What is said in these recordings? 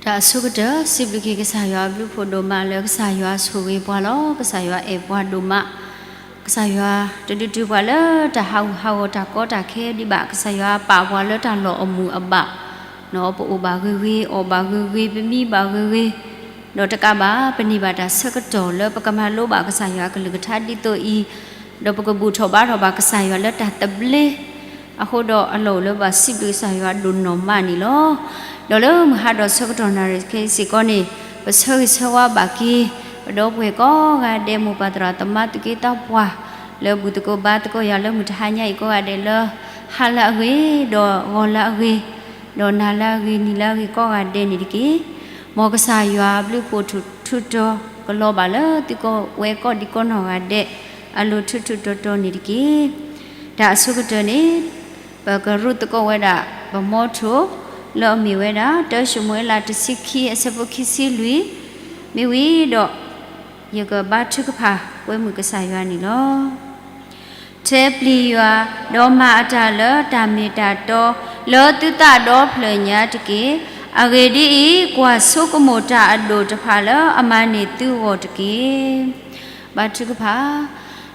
တၢ်အဆိကတၢၢ် စံးဘျုးက့ၤကစၢ်ယွၤအဘျုးအဖှိၣ်ဒိၣ်မးလၢကစၢ်ယွၤဆိၣ်ဂ့ၤပှၤလီၤ. ကစၢ်ယွၤအဲၣ်ပှၤဒိၣ်မး, ကစၢ်ယွၤတဒုးတုၤပှၤလၢတၢ်ဟးဂူာ်ဟးဂီၤတၢ်ကီတၢ်ခဲဒံးဘၣ်, ကစၢ်ယွၤပာ်ပှၤလၢတၢ်လီၢ်အမုာ်အဘၣ်, ပအိၣ်ဘၣ်ဂ့ၤဂ့ၤ, အီၣ်ဘၣ်ဂ့ၤဂ့ၤ, ပမံဘၣ်ဂ့ၤဂ့ၤ, ဒီးတကးဘၣ် ပန့ၢ်ဘၣ်တၢ်ဆၢကတီၢ်လၢပကမၤလိဘၣ်ကစၢ်ယွၤအကလုၢ်ကထါဒ်သိးအံၤ, ဒီးပကဘူၣ်ထီၣ်ဘါထီၣ်ဘၣ်ကစၢ်ယွၤလၢတၢ်သဘျ့ အဃိဒီးအလီၢ်အိၣ်လၢပဘၣ်စံးဘျုးကစၢ်ယွၤဒိၣ်နီၢ်မးန့ၣ်လီၤ. ဒီးလၢမုၢ်ဟါဒီးဆၢကတီၢ်နၣ်ရံၣ်ခဲအံၤစ့ၢ်ကီးန့ၣ်, ပဆၢဂ့ၤဆၢဝါဘၣ်က့ၤ ပဒီပုၢ်ဝဲၢ်ကိးဂၤဒဲး မိၢ်ပၢ်သရၣ်သမါသူၣ်က့သးပှၢ် လၢဘူၣ်သကိးဘါသကိးယၤလၢမုၢ်တဟါညါအံၤကိးဂၤဒဲးလၢ ဟါလၢအဂ့ၤ, ဒီးဂီၤလၢအဂ့ၤ, ဒီးနၤလၢအဂ့ၤ, နံၤလၢအဂ့ၤကိးဂၤဒဲးန့ၣ်တက့ၢ်. မ်ကစၢ်ယွၤအဘျုးအဖှိၣ်ထူးထူးတီၤ ကလီၤဘၣ်လၢသုကိးဝဲကိးဒံကိးနီၢ်ဂၤဒဲး အလိၤထူးထူးတီၤတီၤန့ၣ်တက့ၢ်. တၢ်အဆိကတၢၢ်န့ၣ် ပကရူၢ်သကိးဝဲဒၣ် ပမီထိၣ် လၢအမ့ၢ်ဝဲဒၣ် တၢၡမူၤအ့လး တဆံခံ အဆၢဖိခံဆံလွံၢ်, မ့ၢ်ဝံၤဒီး ယကဘါထုကဖၣ်ကွဲမုာ်ကစၢ်ယွၤန့ၣ်လီၤ. ထဲပျံၤယွၤ, ဒီးမၤအတၢ်လၢတၢ်မ့ၢ်တၢ်တီ လၢသုသးဒီဖျၢၣ်ညါတက့ၢ်. အဂ့ၢ်ဒ်အံၤ, ကွၢ်ဆိကမိၣ်တၢ်အဒိၣ်တဖၣ်လၢအမၤန့ၢ်သုဂီၢ်တက့ၢ်. ဘါထုကဖၣ်,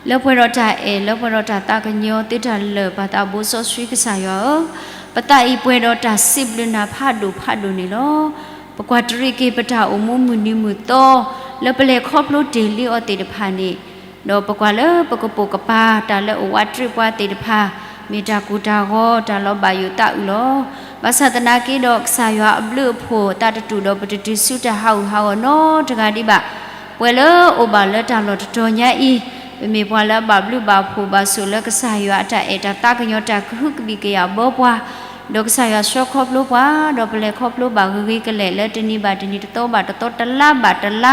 လၢပှဲၤဒီးတၢ်အဲၣ် လၢပှဲၤဒီးတၢ်သးကညီၤ သုတၢ်လၢာ်ပၢ်သးဘိစီဆှံကစၢ်ယွၤဧၢ, ပသးအံၤပှဲၤဒီးတၢ်စံးဘျုးနၤဖးဒိၣ်ဖးဒိၣ်န့ၣ်လီၤ. ပကွၢ်တရံးက့ၤပတၢ်အိၣ်မူမုၢ်နံၤမုၢ်သီ လၢပလဲၤခီဖျိတ့ၢ်လံအီၤသ့ၣ်တဖၣ်န့ၣ်, ဒီးပကွၢ်လၢပကပိာ်ကပၤတၢ်လၢအဝးတရံးပှၤသ့ၣ်တဖၣ်, မ့ၢ်တၢ်ကိၢ်တၢ်ဂီၤ တၢ်လီၤဘၣ်ယိၣ်သးအုးလီၤ. ဘၣ်ဆၣ်သနာ်က့ဒီး ကစၢ်ယွၤအဘျုးအဖှိၣ်သးတတူာ်ဒီး ပတတုၤဆူတၢ်ဟးဂူာ်ဟးဂီၤနီတဂၤဒံးဘၣ်. ပှဲၤလၢအိၣ်ဘၣ်လၢတၢ်လီၢ်တတီၤညါအံၤ, ပမ့ၢ်ပှၤလၢအဘၣ်ဘျုးဘၣ်ဖှိၣ်ဘၣ်ဆိၣ်လၢကစၢ်ယွၤအတၢ်အဲၣ်တၢ်သးကညီၤတၢ်ကဟုကဘံၣ်ကယာ်ဘၢပှၤ, ဒီးကစၢ်ယွၤဆှၢခီဖျိပှၤ, ဒီးပလဲၤခီဖျိဘၣ်ဂ့ၤဂ့ၤကလဲာ်လၢတနံၤဘၣ်တနံၤ တသီဘၣ်တသီ တလါဘၣ်တလါ,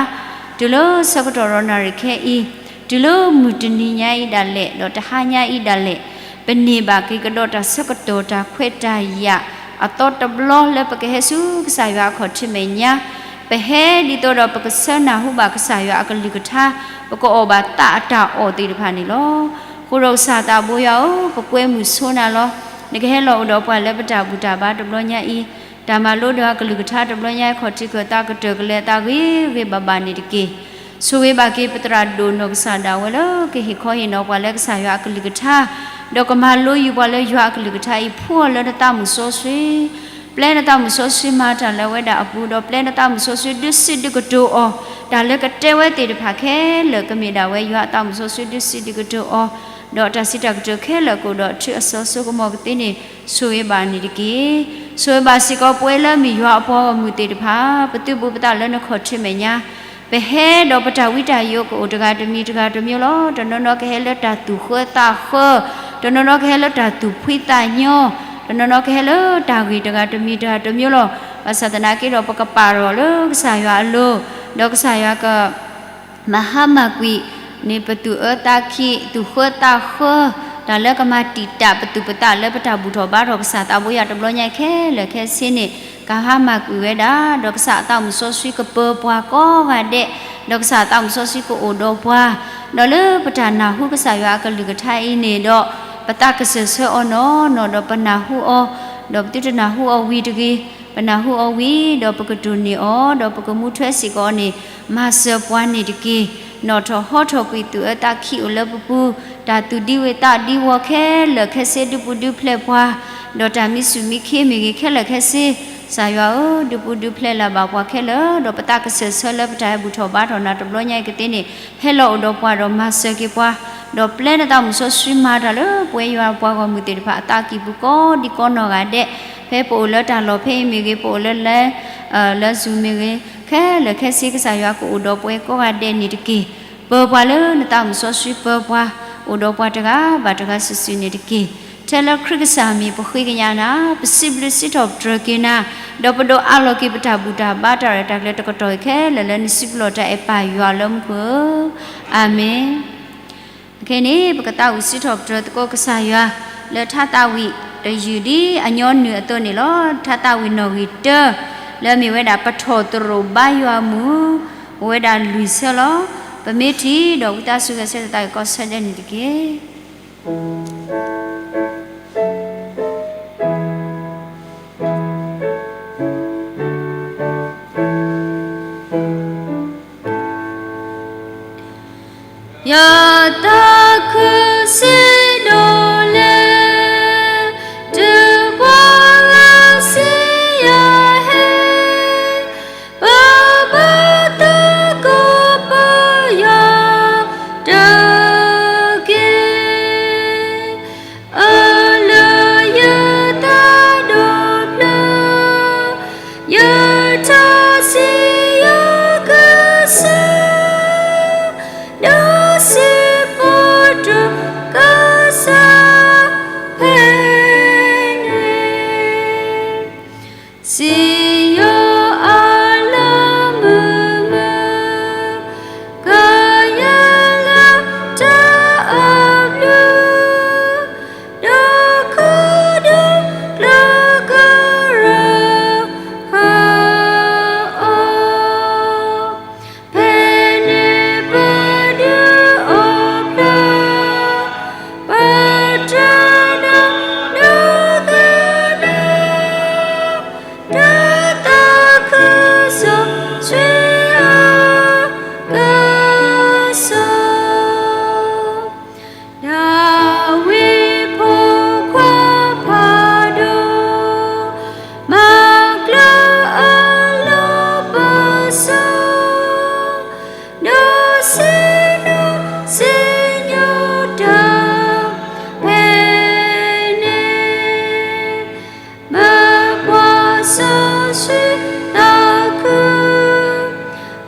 တုၤလၢဆၢကတီၢ်ဒီးနၣ်ရံၣ်ခဲအံၤ, တုၤလၢမုၢ်တနံၤညါအံၤဒၣ်လဲာ် ဒီးတဟါညါအံၤဒၣ်လဲာ်, ပန့ၢ်ဘၣ်က့ၤကဒီးတၢ်ဆၢကတီၢ်တၢ်ခွဲးတၢ်ယာ် အသီတဘျီလၢပကဟဲဆူကစၢ်ယွၤအခီၣ်ထံးမဲာ်ညါ, ပဟဲဒ်သိးဒီးပကဆၢနၢ်ဟူဘၣ်ကစၢ်ယွၤအကလုၢ်ကထါ, ပကအီၣ်ဘၣ်သးအတၢ်အီၣ်သ့ၣ်တဖၣ်န့ၣ်လီၤ. အဃိဒီးကစၢ်သးဘိယွၤဧၢ, ပကွဲမုာ်ဆိနၤလီၤ. နကဟဲလီၤအိၣ်ဒီးပှၤလၢပတၢ်ဘူၣ်တၢ်ဘါတဘျီညါအံၤ, တၢ်မၤလိဒီးအကလုၢ်ကထါတဘျီညါအံၤ ခီၣ်ထံးခၢၣ်သးကတၢၢ်ကလဲၤအသးဂ့ၤဂ့ၤဘၣ်ဘၣ်န့ၣ်တက့ၢ်. ဆိၣ်ဂ့ၤဘၣ်က့ၤပသရၣ်ဒိၣ်နီၢ်ကစၢ်ဒၣ်ဝဲလၢကဟ့ၣ်ခီဟ့ၣ်နီၤပှၤလၢကစၢ်ယွၤအကလုၢ်ကထါ, ဒီးကမၤလိယူၤပှၤလၢယွၤအကလုၢ်ကထါအံၤ ဖှူအီၤလၢနသးမုၣ်စီဆှံ, ပျဲနသးမုၣ်စီဆှံမၤတၢ်လၢအဝဲဒၣ်အပူၤ, ဒီးပျဲနသးမုၣ်စီဆှံဒုးစံးဒုးကတိၤအီၤ, တၢ်လၢကတဲဝဲသ့ၣ်တဖၣ်ခဲလၢာ်ကမ့ၢ်ဒၣ်ဝဲယွၤအသးမုၣ်စီဆှံဒုးစံးဒုးကတိၤအီၤ, ဒီးတၢ်စံးတၢ်ကတိၤခဲလၢာ်ကအိၣ်ဒီးထုအၢၣ်စိစိကမီၤကသ့န့ၣ် ဆိၣ်ဂ့ၤဘၣ်န့ၣ်တက့ၢ်. ဆိၣ်ဂ့ၤဘၣ်စ့ၢ်ကီးပဝဲလၢမ့ၢ်ယွၤအပှၤဂီၢ်မုၢ်သ့ၣ်တဖၣ်, ပသုးဘူးပသးလၢနခီၣ်ထံးမဲာ်ညါ, ပဟဲဒီးပတၢ်ဝံတၢ်ယိးကအိၣ်တဂၤတမံၤတဂၤတမံၤလီၤ. တနီၤနီၤကဟဲလၢတၢ်သူၣ်ဃၢသးဃၢ, တနီၤနီၤကဟဲလၢတၢ်သူၣ်ဖှံသးညီ, တနီၤနီၤကဟဲလၢတၢ်ဂ့ၢ်တဂၤတမံၤတဂၤတမံၤလီၤ. ဘၣ်ဆၣ်သနာ်က့ဒီး ပကပာ်ထီၣ်လၢကစၢ်ယွၤအလိၤ, ဒီးကစၢ်ယွၤက မၤဟါမၢ်ကွံာ်န့ၣ် ပသူၣ်အၢသးခံ, သူၣ်ဃၢသးဃၢ, တၢ်လၢကမၤတံာ်တာ်ပသူၣ်ပသးလၢပတၢ်ဘူၣ်ထီၣ်ဘါထီၣ်ကစၢ်သးဘိယွၤတဘျီညါအံၤခဲလၢာ်ခဲဆ့န့ၣ် ကဟါမၢ်ကွံာ်ဝဲဒၣ်, ဒီးကစၢ်အသးမုၣ်စီဆှံကပၢၤပှၤကိးဂၤဒဲး, ဒီးကစၢ်အသးမုၣ်စီဆှံကအိၣ်ဒီးပှၤ, ဒီးလၢပတၢ်နၢ်ဟူကစၢ်ယွၤအကလုၢ်ကထါအံၤန့ၣ်ဒီး ပသးကစၢၢ်ဆၢအီၤနီၢ်နီၢ်, ဒီးပနၢ်ဟူအီၤ, ဒီးပသုတနၢ်ဟူအီၤဝံၤတဂ့ၤ, ပနၢ်ဟူအီၤဝံၤဒီးပကတိၢ်န့ၢ်အီၤ, ဒီးပကမူထွဲစ့ၢ်ကီးအီၤန့ၣ် မၤစၢၤပှၤန့ၣ်တက့ၢ်. နီၣ်ထီၣ်ဟီထီၣ်ကွံာ်သူၣ်အၢသးခံအိၣ်လၢပပူၤ, တၢ်သူၣ်ဒံဝ့ၢ်သးဒံဝီၤခဲလၢာ်ခဲဆ့ ဒုးပူၤဒုးဖျဲးပှၤ, ဒီးတၢ်မံဆူၣ်မံခ့မ့ၢ်ဂ့ၤခဲလၢာ်ခဲဆ့, ကစၢ်ယွၤဧၢ, ဒုးပူၤဒုးဖျဲးလၢ်ဘၣ်ပှၤခဲလၢာ်, ဒီးပသးကစၢၢ်ဆၢလၢပတၢ်ဟဲဘူၣ်ထီၣ်ဘါထီၣ်နၤတဘျီညါအံၤကသ့န့ၣ် ဟဲလီၤအိၣ်ဒီးပှၤဒီးမၤစၢၤက့ၤပှၤ, ဒီးပျဲနသးမုၣ်စီဆှံမၤတၢ်လၢပဝဲယွၤပှၤဂီၢ်မုၢ်သ့ၣ်တဖၣ်အသးကံၢ်ပူၤကိးဒံကိးနီၢ်ဂၤဒဲး, ဖဲပအိၣ်လၢတၢ်လီၢ်ဖဲအံၤမ့ၢ်ဂ့ၤ, ပအိၣ်လၢလဲ, လၢ Zoom မ့ၢ်ဂ့ၤ, ခဲလၢာ်ခဲဆ့ကစၢ်ယွၤကအိၣ်ဒီးပဝဲကိးဂၤဒဲးန့ၣ်တက့ၢ်. ပၢၤပှၤလၢနသးမုၣ်စီဆှံပၢၤပှၤ, အိၣ်ဒီးပှၤတဂၤဘၣ်တဂၤစုာ်စုာ်န့ၣ်တက့ၢ်. ထဲလၢခရံာ်ကစၢ်အမံၤပဃ့ကညးနၤ, ပစံးဘျုးစံးထီၣ်ပတြၢၤက့ၤနၤ, ဒီးပဒိးအးလီၤက့ၤပတၢ်ဘူၣ်တၢ်ဘါတၢ်ရဲၣ်တၢ်ကျဲၤတကတီၢ်အံၤခဲလၢာ်လၢနစုပူၤလီၢ်တၢ်အဲၣ်ပၢ်ယွၤလၢမူခိၣ်ဧၢ, အၤမ့ၣ်. ခဲအံၤန့ၣ် ပကသးဝံၣ်စံးထီၣ်ပတြၢၤသကိးကစၢ်ယွၤ လၢထါသးဝံၣ်တယုၢ်ဒ်အညီနုၢ်အသိးန့ၣ်လီၤ. ထါသးဝံၣ်နီၣ်ဂံၢ်တၢ လၢအမ့ၢ်ဝဲဒၣ်ပထီၣ်သရိာ်ဘါယွၤအမုၢ်, အိၣ်ဝဲဒၣ်လွံၢ်ဆၢလီၤ. ပမ့ၢ်ထံၣ်ဒီးဝံသးစူၤဂဲၤဆၢထၢၣ်သးကီးဆၢဒဲးန့ၣ်တက့ၢ်. ယသးခုစံးဒိၣ်လဲၣ်, တုၤပှၤဂၤစံးယဟဲ, ပဘၣ်သကိးပယီၤတက့ၢ်. အၢၣ်လၢယသးဒီဖျၢၣ်, ယထီၣ်စံးယကစၢ်, ဒီးစံးပတြၢၤကစၢ်ဖဲန့ၣ်, စံးယအလီၢ်မုာ်မုာ်, ကယဲၢ်လၢတၢ်အဘျုး, ဒီးခိၣ်ဒီကျၢၤကရၢဟၢအီၤ, ဖဲန့ၣ်ပဒုးအိၣ်ဖျါ, ပတြၢၤနၤနကနၢၤ, တၢ်သးခုစီဆှံအကစၢ်. ဒၤဝံးဖိခွါဖးဒိၣ်, မၤကျၢၤအလီၢ်ပစီ, ဒီးစံးနီၢ်စံးညိတၢ်ဖဲန့ၣ်, မ့ၢ်ပှၤစီဆှံသးခု,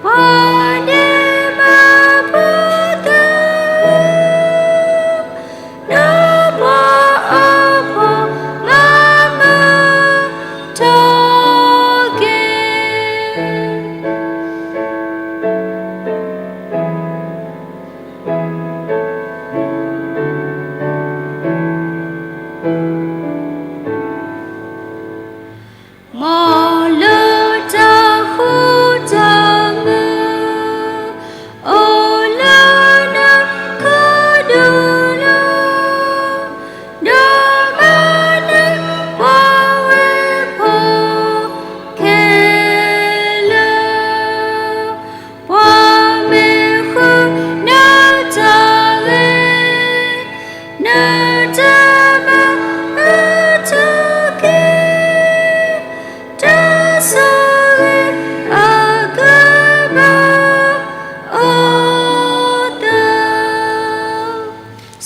ပှၤန့ၣ်မၤပှၤသး, ဒီးပှၤအဖှီၣ်မၤမုာ်ထီၣ်က့ၤ. မ်လၢတၢ်ဃူတၢ်မုာ်, အိၣ်လၢနခီဒုၣ်လီၤ, ဒီးမၤနၢၤပှၤဝဲၢ်ဖိခဲလၢာ်, ပှၤမ့ၢ်ဃုနတၢ်ဂ့ၤ, နတၢ်မၤအၢတက့ၢ်, တၢ်ဆိၣ်ဂ့ၤအကဘၣ်အိၣ်သး.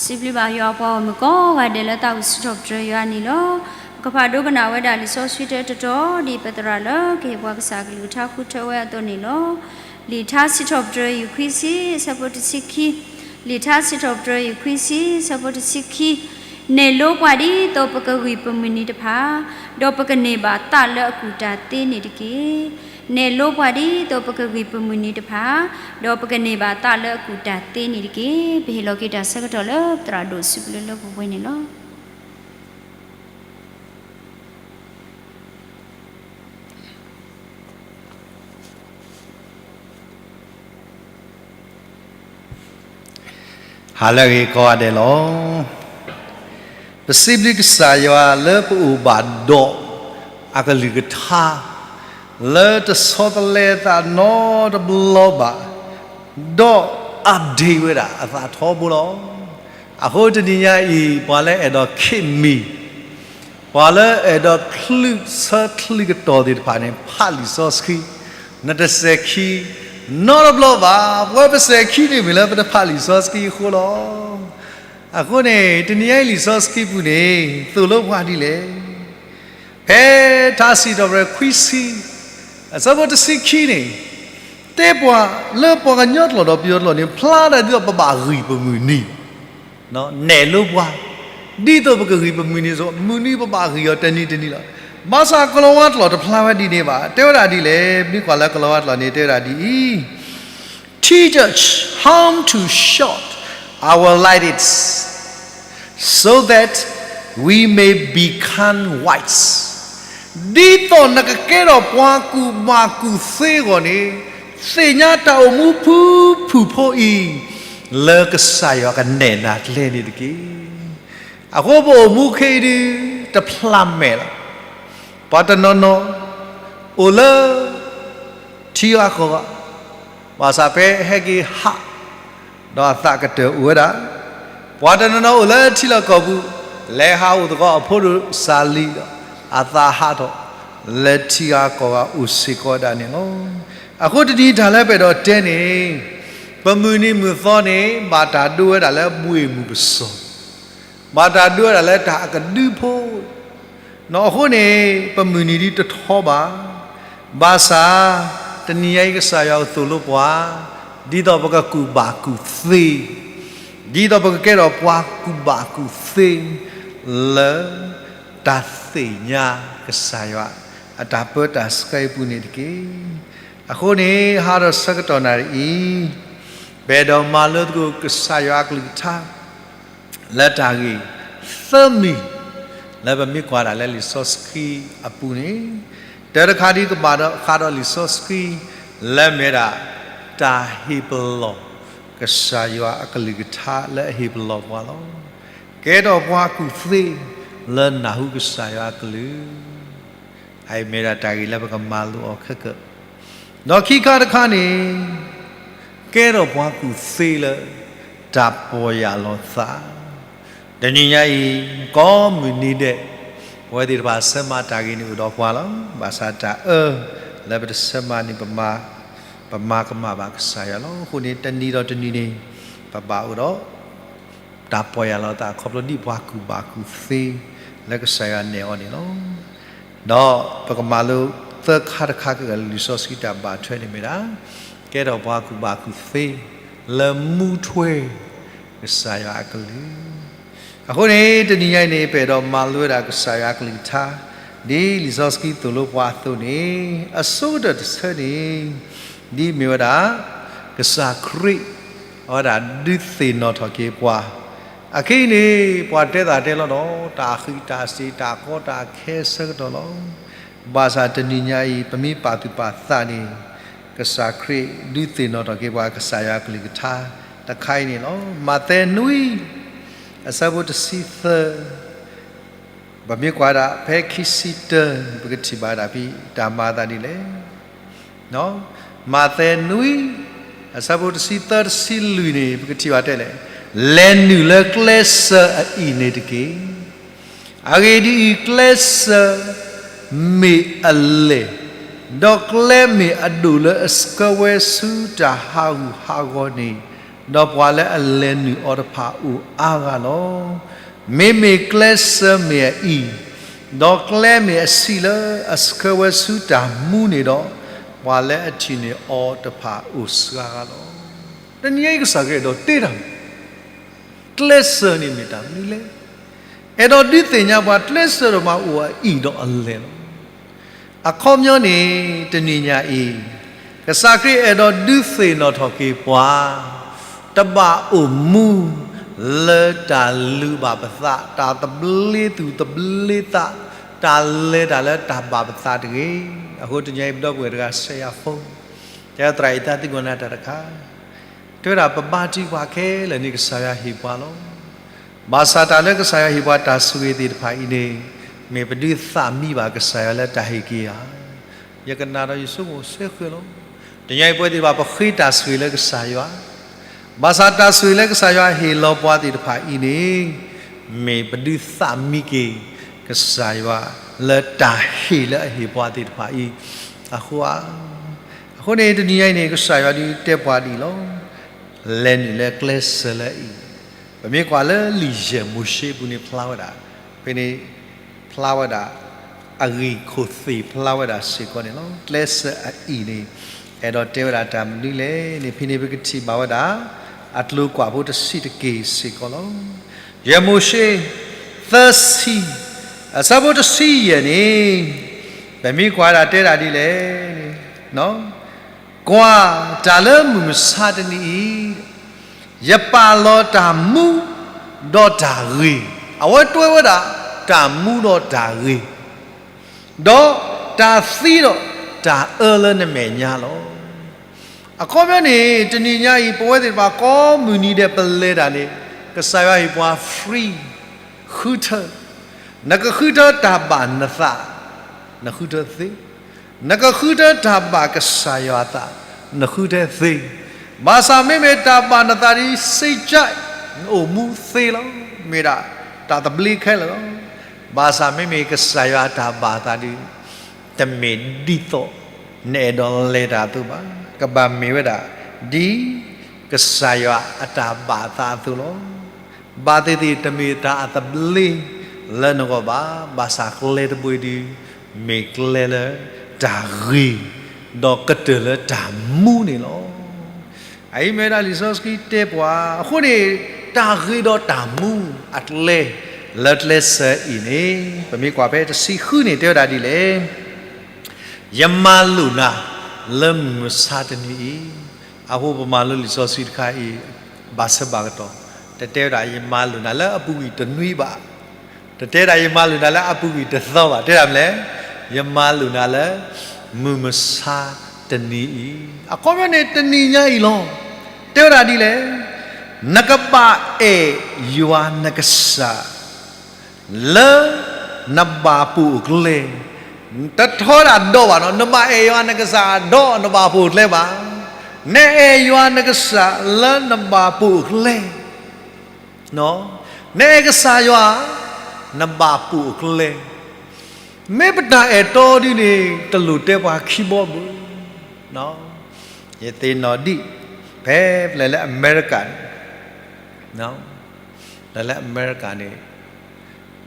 စံးဘျုးဘၣ်ယွၤပှၤဂီၢ်မုၢ်ကိးဂၤဒဲး လၢတၢ်အိၣ်ဆူၣ်ထီၣ်ပတြၢၤယွၤန့ၣ်လီၤ. ပကဖးဒိကနၣ်ဝဲဒၣ်လံာ်စီဆှံတတီၤ ဒ်ပသရၣ်လၢကဟ့ၣ်ပှၤကစၢ်အကလုၢ်ကထါဃုထၢဝဲအသိးန့ၣ်လီၤ. လံာ်ထါစံးထီၣ်ပတြၢၤ ယူၢ်ခွံဆံ အဆၢဖိတဆံခံ, လံာ်ထါစံးထီၣ်ပတြၢၤ ယူၢ်ခွံဆံ အဆၢဖိတဆံခံ, နဲၣ်လိပှၤဒ်သိးပကဂံၢ်ပမုၢ်နံၤတဖၣ်, ဒီးပကန့ၢ်ဘၣ်သးလၢအကူၣ်တၢ်သ့န့ၣ်တက့ၢ်. နဲၣ်လိပှၤဒ်သိးပကဂံၢ်ပမုၢ်နံၤတဖၣ်, ဒီးပကန့ၢ်ဘၣ်သးလၢအကူၣ်တၢ်သ့န့ၣ်တက့ၢ်. ပဟ့ၣ်လီၤက့ၤတၢ်ဆၢကတီၢ်လၢပသရၣ်ဒိၣ်စံးဘျုးလၢပှဲၤန့ၣ်လီၤ. ဟါလၢအဂ့ၤကိးဂၤဒဲးလီၤ. ပစံးဘျုးကစၢ်ယွၤလၢပအိၣ်ဘၣ်ဒီးအကလုၢ်ကထါ လၢတဆီတလဲသးနီတဘျီဘၣ်, ဒီး update ဝဲဒၣ်အသးထီဘိလီၤ. အဃိတနံၤညါအံၤ ပှၤလၢအဲၣ်ဒိး keep me ပှၤလၢအဲၣ်ဒိးချုးဆၢချုးကတီၢ်သ့ၣ်တဖၣ်န့ၣ် ဖးလံာ်စီဆှံ, နတစဲးခံနီတဘျီဘၣ်. ပဝဲပစဲးခံန့ၣ် မ့ၢ်လၢပတဖးလံာ်စီဆှံအဃိလီၤ. အဃိန့ၣ် တနံၤညါအံၤလံာ်စီဆှံပူၤန့ၣ် သိၣ်လိပှၤဒ်လဲၣ်. ဖဲထါစံးထီၣ်ပတြၢၤခွံဆံ အဆၢဖိတဆံခံန့ၣ် တဲပှၤလၢပှၤကညီကျိာ်ဒီးပယီၤကျိာ်န့ၣ် ဖျါဒၣ်ဒ်သိးပဘၣ်ဂံၢ်ပမုၢ်နံၤ, နဲၣ်လိပှၤ ဒ်သိးပကဂံၢ်ပမုၢ်နံၤအသိး, မုၢ်နံၤပဘၣ်ဂံၢ်အီၤတနံၤတနံၤလီၤ. ဘၣ်ဆၣ်ကိၤလၤဝါကျိာ်တဖျါဝဲဒ်န့ၣ်ဘၣ်. တဲဝဲဒၣ်ဒ်လဲၣ်, မ့ၢ်ကွၢ်လၢကိၤလၤဝါကျိာ်န့ၣ် တဲဝဲဒၣ်ဒ်အံၤ, Teach us how to short our lights, so that we may become wise. ဒ်သိးနကကဲထီၣ်ပှၤကူၣ်ဘၣ်ကူၣ်သ့အဂီၢ်န့ၣ်, သ့ၣ်ညါတၢ်အိၣ်မူဖုဖုၣ်ဖိအံၤ, လၢကစၢ်ယွၤကနဲၣ်နၤကျဲန့ၣ်တက့ၢ်. အဃိပအိၣ်မူခဲအံၤဒုး တဖျါမဲာ်လီၤ. ပှၤတနီၤနီၤ အိၣ်လၢ ထံဂၤကီၢ်ဂၤ, ဘၣ်ဆၣ်ဖဲဟဲက့ၤဟး ဒီးအသးကတၢၢ်အိၣ်ဝဲဒၣ်, ပှၤတနီၤနီၤအိၣ်လၢထံလီၢ်ကီၢ်ပူၤ, လဲၤဟးအိၣ်သကိးအဖိဒိၣ်စၢ်လံၤဒီး, အသးဟးထီၣ်, လၢထံဂၤကီၢ်ဂၤအိၣ်စ့ၢ်ကီးဝဲဒၣ်န့ၣ်လီၤ. အဃိတနံၤတၢ်လၢပအဲၣ်ဒိးတဲန့ၣ်, ပမုၢ်နံၤမုၢ်သီန့ၣ် ဘၣ်တၢ်ဒိဝဲဒၣ်လၢဘှ့ၣ်မုၢ်ကစီၣ်, ဘၣ်တၢ်ဒိဝဲဒၣ်လၢတၢ်အကဒုဖိ နီၢ်အဃိန့ၣ် ပမုၢ်နံၤဒ်တထီဘၣ်, ဘၣ်ဆၣ် တနံၤညါအံၤကစၢ်ယွၤကသိၣ်လိပှၤ, ဒ်သိးပကကူၣ်ဘၣ်ကူၣ်သ့, ဒ်သိးပကကဲထီၣ်ပှၤကူၣ်ဘၣ်ကူၣ်သ့ လၢ တၢ်သ့ၣ်ညါကစၢ်ယွၤ အတၢ်ပၢတၢ်ဆှၢအံၤပူၤန့ၣ်တက့ၢ်. အဃိန့ၣ် ဟါဒီးဆၢကတီၢ်နၣ်ရံၣ်အံၤ, ပအဲၣ်ဒိးမၤလိသကိးကစၢ်ယွၤအကလုၢ်ကထါ လၢတၢ်ဂ့ၢ်သၢမံၤ လၢပမ့ၢ်ကွၢ်ဒၣ်လၢလံာ်စီဆှံအပူၤန့ၣ်, တၢ်တခါဒ်ကဘၣ်ဃးဒီးလံာ်စီဆှံ လၢမ့ၢ်ဒၣ် တၢ်ဟ့ၣ်ပလီၢ် ကစၢ်ယွၤအကလုၢ်ကထါလၢအဟ့ၣ်ပလီၢ်ပှၤလီၤ. ကဲထီၣ်ပှၤကူၣ်သ့ လၢနၢ်ဟူကစၢ်ယွၤအကလုၢ် အအံၤမ့ၢ်ဒၣ်တၢ်ဂ့ၢ်လၢပကမၤလိအီၤခဲကၢး, ဒီးခံခါတခါန့ၣ် ကဲထီၣ်ပှၤကူၣ်သ့လၢ တၢ်ပီၢ်ယၢ်လီၤသး, တနံၤညါအံၤ ကိးမုၢ်နံၤဒဲး ပဝဲသ့ၣ်တဖၣ်ဆၢမၤတၢ်ဂ့ၤန့ၣ်အိၣ်ဒီးပှၤလီၤ. ဘၣ်ဆၣ်တၢ်အၢ လၢပတဆၢမၤန့ၣ် ပမၤကမၣ်ဘၣ်ကစၢ်ယွၤလီၤ. အဃိန့ၣ် တနံၤဒီးတနံၤန့ၣ် ပဘၣ်အိၣ်ဒီး တၢ်ပီၢ်ယၢ်လီၤသး ခီဖျိဒ်ပှၤကူၣ်ဘၣ်ကူၣ်သ့ လၢကစၢ်ယွၤနဲၣ်အီၤန့ၣ်လီၤ. ဒီးပကမၤလိသၢခါတခါက့ၤလံာ်စီဆှံတၢ်ဘၣ်ထွဲန့ၣ်မ့ၢ်ဒၣ် ကဲထီၣ်ပှၤကူၣ်ဘၣ်ကူၣ်သ့ လၢမူထွဲ ကစၢ်ယွၤအကလုၢ်. အဃိန့ၣ် တနံၤညါအံၤန့ၣ် ပအဲၣ်ဒိးမၤလိဝဲဒၣ်ကစၢ်ယွၤအကလုၢ်ကထါ ဒ်လံာ်စီဆှံသိၣ်လိပှၤအသိးန့ၣ် အဆိကတၢၢ်တဆၢန့ၣ် ဒ်မ့ၢ်ဝဲဒၣ် ကစၢ်ခရံာ် အဝဲဒၣ်ဒုးသ့ၣ်နီၣ်ထီၣ်က့ၤပှၤ, အခဲအံၤန့ၣ် ပှၤတဲသးတဲလီၤဒီး တၢ်ဃံးတၢ်စ့ၤ တၢ်ကီတၢ်ခဲအဆၢကတီၢ်လီၤ. ဘၣ်ဆၣ်တနံၤညါအံၤ ပမ့ၢ်ပာ်သူၣ်ပာ်သးန့ၣ် ကစၢ်ခရံာ်ဒုးသ့ၣ်နီၣ်ထီၣ်က့ၤပှၤ ကစၢ်ယွၤအကလုၢ်ကထါတခါအံၤန့ၣ်လီၤ. မးသဲနွံ အဆၢဖိတဆံသၢ ပမ့ၢ်ကွၢ်ဒၣ်ဖဲခံဆံတၢ ပကထံၣ်ဘၣ်ဒၣ်ဖဲတၢ်မၤအသးဒ်လဲၣ်. မးသဲနွံ အဆၢဖိတဆံသၢ တဆံလွံၢ်န့ၣ် ပကထံၣ်ဘၣ်တဲလဲၣ်, လဲၤနုာ်လၢကျဲစၢၤအအံၤန့ၣ်တက့ၢ်. အဂ့ၢ်ဒ်အံၤ, ကျဲစၢၤမ့ၢ်အလဲၢ်, ဒီးကျဲမ့ၢ်အဒိၣ်လၢအဆှၢဝဲဆူတၢ်ဟးဂူာ်ဟးဂီၤန့ၣ်, ဒီးပှၤလၢအလဲၤနုာ်အီၤတဖၣ်အိၣ်အါဂၤလီၤ. မ့မ့ၢ်ကျဲစၢၤမ့ၢ်အအံၤ, ဒီးကျဲမ့ၢ်အဆံးလၢအဆှၢဝဲဆူတၢ်မူန့ၣ်ဒီး, ပှၤလၢအထံၣ်န့ၢ်အီၤတဖၣ်အိၣ်စှၤဂၤလီၤ. တနံၤအံၤကစၢ်ခရံာ်အဲၣ်ဒိးတဲတၢ်န့ၣ် ကျဲစၢၤန့ၣ်မ့ၢ်တၢ်မနုၤလဲၣ်. အဲၣ်ဒိးဒုးသ့ၣ်ညါပှၤကျဲစၢၤဒိၣ်မးအိၣ်အအံၤဒီးအလဲၢ်လီၤ. အခီပညီန့ၣ် တနံၤညါအံၤ ကစၢ်ခရံာ်အဲၣ်ဒိးဒုးသ့ၣ်နီၣ်ထီၣ်က့ၤပှၤ တဘၣ်အိၣ်မူ လၢတၢ်လုၢ်ဘၣ်ပသး တၢ်သဘျ့သူၣ်သဘျ့သး တၢ်လဲၤတၢ်လၢတၢ်ဘၣ်ပသးတဂ့ၤ. အဃိတနံၤအံၤ ပဒီပုၢ်ဝဲၢ်တဂၤ စဲးယၤဖိ တဲသရၣ်အံၤ သးသံကွၢ်နၤတၢ်တခါ တဲဝဲဒၣ်ပဘါထုကဖၣ်ခဲလၢာ်န့ၣ် ကစၢ်ယွၤဟ့ၣ်ပှၤလီၤ. ဘၣ်ဆၣ်တၢ်လၢကစၢ်ယွၤဟ့ၣ်ပှၤတၢ်ဆိၣ်ဂ့ၤသ့ၣ်တဖၣ်အံၤန့ၣ် မ့ၢ်ပဒုးသးမံဘၣ်ကစၢ်ယွၤလၢတၢ်ဟ့ၣ်က့ၤဧါ. ယကနၣ်ဒီးယဆိကမိၣ်ဆၢဃၢၤလီၤ. တနံၤအံၤပဝဲသ့ၣ်တဖၣ် ပဃ့တၢ်ဆိၣ်ဂ့ၤလၢကစၢ်ယွၤ ဘၣ်ဆၣ်တၢ်ဆိၣ်ဂ့ၤလၢကစၢ်ယွၤဟ့ၣ်လီၤပှၤသ့ၣ်တဖၣ်အံၤန့ၣ် မ့ၢ်ပဒုးသးမံက့ၤ ကစၢ်ယွၤလၢတၢ်ဟ့ၣ်လၢအဟ့ၣ်ပှၤသ့ၣ်တဖၣ်အံၤအဃိဧါ. အဃိန့ၣ် တနံၤညါအံၤန့ၣ် ကစၢ်ယွၤဒုးတဲပှၤဒ်အံၤလီၤ. လဲၤနုာ်လၢကျဲစၢၤလၢအံၤ, ပမ့ၢ်ကွၢ်လၢလံာ်ယဲၢ်မိၤၡ့အပူၤန့ၣ်ဖျါဝဲဒၣ်, ဖဲန့ၣ် ဖျါဝဲဒၣ် အဂ့ၢ်ခိၣ်သ့ၣ်ဖျါဝဲဒၣ်စ့ၢ်ကီးန့ၣ်လီၤ. ကျဲစၢၤအအံၤန့ၣ် အဲၣ်ဒိးတဲဝဲဒၣ်တၢ်မနုၤလဲၣ်န့ၣ် ဖဲန့ၣ်ပကထံၣ်ဘၣ်ဝဲဒၣ် အကျိၤကွၢ်ဖိတဆံးတက့ၢ်စ့ၢ်ကီးလီၤ. ယဲၢ်မိၤၡ့ သၢဆံ အဆၢဖိတဆံယဲၢ်န့ၣ် ပမ့ၢ်ကွၢ်ဒၣ်တဲဒၣ်ဒ်လဲၣ်န့ၣ် ကွၢ်, တၢ်လၢမုၢ်မဆါတနံၤအံၤ ယပာ်လီၤတၢ်မူဒီးတၢ်ဂ့ၤ, အဝဲတွဲဝဲဒၣ် တၢ်မူဒီးတၢ်ဂ့ၤ, ဒီးတၢ်သံဒီးတၢ်အၢလၢနမဲာ်ညါလီၤ. အခီပညီန့ၣ် တနံၤညါအံၤ ပဝဲသ့ၣ်တဖၣ်ကိးမုၢ်နံၤဒဲးပလဲၤတၢ်န့ၣ် ကစၢ်ယွၤဟ့ၣ်ပှၤ free ဃုထၢ, နကဃုထၢတၢ်ဘၣ်နသး, နဃုထၢသ့, နကဃုထၢတၢ်ဘၣ်ကစၢ်ယွၤသး, နဃုထၢသ့, ဘၣ်ဆၣ်မ့မ့ၢ်တၢ်ဘၣ်နသးဒီး စ့ကၠဲး နအိၣ်မူသ့လီၤ. မ့ၢ်ဒၣ်တၢ်သဘျ့ခဲလၢာ်လီၤ. ဘၣ်ဆၣ်မ့မ့ၢ်ကစၢ်ယွၤအတၢ်ဘၣ်သးဒီး တမ့ၢ်ဒ်သိးနအဲၣ်ဒိးလဲၤတၢ်အသိးဘၣ်. ကဘၣ်မ့ၢ်ဝဲဒၣ် ဒ်ကစၢ်ယွၤအတၢ်ဘၣ်သးအသိးလီၤ. ဘၣ်သ့ၣ်သ့ၣ် တမ့ၢ်တၢ်အသဘျ့လၢနဂီၢ်ဘၣ်. ဘၣ်ဆၣ်ကျဲတဘိအံၤဒီး မ့ၢ်ကျဲလၢတၢ်ဂ့ၤ ဒီးကတၢၢ်လၢတၢ်မူန့ၣ်လီၤ. အအံၤမ့ၢ်ဝဲဒၣ်လံာ်စီဆှံတဲပှၤ အဃိန့ၣ် တၢ်ဂ့ၤဒီးတၢ်မူအကျဲ လၢကျဲစၢၤအံၤန့ၣ် ပမ့ၢ်ကွၢ်ဖဲတဆံဃုန့ၣ် တဲဝဲဒၣ်ဒ်လဲၣ်. ယမၤလိာ်နၤလၢမုၢ်မဆါတနံၤအံၤ, အဃိပမၤလိလံာ်စီဆှံတခါအံၤ ဘၣ်ဆၢဘၣ်ကတီၢ်, တတဲဝဲဒၣ် ယမၤလိာ်နၤလၢအပူၤကွံာ်တနွံဘၣ်, တတဲဒၣ် ယမၤလိာ်နၤလၢအပူၤကွံာ်တသီဘၣ်, တဲဒၣ်မနုၤလဲၣ်, ယမၤလိာ်နၤလၢ မုၢ်မဆါတနံၤအံၤ, အခီပညီန့ၣ် တနံၤညါအံၤလီၤ. တဲဝဲဒၣ်ဒ်လဲၣ်, နကဘၣ်အဲၣ်ယွၤနကစၢ် လၢနဘၣ်ပိာ်အကျဲ, တထီဒၣ်ဒီးဘၣ်နီၤ, နဘၣ်အဲၣ်ယွၤနကစၢ်ဒီးနဘၣ်ပိာ်အကျဲဘၣ်, နအဲၣ်ယွၤနကစၢ်လၢနဘၣ်ပိာ်အကျဲ, နအဲၣ်ကစၢ်ယွၤ နဘၣ်ပိာ်အကျဲ, မ့ၢ်ပတၢ်အဲၣ်တီဒ်န့ၣ် တလိၣ်တဲပှၤခံဘီဘၣ်. ယသ့ၣ်နီၣ်ဒံး ဖဲပလဲၤလၢအမဲရကၤန့ၣ် ပလဲၤလၢအမဲရကၤန့ၣ်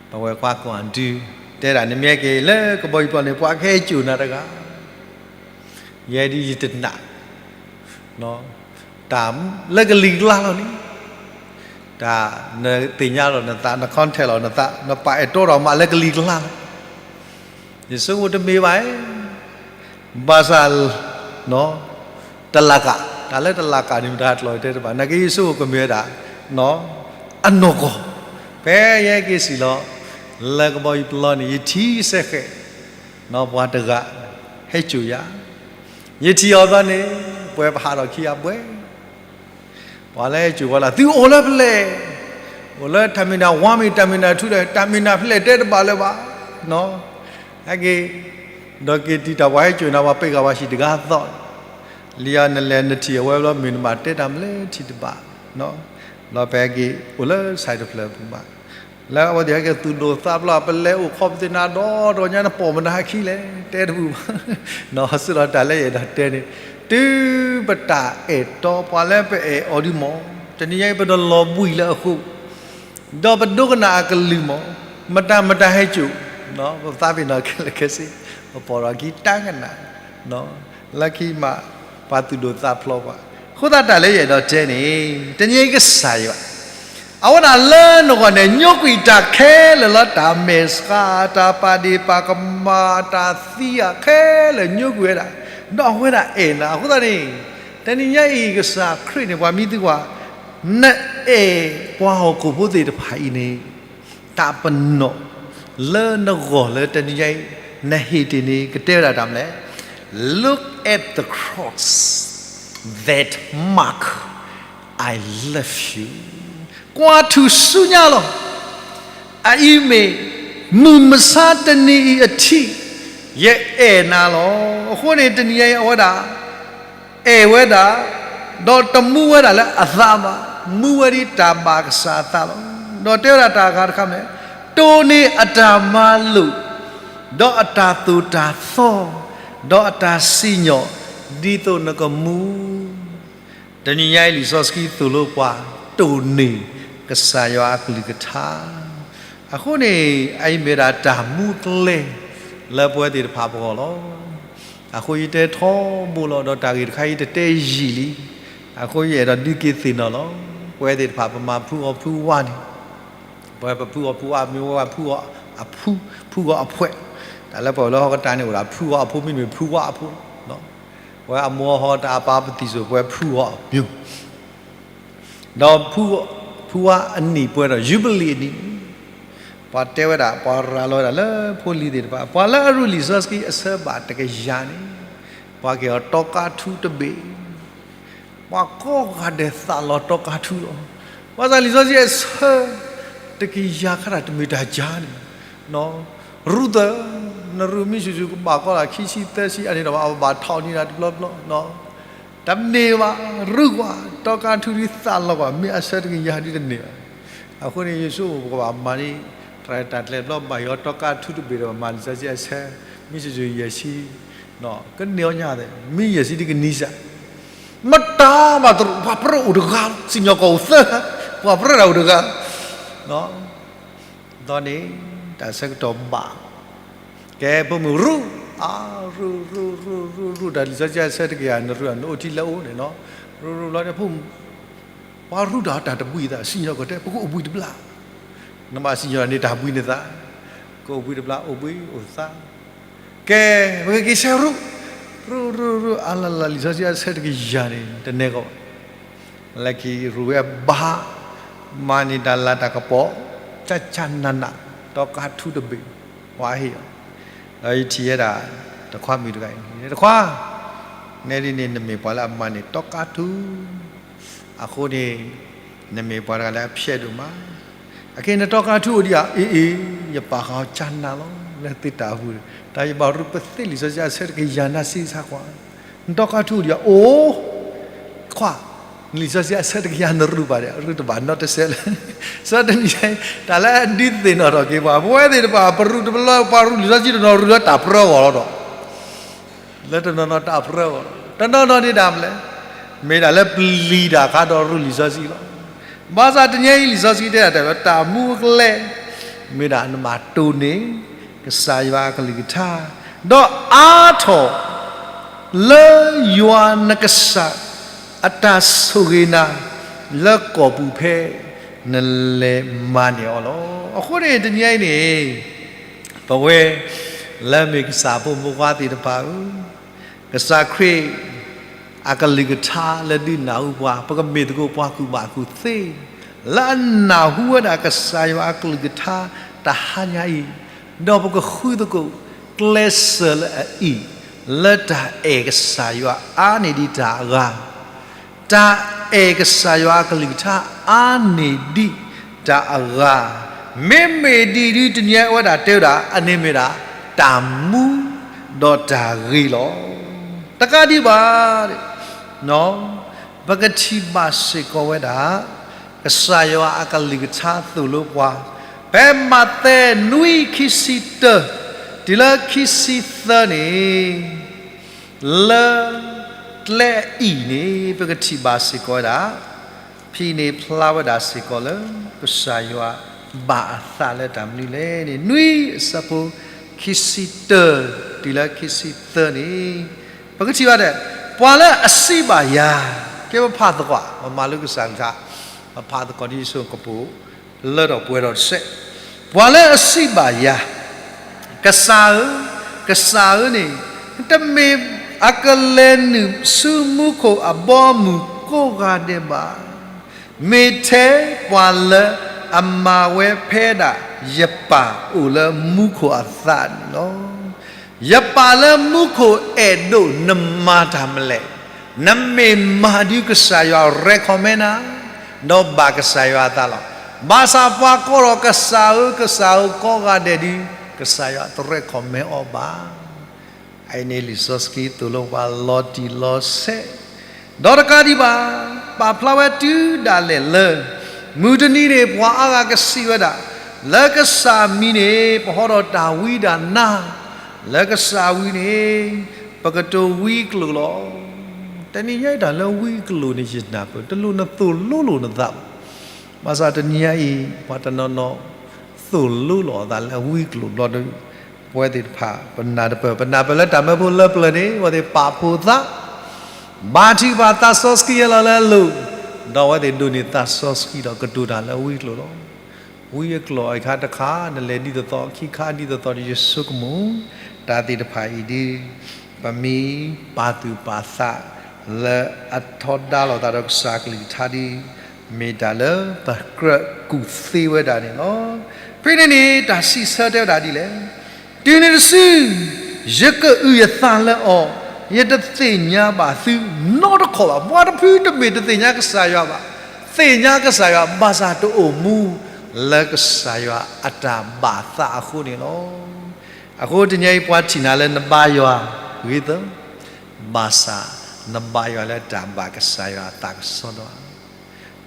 ပဝဲကွၢ်ကွၢ်ဒုး တဲဒၣ်နမ့ၢ်ဟဲက့ၤလၢကဘီယူၤပျီန့ၣ် ပှၤကဟဲစိာ်နၤတဂၤ, ယဲဒ်ယတနာ်, တၢ်လၢကလံၤကျါလီၤန့ၣ်, တၢ်နသ့ၣ်ညါလီၤနသး န contact လီၤနသး နပာ်အဲၣ်တီဒီးမးလၢကလံၤကျါလီၤ. ယဆိကမိၣ်တမ့ၢ်ဘၣ်, ဘၣ်ဆၣ် တလၤကး, တၢ်လၢတလၤကးန့ၣ် မတၤတကျိၤတဲတဘၣ်, နာ်က့ယဆိကမိၣ်ကမ့ၢ်ဝဲဒၣ် အနီၢ်ကီၢ်, ဖဲယဟဲက့ၤစံၣ်လီၤ လၢကဘီယူၤပျီန့ၣ် ယထံၣ်စဲဃဲး ပှၤတဂၤ ဟဲစိာ်ယၤ, ယထံၣ်အီၤဘျီန့ၣ် ပှဲၤပဟးထီၣ်ခံအဘှဲ ပှၤလၢဟဲစိာ်ဝဲလၢ သုအိၣ်လၢဖဲလဲၣ်, အိၣ်လၢ terminal one မ့ၢ် terminal two ဒီး terminal ဖဲလဲၣ်တဲတဘၣ်လၢၤဘၣ်, ဟဲက့ၤ, ဒီးက့ၤတုၤတၢ်ပှၤဟဲစိာ်နၤ ပှၤပ့ၤဂၤဝဲဆံးတဂၤသီၣ်, လံနလဲၤနထံၣ်အဝဲဘျီ မ့ၢ်နဘၣ်တဲတၢ်မနုၤလဲၣ်ထံၣ်တဘၣ်, ဒီးပဟဲက့ၤအိၣ်လၢ site တဖျၢၣ်ပူၤဘၣ်, လၢအဝဲသ့ၣ်ဟဲက့ၤသူၣ်ဒိၣ်သးဖျိး ပလဲၤအိၣ်ခိးပသ့ၣ်နၤဒီးတဂီၤညါ နပိာ်မနုၤဟဲခံလဲၣ် တဲတပူၤဘၣ်, ဒီးစ့ၢ်လီၤတၢ်လၢယအဲၣ်ဒိးတဲန့ၣ်, တုၤပတၢ်အဲၣ်တီပှၤလၢပအဲၣ်အီၤဒုမး, တနံၤညါအံၤပတလီၤဘှံးလၢအဃိ ဒီးပဒိကနၣ်အကလုၢ်မး, မတၤမတၤဟဲစိာ်, ပသးပ့ၤနီၣ်ခဲလၢာ်ခဲဆ့, ပပိာ်ထီၣ်ခံတၢ်ကနၣ်, လၢခံမး ပှၤသူၣ်ဒိၣ်သးဖျိးပှၤ, အဃိသတးတၢ်လၢယအဲၣ်ဒိးတဲန့ၣ် တနံၤအံၤကစၢ်ယွၤ အဝဲဒၣ်လၢနဂီၢ်န့ၣ် ညိကွံာ်တၢ်ခဲလၢာ်လၢတၢ်မဲာ်ဆှး တၢ်ပာ်ဒ့ၣ်ပာ်ကမၣ် တၢ်သံအခဲလၢာ်ညိကွံာ်ဝဲဒၣ်, ဒီးအဝဲဒၣ်အဲၣ်နၤ အဃိသတးန့ၣ် တနံၤညါအံၤကစၢ်ခရံာ်န့ၣ် ပှၤမံသူကွၢ် နအဲၣ်ပှၤဟီၣ်ခိၣ်ဖိသ့ၣ်တဖၣ်အံၤန့ၣ် တၢ်ပနီၣ်လၢနဂီၢ်လၢတနံၤညါအံၤ နဟ့ၣ်တ့ၢ်န့ၣ် ကတဲဝဲဒၣ်တၢ်မနုၤလဲၣ်, Look at the cross that mark I love you. ကွၢ်ထူၣ်ဆူညါလီၤ. အအံၤမ့ၢ် မုၢ်မဆါတနံၤအံၤအထံး ယအဲၣ်နၤလီၤ. အဃိန့ၣ် တနံၤညါအံၤအဝဲဒၣ် အဲၣ်ဝဲဒၣ်, ဒီးတမူဝဲဒၣ်လၢအသးဘၣ်, မူဝဲဒ်တၢ်ဘၣ်ကစၢ်အသးလီၤ. ဒီးတဲဝဲဒၣ်တၢ်အဂၤတခါမ့ၢ်, တိၢ်န့ၢ်အတၢ်မၤလိာ်, ဒီးအတၢ်သိၣ်တၢ်သီ, ဒီးအတၢ်စံၣ်ညီၣ်, ဒ်သိးနကမူ တနံၤညါအံၤလံာ်စီဆှံသိၣ်လိပှၤ တိၢ်န့ၢ်ကစၢ်ယွၤအကလုၢ်ကထါ, အဃိန့ၣ် အအံၤမ့ၢ်ဒၣ်တၢ်မူကျဲ လၢပဝဲသ့ၣ်တဖၣ်ပဂီၢ်လီၤ. အဃိယတဲထီဘိလီၤ ဒီးတၢ်ဂ့ၢ်တခါအံၤတတဲယံာ်လံ, အဃိယအဲၣ်ဒိးဒုးက့ၤသ့ၣ်နီၣ်လီၤ. ပဝဲသ့ၣ်တဖၣ်ပမၤဖုအီၣ်ဖုဝါန့ၣ်, ပဝဲပဖုအီၣ်ဖုဝါမ့ၢ်ဝဲဖုအီၣ်အဖု, ဖုအီၣ်အဖှဲး, တၢ်လၢပှၤလၢဟီၣ်ကတၢၢ်န့ၣ်အိၣ်ဒၣ်ဖုအီၣ်အဖိမ့တမ့ၢ်ဖုဝါအဖိလီၤ. ပဝဲအမိၢ်အဟီၣ်တၢ်အပၢ်ပသံၣ်စိၤ ပဝဲဖုအီၣ်အမျိုး, ဒီးဖုဝါအနံၣ်ပှဲၤဒီး ယူဘလံၣ်အနံၣ်, ပှၤတဲဝဲဒၣ် ပှၤရၤလီၤဝဲဒၣ်လၢဖိလံၤသ့ၣ်တဖၣ် ပှၤလၢအရူၢ်လံာ်စီဆှံအဆၢဘၣ်တကယၤန့ၣ်, ပှၤက့ၤအီၤတီကါထူတဘ့ၣ်, ပှၤကိးဂၤဒဲးသးလီၤတီကါထူလီၤ. ဘၣ်ဆၣ်လံာ်စီဆှံအဆၢ တကယၤခါတၢ်တမ့ၢ်တၢ်ကါန့ၣ်, ရူၢ်သၢ, နရူၢ်မ့ၢ်ဆူၣ်ဆူၣ်ကဘၣ်ကီးလၢခံဆံသၢဆံအန့ၣ်ဒီး အဘၣ်ထီၣ်န့ၢ်ဒၣ်တဘျီဘျီ, တန့ၢ်ဘၣ်, ရူၢ်ကွၢ်, တီကါထူဒုးသးလီၤကွၢ်, မ့ၢ်အဆၢတကယၤဒုးတန့ၢ်ဘၣ်. အဃိန့ၣ် ယဆိကမိၣ်ပကဘၣ်မၤန့ၣ် တၢ်ရဲၣ်တၢ်ကျဲၤဘျီ ဘၣ်ယီၤတီကါထူတဘ့ၣ်ဒီး ပမၤလံာ်စီဆှံအဆၢ, မ့ၢ်စ့ၢ်ကီးယဲၢ်ဆံ, ကန့ၢ်အီၤညါသ့ၣ်, မ့ၢ်ယဲၢ်ဆံဒုးကနံၤစၢ်, မတၤမၤတရူး, ပှၤပြၢအိၣ်တဂၤလီၤ, စံၣ်ညီၣ်ကွီၢ်အိၣ်သၢဂၤ, ပှၤပြၢတၢ်အိၣ်တဂၤ ဒီးန့ၣ် တၢ်ဆၢကတီၢ်ဘၣ်, ကဲဖိမုၣ်ရူၢ်, အါရူၢ်ရူၢ်ရူၢ်ရူၢ်ရူၢ် တၢ်လံာ်စီဆှံအဆၢတကယၤ နရူၢ်ဧါ နအိၣ်ထံလၢအအိၣ်န့ၣ်နီၤ, ရူၢ်ရူၢ်ဘျီန့ၣ် ဖိမုၣ်, ပှၤရူၢ်တၢ်တၢ်တဘှံးသး စံၣ်ညီၣ်ကွီၢ်တဲ ပကအိၣ်ဘှံးတဘျီ, နဘၣ်စံၣ်ညီၣ်န့ၢ်တၢ်ဘှံးန့ၢ်သး, ကအိၣ်ဘှံးတဘျီ အိၣ်ဘှံးအိၣ်သး ကဲ, ပကက့ၤဆဲးရူၢ်, ရူၢ်ရူၢ်ရူၢ် အါလၢ်လၢ် လံာ်စီဆှံအဆၢတကယၤန့ၣ် တနဲကီးဘၣ်, လၢခံရူၢ်ဝဲဘၣ်, မၤန့ၢ်တၢ်လၤတၢ်ကပီၤ, ကၠၢ်ကၠၢ်နးနး, တီကါထူတဘ့ၣ်, ပှၤဟ့ၣ်အီၤ, ဒီးယထံၣ်ဝဲဒၣ်, တခွါမုၣ်တဂၤအံၤ, တခွါ, နဲဒ်န့ၣ် နမ့ၢ်ပှၤလၢအမၤန့ၢ်တီကါထူ အဃိန့ၣ်, နမ့ၢ်ပှၤတဂၤလၢအဖျဲးဒိၣ်မး, အခဲအံၤနတီကါထူအိၣ်ဒံးဧါ, အ့အ့, ယပာ်ဃာ်အီၤကၠၢ်နးလီၤ, လၢသုတၢ်အိၣ်ဖှိၣ်, တၢ်ယဘၣ်ရူၢ်ပသ့လံာ်စီဆှံအဆၢတကယၤနၤဆံးဆါကွၢ်, နတီကါထူအိၣ်ဒံးဧါ, အိၣ်, ခွါ, နလံာ်စီဆှံအဆၢတကယၤနရူၢ်ဘၣ်ဒီး ရူၢ်တဘၣ်နီတစဲးလၢ, ဆၢတနံၤ, တၢ်လၢအဒုးသ့ၣ်နီၣ်ထီၣ်က့ၤပှၤ ပဝဲသ့ၣ်တဖၣ် ပရူၢ်တဘျီ ပှၤရူၢ်လံာ်စီဆှံတနီၤရူၢ်လၢတၢ်ပြၢဂီၢ်လီၤဒီး လၢတနီၤနီၤတၢ်ပြၢဂီၢ်, တနီၤနီၤဒၣ်မနုၤလဲၣ်, မ့ၢ်ဒၣ်လၢပျံၤတၢ်အခါဒီးရူၢ်လံာ်စီဆှံလီၤ. ဘၣ်ဆၣ်တနံၤအံၤလံာ်စီဆှံတဲဒၣ်တဲလၢတၢ်မူအကလဲ, မ့ၢ်ဒၣ်နဘၣ်တိၢ်န့ၢ် ကစၢ်ယွၤအကလုၢ်ကထါ, ဒီးအါထီၣ် လၢယွၤနကစၢ် အတၢ်ဆိၣ်ဂ့ၤနၤ လၢကီၢ်ပူၤဖဲ နလဲၤမၤန့ၢ်အီၤလီၤ. အဃိန့ၣ်တနံၤအံၤန့ၣ် ပဝဲ လၢမ့ၢ်ကစၢ်ဖိမုၣ်ဖိခွါသ့ၣ်တဖၣ်ဧၢ, ကစၢ်ခရံာ် အကလုၢ်ကထါလၢဒုးနၢ်ဟူပှၤ ပကမ့ၢ်သကိးပှၤကူၣ်ဘၣ်ကူၣ်သ့ လၢအနၢ်ဟူဝဲဒၣ်ကစၢ်ယွၤအကလုၢ်ကထါတဟါညါအံၤ, ဒီးပကဃုသကိးကျဲစၢၤလၢအအံၤ, လၢတၢ်အဲၣ်ကစၢ်ယွၤအါန့ၢ်ဒံးတၢ်အဂၤ တၢ်အဲၣ်ကစၢ်ယွၤအကလုၢ်ကထါအါန့ၢ်ဒံးတၢ်အဂၤ, မ့မ့ၢ်ဒ်ဒုးတနံၤအံၤဝဲဒၣ်တဲဝဲဒၣ် အန့ၣ်မ့ၢ်ဒၣ် တၢ်မူဒီးတၢ်ဂ့ၤလီၤ. တကးဒံးဘၣ် ပကထံၣ်ဘၣ်စ့ၢ်ကီးဝဲဒၣ် ကစၢ်ယွၤအကလုၢ်ကထါသိၣ်လိပှၤ ဖဲမးသဲနွံခံဆံတၢ တုၤလၢခံဆံသၢန့ၣ် လၢကျဲအံၤန့ၣ် ပကထံၣ်ဘၣ်စ့ၢ်ကီးဝဲဒၣ် ဖဲန့ၣ်ဖျါဝဲဒၣ်စ့ၢ်ကီးလၢ ကစၢ်ယွၤဘၣ်အသးလၢတၢ်မနုၤလဲၣ်န့ၣ် နွံအဆၢဖိ ခံဆံတၢ တုၤလၢခံဆံသၢန့ၣ် ပကထံၣ်ဘၣ်ဒၣ် ပှၤလၢအစံးဘၣ်ယၤ, ကဲပဖးသကိး ပမၤလိကစၢ်ကလုၢ်ကထါ, ပဖးသကိးဒ်ယဆိကမိၣ် လၢထီၣ်ပှဲၤထီၣ်တစဲး, ပှၤလၢအစံးဘၣ်ယၤ, ကစၢ်ဧၢ, ကစၢ်ဧၢန့ၣ် တမ့ၢ်အကလဲၤနုာ်ဆူမူခိၣ်အဘီအမုၢ်ကိးဂၤဒဲးဘၣ်. မ့ၢ်ထဲပှၤလၢအမၤဝဲဖဲဒၣ်ယပၢ်အိၣ်လၢမူခိၣ်အသးန့ၣ်လီၤ. ယပၢ်လၢမူခိၣ်အဲၣ်ဒိးနမၤတၢ်မနုၤလဲၣ်, နမ့ၢ်မၤဒ်ကစၢ်ယွၤ recommend နၤ, ဒီးဘၣ်ကစၢ်ယွၤအသးလီၤ. ဘၣ်ဆၣ်ပှၤကိးထီၣ်ကစၢ်ဧၢ ကစၢ်ဧၢကိးဂၤဒဲးဒုး ကစၢ်ယွၤတ recommend အီၤဘၣ်. အအံၤန့ၣ်လံာ်စီဆှံသိၣ်လိပှၤလီၤတံၢ်လီၤဆဲး, ဒီးတကးဒံးဘၣ် ပာ်ဖျါဝဲတုၤဒၣ်လဲာ်လၢ မုၢ်တနံၤန့ၣ် ပှၤအါဂၤကစံးဝဲဒၣ်, လၢကစၢ်မံၤန့ၣ် ပဟီထီၣ်တၢ်ဝံဒၣ်နါ, လၢကစၢ်ဝံၤန့ၣ် ပကတိၤဝံကျိာ်လီၤ. တနံၤညါအံၤတၢ်လၢဝံကျိာ်န့ၣ် ယနၢ်ပၢၢ် တလိၣ်နသိၣ်လိလိာ်နသးဘၣ်. ဘၣ်ဆၣ်တနံၤညါအံၤ ပှၤတနီၤနီၤ သိၣ်လိလီၤအသးလၢဝံကျိာ်ဘျီဒီး ပဝဲသ့ၣ်တဖၣ် ပနၢ်တပၢၢ်, ပနၢ်ပၢၢ်လၢတၢ်မၢဖိလၢပျၢၤန့ၣ် အဝဲသ့ၣ်ပာ်ဖှိၣ်သး, ဘါထုကဖၣ်သးစီဆှံဟဲလီၤလၢအလိၤ, ဒီးအဝဲသ့ၣ်ဒိးန့ၢ်သးစီဆှံဒီးကတိၤတၢ်လၢဝံကျိာ်လီၤ. ဝံအကျိာ်အခါတခါ နလဲၤဒ်သိးသိး ခံခါဒ်သိးသိးဒီး ယဆိကမိၣ် တၢ်သ့ၣ်တဖၣ်အံၤဒ် ပမ့ၢ်ပာ်သူၣ်ပာ်သး လၢအထီဒါလိာ်သးဒီးကစၢ်ကလုၢ်ကထါဒ် မ့ၢ်တၢ်လၢပကြၢးကူၣ်သ့ဝဲဒၣ်န့ၣ်လီၤ. ဖဲန့ၣ်န့ၣ် တၢ်စံးဆၢတဲဝဲဒၣ်ဒ်လဲၣ်, တုၤနုၤတစု ယကအုၣ်ယသးလၢအီၤ, ယတသ့ၣ်ညါဘၣ်သုနီတခီၣ်ဘၣ်. ပှၤတဖုတမ့ၢ်တသ့ၣ်ညါကစၢ်ယွၤဘၣ်, သ့ၣ်ညါကစၢ်ယွၤ ဘၣ်ဆၣ်တအိၣ်မူလၢကစၢ်ယွၤအတၢ်ဘၣ်သးအဃိန့ၣ်လီၤ. အဃိတနံၤအံၤ ပှၤထံၣ်နၤလၢနဘါယွၤ ဂ့ၤသၢ, ဘၣ်ဆၣ် နဘၣ်ယွၤလၢတၢ်ဘၣ်ကစၢ်ယွၤအသးကစီဒီဧါ.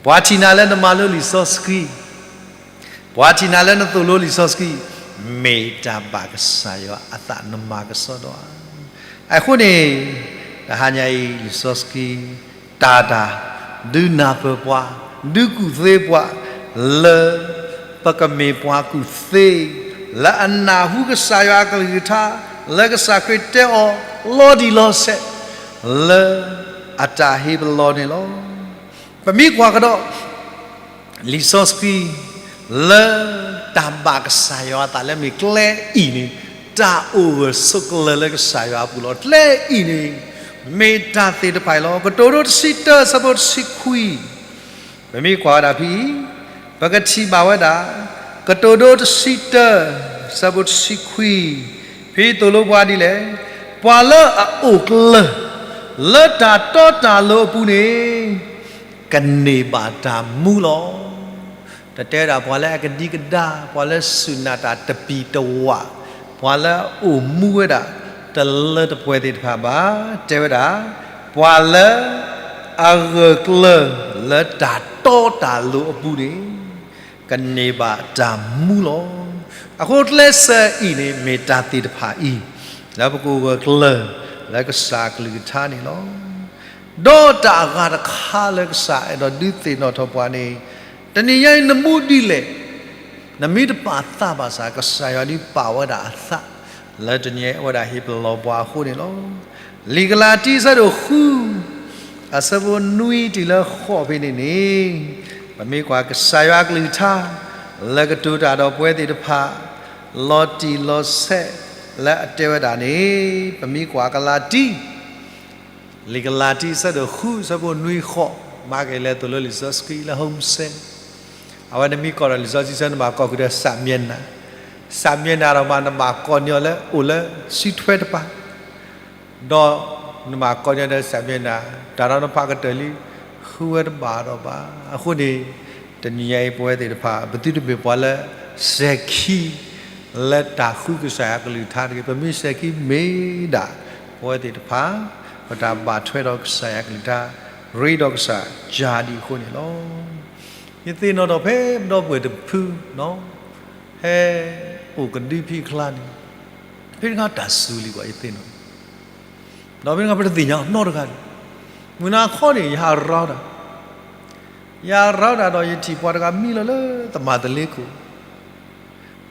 ပှၤထံၣ်နၤလၢနမၤလိလံာ်စီဆှံ, ပှၤထံၣ်နၤလၢနသိၣ်လိလံာ်စီဆှံ, မ့ၢ်တၢ်ဘၣ်ကစၢ်ယွၤအသးနမၤကစီဒီဧါ. အဃိန့ၣ် တဟါညါအံၤ လံာ်စီဆှံ တၢ်တၢ် ဒုးနၢ်ပၢၢ်ပှၤ, ဒုးကူၣ်သ့ပှၤ, လၢ ပကမ့ၢ်ပှၤကူၣ်သ့, လၢအနၢ်ဟူကစၢ်ယွၤအကလုၢ်ကထါ, လၢကစၢ်ခရံာ်တဲအီၤ လီၤတံၢ်လီၤဆဲး, လၢအတၢ်ဟ့ၣ်ပလီၢ်န့ၣ်လီၤ. ပမ့ၢ်ကွၢ်ကဒီး လံာ်စီဆှံ လၢတၢ်ဘၣ်ကစၢ်ယွၤအသးလၢမ့ၢ်ကျဲအံၤန့ၣ် တၢ်အိၣ်ဂၢၢ်ဆိးကျၢၤလၢကစၢ်ယွၤအပူၤလီၤ. ကျဲအံၤန့ၣ် မ့ၢ်တၢ်သ့ၣ်တဖၣ်အံၤလီၤ. ကတိၤဒိတဆံတၢ ဆၢဖိတဆံခွံ ပမ့ၢ်ကွၢ်ဝဲဒၣ်ဖဲအံၤ ပကထံၣ်ဘၣ်ဝဲဒၣ် ကတိၤဒိတဆံတၢ ဆၢဖိတဆံခွံ ဖဲသိၣ်လိပှၤဒ်လဲၣ်, ပှၤလၢအအိၣ်ကျၢၤ လၢတၢ်တီတၢ်လိၤအပူၤန့ၣ် ကန့ၢ်ဘၣ်တၢ်မူလီၤ. တၢ်တဲဝဲဒၣ် ပှၤလၢအကဒံကဒါ, ပှၤလၢစူၢ်နာ်တၢ်တပျံၤတဝၢ်, ပှၤလၢအအိၣ်မူဝဲဒၣ် တလၢတပှဲၤသ့ၣ်တဖၣ်ဘၣ်, တဲဝဲဒၣ် ပှၤလၢ အဂၢၢ်ကျၢၤ လၢတၢ်တီတၢ်လိၤအပူၤန့ၣ် ကန့ၢ်ဘၣ်တၢ်မူလီၤ. အဃိကျဲစၢၤအံၤန့ၣ် မ့ၢ်တၢ်သ့ၣ်တဖၣ်အံၤ လၢပကအိၣ်ဂၢၢ်ကျၢၤ လၢကစၢ်အကလုၢ်ကထါန့ၣ်လီၤ. ဒီးတၢ်အဂၤတခါလၢကစၢ်အဲၣ်ဒိးဒုးသ့ၣ်နီၣ်ထီၣ်ပှၤန့ၣ် တနံၤညါအံၤနမူဒ်လဲၣ်, နမ့ၢ်တပာ်သးဘၣ်ဆၣ် ကစၢ်ယွၤဒုးပာ်ဝဲဒၣ်အသး လၢတနံၤညါအံၤအိၣ်ဝဲဒၣ်ဟ့ၣ်ပလီၢ်ပှၤအဃိန့ၣ်လီၤ. လံာ်ကလၤတံ အဆၢဒိၣ်ဃု အဆၢဖိနွံတုၤလၢဃိးဖဲန့ၣ်န့ၣ် ပမ့ၢ်ကွၢ်ကစၢ်ယွၤအကလုၢ်ကထါ လၢကတိၤတၢ်ဒီးပဝဲသ့ၣ်တဖၣ် လီၤတံၢ်လီၤဆဲး လၢအတဲဝဲဒၣ်န့ၣ် ပမ့ၢ်ကွၢ်ကလၤတံ လံာ်ကလၤတံ အဆၢဒိၣ်ဃု အဆၢဖိနွံဃိး, မၤက့ၤလဲၤသိၣ်လိလံာ်စီဆှံလၢ home study, အဝဲနမ့ၢ်ကိးဒီးလံာ်စီဆှံဆၢ နဘၣ်ကိးဃုာ်ဒီး စးမျဲနၤ, စးမျဲနၤဒီးမး နဘၣ်ကိးန့ၢ်အီၤလၢအိၣ်လၢစုထွဲတပၤ ဒီးနဘၣ်ကိးန့ၢ်အီၤဒီး စးမျဲနၤ တၢ်ဒီးနဖးကတၢၢ်လံ ဃုဝဲတဘၣ်ဒီးဘၣ်. အဃိန့ၣ် တနံၤညါအံၤပဝဲသ့ၣ်တဖၣ် ပသုတမ့ၢ်ပှၤလၢ စဲၤခံ လၢတၢ်ဃုကစၢ်ယွၤကလုၢ်ကထါတဂ့ၤ. ပမ့ၢ်စဲၤခံမ့ၢ်ဒၣ် ပဝဲသ့ၣ်တဖၣ် ပတၢ်ဘၣ်ထွဲဒီးကစၢ်ယွၤကလုၢ်ကထါ ရ့ဒီးကစၢ်ယွၤဒံးအဃိန့ၣ်လီၤ. ယသ့ၣ်နီၣ်ထီၣ်ဖဲပဒီပုၢ်ဝဲၢ်တဖု ဟဲအိၣ်ကဒုဖံးအကျါန့ၣ် ဖဲတခါတၢ်စူၤလံကွၢ် ယသ့ၣ်နီၣ်, ဒီးဖဲတခါပတသ့ၣ်ညါနီတဂၤန့ၣ်, မုၢ်နၤခီန့ၣ် ယဟးရၤတၢ်, ယဟးရၤတၢ်ဒီးယထံၣ်ပှၤတဂၤမံလီၤလၢသမၣ်သလ့ခိၣ်,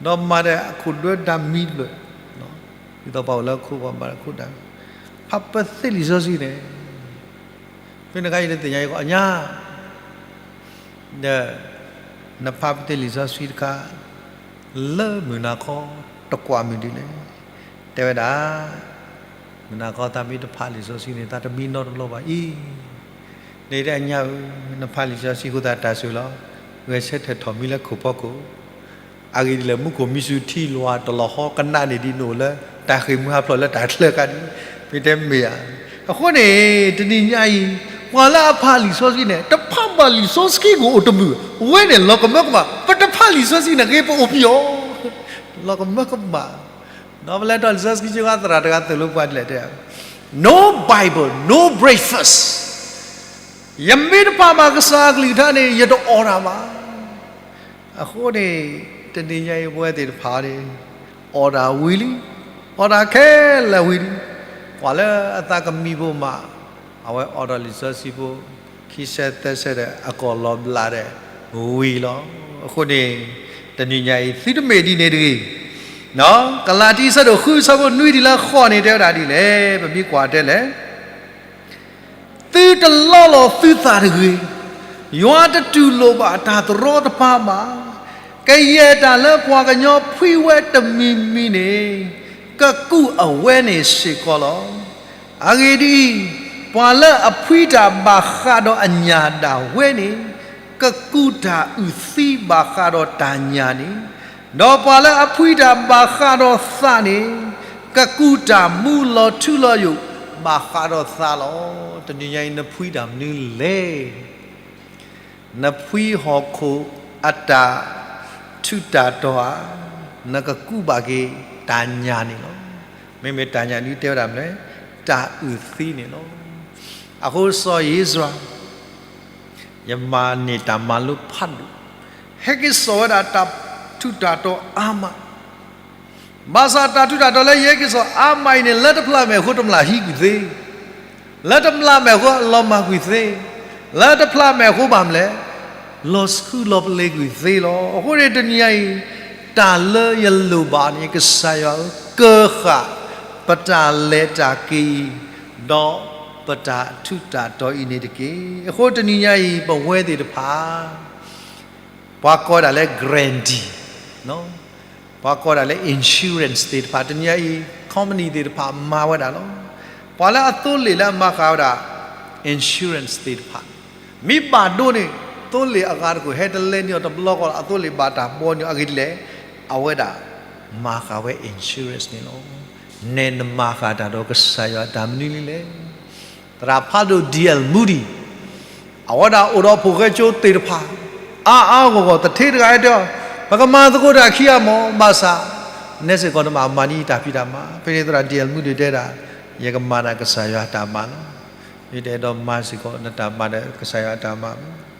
ဒီးမၤဒီးအခိၣ်ဒၢတၢ်မံတဖျၢၣ်, ဒ်သိးပှၤအိၣ်လၢခိၣ် ပှၤမၤဒီးခိၣ်တၢ်, ဖးပသ့လံာ်စီဆှံန့ၣ်, ဖဲန့ၣ်အခါယတသ့ၣ်ညါ ယကိးအညါ ဒီး နဖးပသ့လံာ်စီဆှံတခါ လၢမုၢ်နၤခီ တကွၢ်မုၢ်ဒ်လဲၣ်. တဲဝဲဒၣ် မုၢ်နၤခီသးမ့ၢ်တဖးလံာ်စီဆှံန့ၣ် သးတမံနီတဘျီဘၣ်အံၤ, ဒီးတဲအညါဧၢ, နဖးလံာ်စီဆှံအဃိသတးတၢ်စူၤလီၤ, ဂဲၤဆၢထၢၣ်ထီၣ်မံလၢခိၣ်ဖီခိၣ် အဂ့ၢ်ဒ်လဲၣ် မူခိၣ်မံဆူၣ်ထံလီၤတလီၤဟီ ကနးန့ၢ်ဒ်နအိၣ်လၢ တၢ်ဃ့ၢ်မှံဟးဖျိးလၢတၢ်ချၢအခါန့ၣ်, မ့ၢ်တဲမ့ၢ်ဧါ. အဃိန့ၣ် တနံၤညါအံၤ ပှၤလၢအဖးလံာ်စီဆှံန့ၣ် တဖးဘၣ်လံာ်စီဆှံကအိၣ်တမုာ်, အဝဲန့ၣ်လီၤကမၢကမၣ်, ပတဖးလံာ်စီဆှံန့ၣ် ဂ့ၤပအိၣ်ဖံးအီၤ, လီၤကမၢကမၣ်. ဒီးပလဲၤထီၣ်လံာ်စီဆှံကၠိခါ သရၣ်တဂၤသိၣ်လိပှၤဒ်လဲၣ်တဲ No Bible, no breakfast. ယမ့ၢ်တဖးဘၣ်ကစၢ်အကလုၢ်ကထါန့ၣ် ယတအီၣ်တၢ်ဘၣ်. အဃိန့ၣ် တနံၤညါအံၤပဝဲသ့ၣ်တဖၣ်န့ၣ် အီၣ်တၢ်ဝံၤလံ, အီၣ်တၢ်ခဲလၢာ်ဝံၤလံ, ပှၤလၢအသးကမံဖိမး အဝဲအီၣ်ဒီးလံာ်စီဆှံဖိ ခံဆၢသၢဆၢဒီး အကိာ်လီၤဘျးဒီးဝံၤလီၤ. အဃိန့ၣ် တနံၤညါအံၤ သုတမ့ၢ်ဒ်န့ၣ်တဂ့ၤ. ကလၤတံ အဆၢဒိၣ်ဃု အဆၢဖိနွံတုၤလၢဃိးန့ၣ် တဲဝဲဒၣ်ဒ်လဲၣ်, ပမ့ၢ်ကွၢ်တဲလဲၣ် သုတလီလီၤသုသးတဂ့ၤ. ယွၤတတူၢ်လိာ်ဘၣ်တၢ်သရီတပါဘၣ်. ကယဲၢ်တၢ်လၢပှၤကညီဖှံဝဲတမံၤမံၤန့ၣ် ကကူးအဝဲန့ၣ်စ့ၢ်ကီးလီၤ. အဂ့ၢ်ဒ်အံၤ, ပှၤလၢအဖှံတၢ်ဘၣ်ဃးဒီးအညၣ်ဒၣ်ဝဲန့ၣ် ကကူးတၢ်အုၣ်သံဘၣ်ဃးဒီးတၢ်ညၣ်န့ၣ်, ဒီးပှၤလၢအဖှံတၢ်ဘၣ်ဃးဒီးသးန့ၣ် ကကူးတၢ်မူလီၤထူလီၤယိာ်ဘၣ်ဃးဒီးသးလီၤ. တနံၤညါအံၤ နဖှံတၢ်မနုၤလဲၣ်. နဖှံဟီၣ်ခိၣ်အတၢ်ထူးတၢ်တီၤဧါ, နကကူးဘၣ်က့ၤတၢ်ညၣ်န့ၣ်လီၤ. မ့မ့ၢ်တၢ်ညၣ်ဒ်တဲဝဲဒၣ်မနုၤလဲၣ်, တၢ်အုၣ်သံန့ၣ်လီၤ. အဃိစီၤဧ့စြၤ, ယမၤန့ၢ်တၢ်မၤလိဖးဒိၣ်, ဟဲက့ၤစိာ်ဝဲဒၣ်တၢ်ထူးတၢ်တီၤအါမး, ဘၣ်ဆၣ်တၢ်ထူးတၢ်တီၤလၢယဟဲက့ၤစိာ်အါမးအံၤန့ၣ် လၢတဖျးမဲာ်အဃိတမျၢ်ဟံးကွံာ်သ့, လၢတဖျးမဲာ်အဃိအလီၤမၢ်ကွံာ်သ့, လၢတဖျးမဲာ်အဃိဘၣ်မနုၤလဲၣ်, လီၤဆှုလီၤပလ့ၤကွံာ်သ့လီၤ. အဃိန့ၣ်တနံၤညါအံၤ, တၢ်လၢယလိၣ်ဘၣ်န့ၣ် ကစၢ်ယွၤဧၢ, ကၢၤဃာ်ပတၢ်လဲၤတၢ်က့ၤအံၤ, ဒီးပတၢ်ထူးတၢ်တီၤအံၤန့ၣ်တက့ၢ်. အဃိတနံၤညါအံၤ ပဝဲသ့ၣ်တဖၣ် ပှၤကိးဒၣ်လၢ guarantee, ပှၤကိးဒၣ်လၢ insurance သ့ၣ်တဖၣ် တနံၤညါအံၤ company သ့ၣ်တဖၣ်မၤဝဲဒၣ်လီၤ. ပှၤလၢအသိလ့ၣ်လၢအမၤဃာ်ဝဲဒၣ် insurance သ့ၣ်တဖၣ် မ့ၢ်ဘၣ်ဒိန့ၣ် သိလ့ၣ်အဂၤတခိၣ်ဟဲတလဲန့ၢ်အီၤတဘျီဃီဒီး အသိလ့ၣ်ဘၣ်တၢ်ဘီန့ၢ်အီၤအဂ့ၢ်ဒ်လဲၣ်, အဝဲဒၣ်မၤဃာ်ဝဲ insurance န့ၣ်လီၤ. နဲနမၤဃာ်တၢ်ဒီးကစၢ်ယွၤတၢ်မနုၤလံလဲၣ်. သရၣ်ဖးဒိၣ် D L Moody အဝဲဒၣ်အိၣ်ဒီးဖိၣ်ဃဲကၠိသ့ၣ်တဖၣ် အါအါဂီၢ်ဂီၢ် သထ့တဂၤဟဲတဲအီၤ, ပကမၤသကိးတၢ်ခံဂၤမး ဘၣ်ဆၣ် နဲစ့ၢ်ကီးနဘၣ်မၤဒ်တၢ်ဖံးတၢ်မၤ. ဖဲန့ၣ်သရၣ် D L Moody တဲဒၣ်, ယကမၤနၤကစၢ်ယွၤတၢ်မၤလီၤ. ယတအဲၣ်ဒိးမၤစ့ၢ်ကီးနတၢ်မၤဒီးကစၢ်ယွၤတၢ်မၤဘၣ်.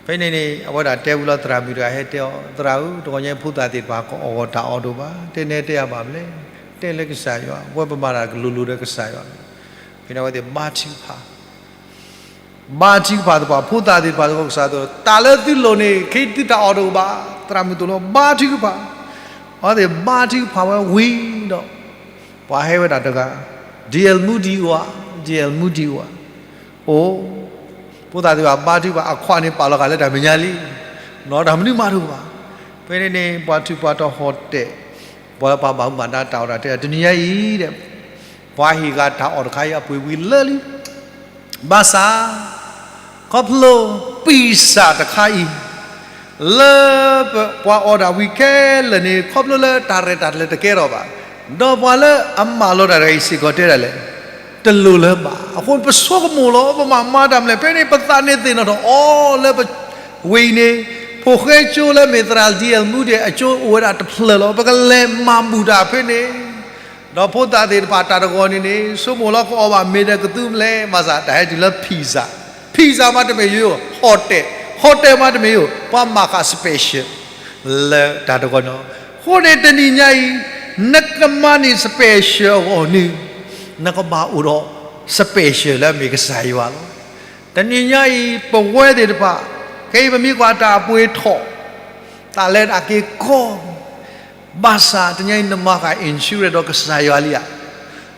ဖဲန့ၣ်န့ၣ် အဝဲဒၣ်တဲဝံၤလီၤသရၣ်မုၣ်တဂၤဟဲတဲအီၤ, သရၣ်ဧၢ, တဂီၤညါဖိသၣ်သ့ၣ်တဖၣ်ကအီၣ်ဂီၤတၢ်အီၣ်တအိၣ်ဘၣ်, တဲနဲတဲယၤဘၣ်မနုၤလဲၣ်, တဲလၢကစၢ်ယွၤ, အဝဲပမၤတၢ်ကလိၤလိၤဒီးကစၢ်ယွၤ. ဖဲန့ၣ်အဝဲသ့ၣ်ဘါထုကဖၣ် ဘါထုကဖၣ်သပှၢ်, ဖိသၣ်သ့ၣ်တဖၣ်သပှၢ်, ကစၢ်သိး တၢ်လၢသုလိၣ်န့ၣ် ခဲအံၤသုတၢ်အီၣ်တအိၣ်ဘၣ်. သရၣ်မုၣ်သိၣ်လိ ဘါထုကဖၣ်, အဝဲသ့ၣ်ဘါထုကဖၣ်ဝဲဝံၤဒီး ပှၤဟဲဝဲဒၣ်တဂၤ, D L Moody ဧါ, D L Moody ဧါ, အိၣ်, ဖိသၣ်သ့ၣ်တဖၣ်ဘါထုကဖၣ် အခွးန့ၣ်ပာ်လီၤဃာ်လၢတၢ်မဲာ်ညါလံ, နီၢ်တၢ်မနုၤမၤတအိၣ်ဘၣ်. ဖဲန့ၣ်န့ၣ် ပှၤထုးပှၤတီၤဟီၣ်တဲာ်, ပှၤလၢပှၤဘၣ်မူဘၣ်ဒါတၢ်အိၣ်တၢ်တဲ တနံၤညါအံၤဒီး ပှၤဟ့ၣ်ဂၤတၢ်အီၣ်တခါအံၤအပှ့ၤဝံၤလၢာ်လံ. ဘၣ်ဆၣ် ခီဖျိ ပံစၢ်တခါအံၤ လၢပှၤအီၣ်ဒၣ်ဝံၤခဲလၢာ်န့ၣ် ခီဖျိလၢတၢ်ရဲၣ်တၢ်ကျဲၤတကဲထီၣ်ဘၣ်, ဒီးပှၤလၢအမၢလီၤတၢ်တဂၤအံၤစ့ၢ်ကီးတဲဒၣ်လဲာ်, တလိၣ်လၢၤဘၣ်. အဃိပဆိကမိၣ်လီၤ, ပမၤမၤတၢ်မနုၤလဲၣ်. ဖဲန့ၣ်ပသးန့ၣ်သ့ၣ်နီၣ်ထီၣ်အီၤလၢပဝ့ၢ်အံၤန့ၣ်, ဖိၣ်ဃဲကၠိလၢမ့ၢ်သရၣ် D L Moody အကၠိအိၣ်ဝဲဒၣ်တဖျၢၣ်လီၤ. ပကလဲၤမၤဘူၣ်တၢ်ဖဲန့ၣ် ဒီးဖိသၣ်သ့ၣ်တဖၣ်တၢ်တဂီၤန့ၣ်န့ၣ် ဆိကမိၣ်လီၤကအီၣ်ဘၣ်မ့ၢ်ဒီးကသူမနုၤလဲၣ်, ဘၣ်ဆၣ်တၢ်ဟဲတုၤလၢ pizza, pizza မးတမ့ၢ်ယိာ် hotel, hotel မးတမ့ၢ်ယိာ် ပှၤမၤဃာ် special လၢတၢ်တဂီၤန့ၣ်လီၤ. အဃိန့ၣ်တနံၤညါအံၤ နကမၤန့ၢ် special အဂီၢ်န့ၣ် နကဘၣ်အိၣ်ဒီး special လၢအမ့ၢ်ကစၢ်ယွၤလီၤ. တနံၤညါအံၤ ပဝဲသ့ၣ်တဖၣ် ခဲအံၤပမ့ၢ်ကွၢ်တၢ်အပှ့ၤထီၣ် တၢ်လဲၤတၢ်က့ၤကီ ဘၣ်ဆၣ်တနံၤညါအံၤ နမၤဃာ် insurance ဒီးကစၢ်ယွၤလံဧါ.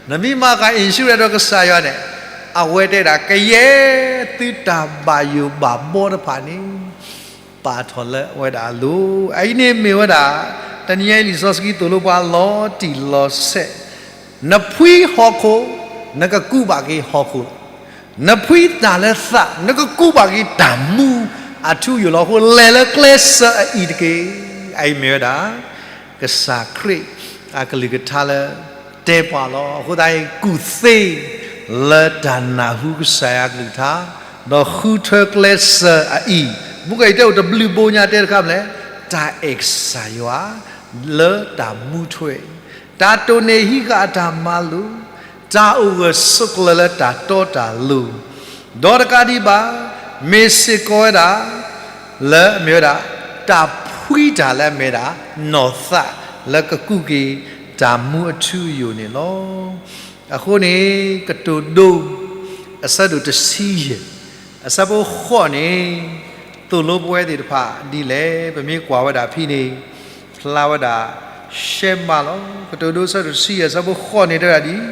နမ့ၢ်မၤဃာ် insurance ဒီးကစၢ်ယွၤန့ၣ် အဝဲတဲဒၣ် ကယဲၢ်သုတၢ်ဘၣ်ယိၣ်ဘၣ်ဘီတဖၣ်န့ၣ် ပာ်ထီၣ်လၢအဝဲဒၣ်အလိၤ. အအံၤန့ၣ်မ့ၢ်ဝဲဒၣ် တနံၤညါအံၤ လံာ်စီဆှံသိၣ်လိပှၤလီၤတံၢ်လီၤဆဲး, နဖှံဟီၣ်ခိၣ် နကကူးဘၣ်က့ၤဟီၣ်ခိၣ်လီၤ. နဖှံတၢ်လၢသး နကကူးဘၣ်က့ၤတၢ်မူအထူအယိာ်လီၤ. အဃိ လဲၤလၢကျဲစၢၤအအံၤတက့ၢ်. အအံၤမ့ၢ်ဝဲဒၣ် ကစၢ်ခရံာ်အကလုၢ်ကထါလၢတဲပှၤလီၤ. အဃိသတး ကူၣ်သ့ လၢတၢ်နၢ်ဟူကစၢ်ယွၤကလုၢ်ကထါ, ဒီးဃုထၢကျဲစၢၤအအံၤ, မူကီၢ်အံၤတဲအိၣ်တဘျုးဘိညါတဲတခါမနုၤလဲၣ်, တၢ်အဲၣ်ကစၢ်ယွၤ လၢတၢ်မူထွဲ တၢ်တိၢ်န့ၢ်ဟံးဃာ်အတၢ်မၤလိာ်, တၢ်အိၣ်ဂၢၢ်ဆိးကျၢၤလၢတၢ်တီတၢ်လိၤ, ဒီးတကးဒံးဘၣ် မ့ၢ်စ့ၢ်ကီးဝဲဒၣ် လၢအမ့ၢ်ဝဲဒၣ် တၢ်ဖှံတၢ်လၢအမ့ၢ်ဒၣ် နီၢ်သးလၢကကူးက့ၤတၢ်မူအထူအယိာ်န့ၣ်လီၤ. အဃိန့ၣ် ကတိၤဒိ အဆၢဒိၣ်တဆံယဲၢ် အဆၢဖိဃိးန့ၣ် သိၣ်လိပဝဲသ့ၣ်တဖၣ်ဒ်လဲၣ်. ပမ့ၢ်ကွၢ်ဝဲဒၣ်ဖဲန့ၣ် ဖျါဝဲဒၣ်ရှဲမးလီၤ. ကတိၤဒိအဆၢဒိၣ်တဆံယဲၢ် အဆၢဖိဃိးန့ၣ်တဲဒၣ်ဒ်,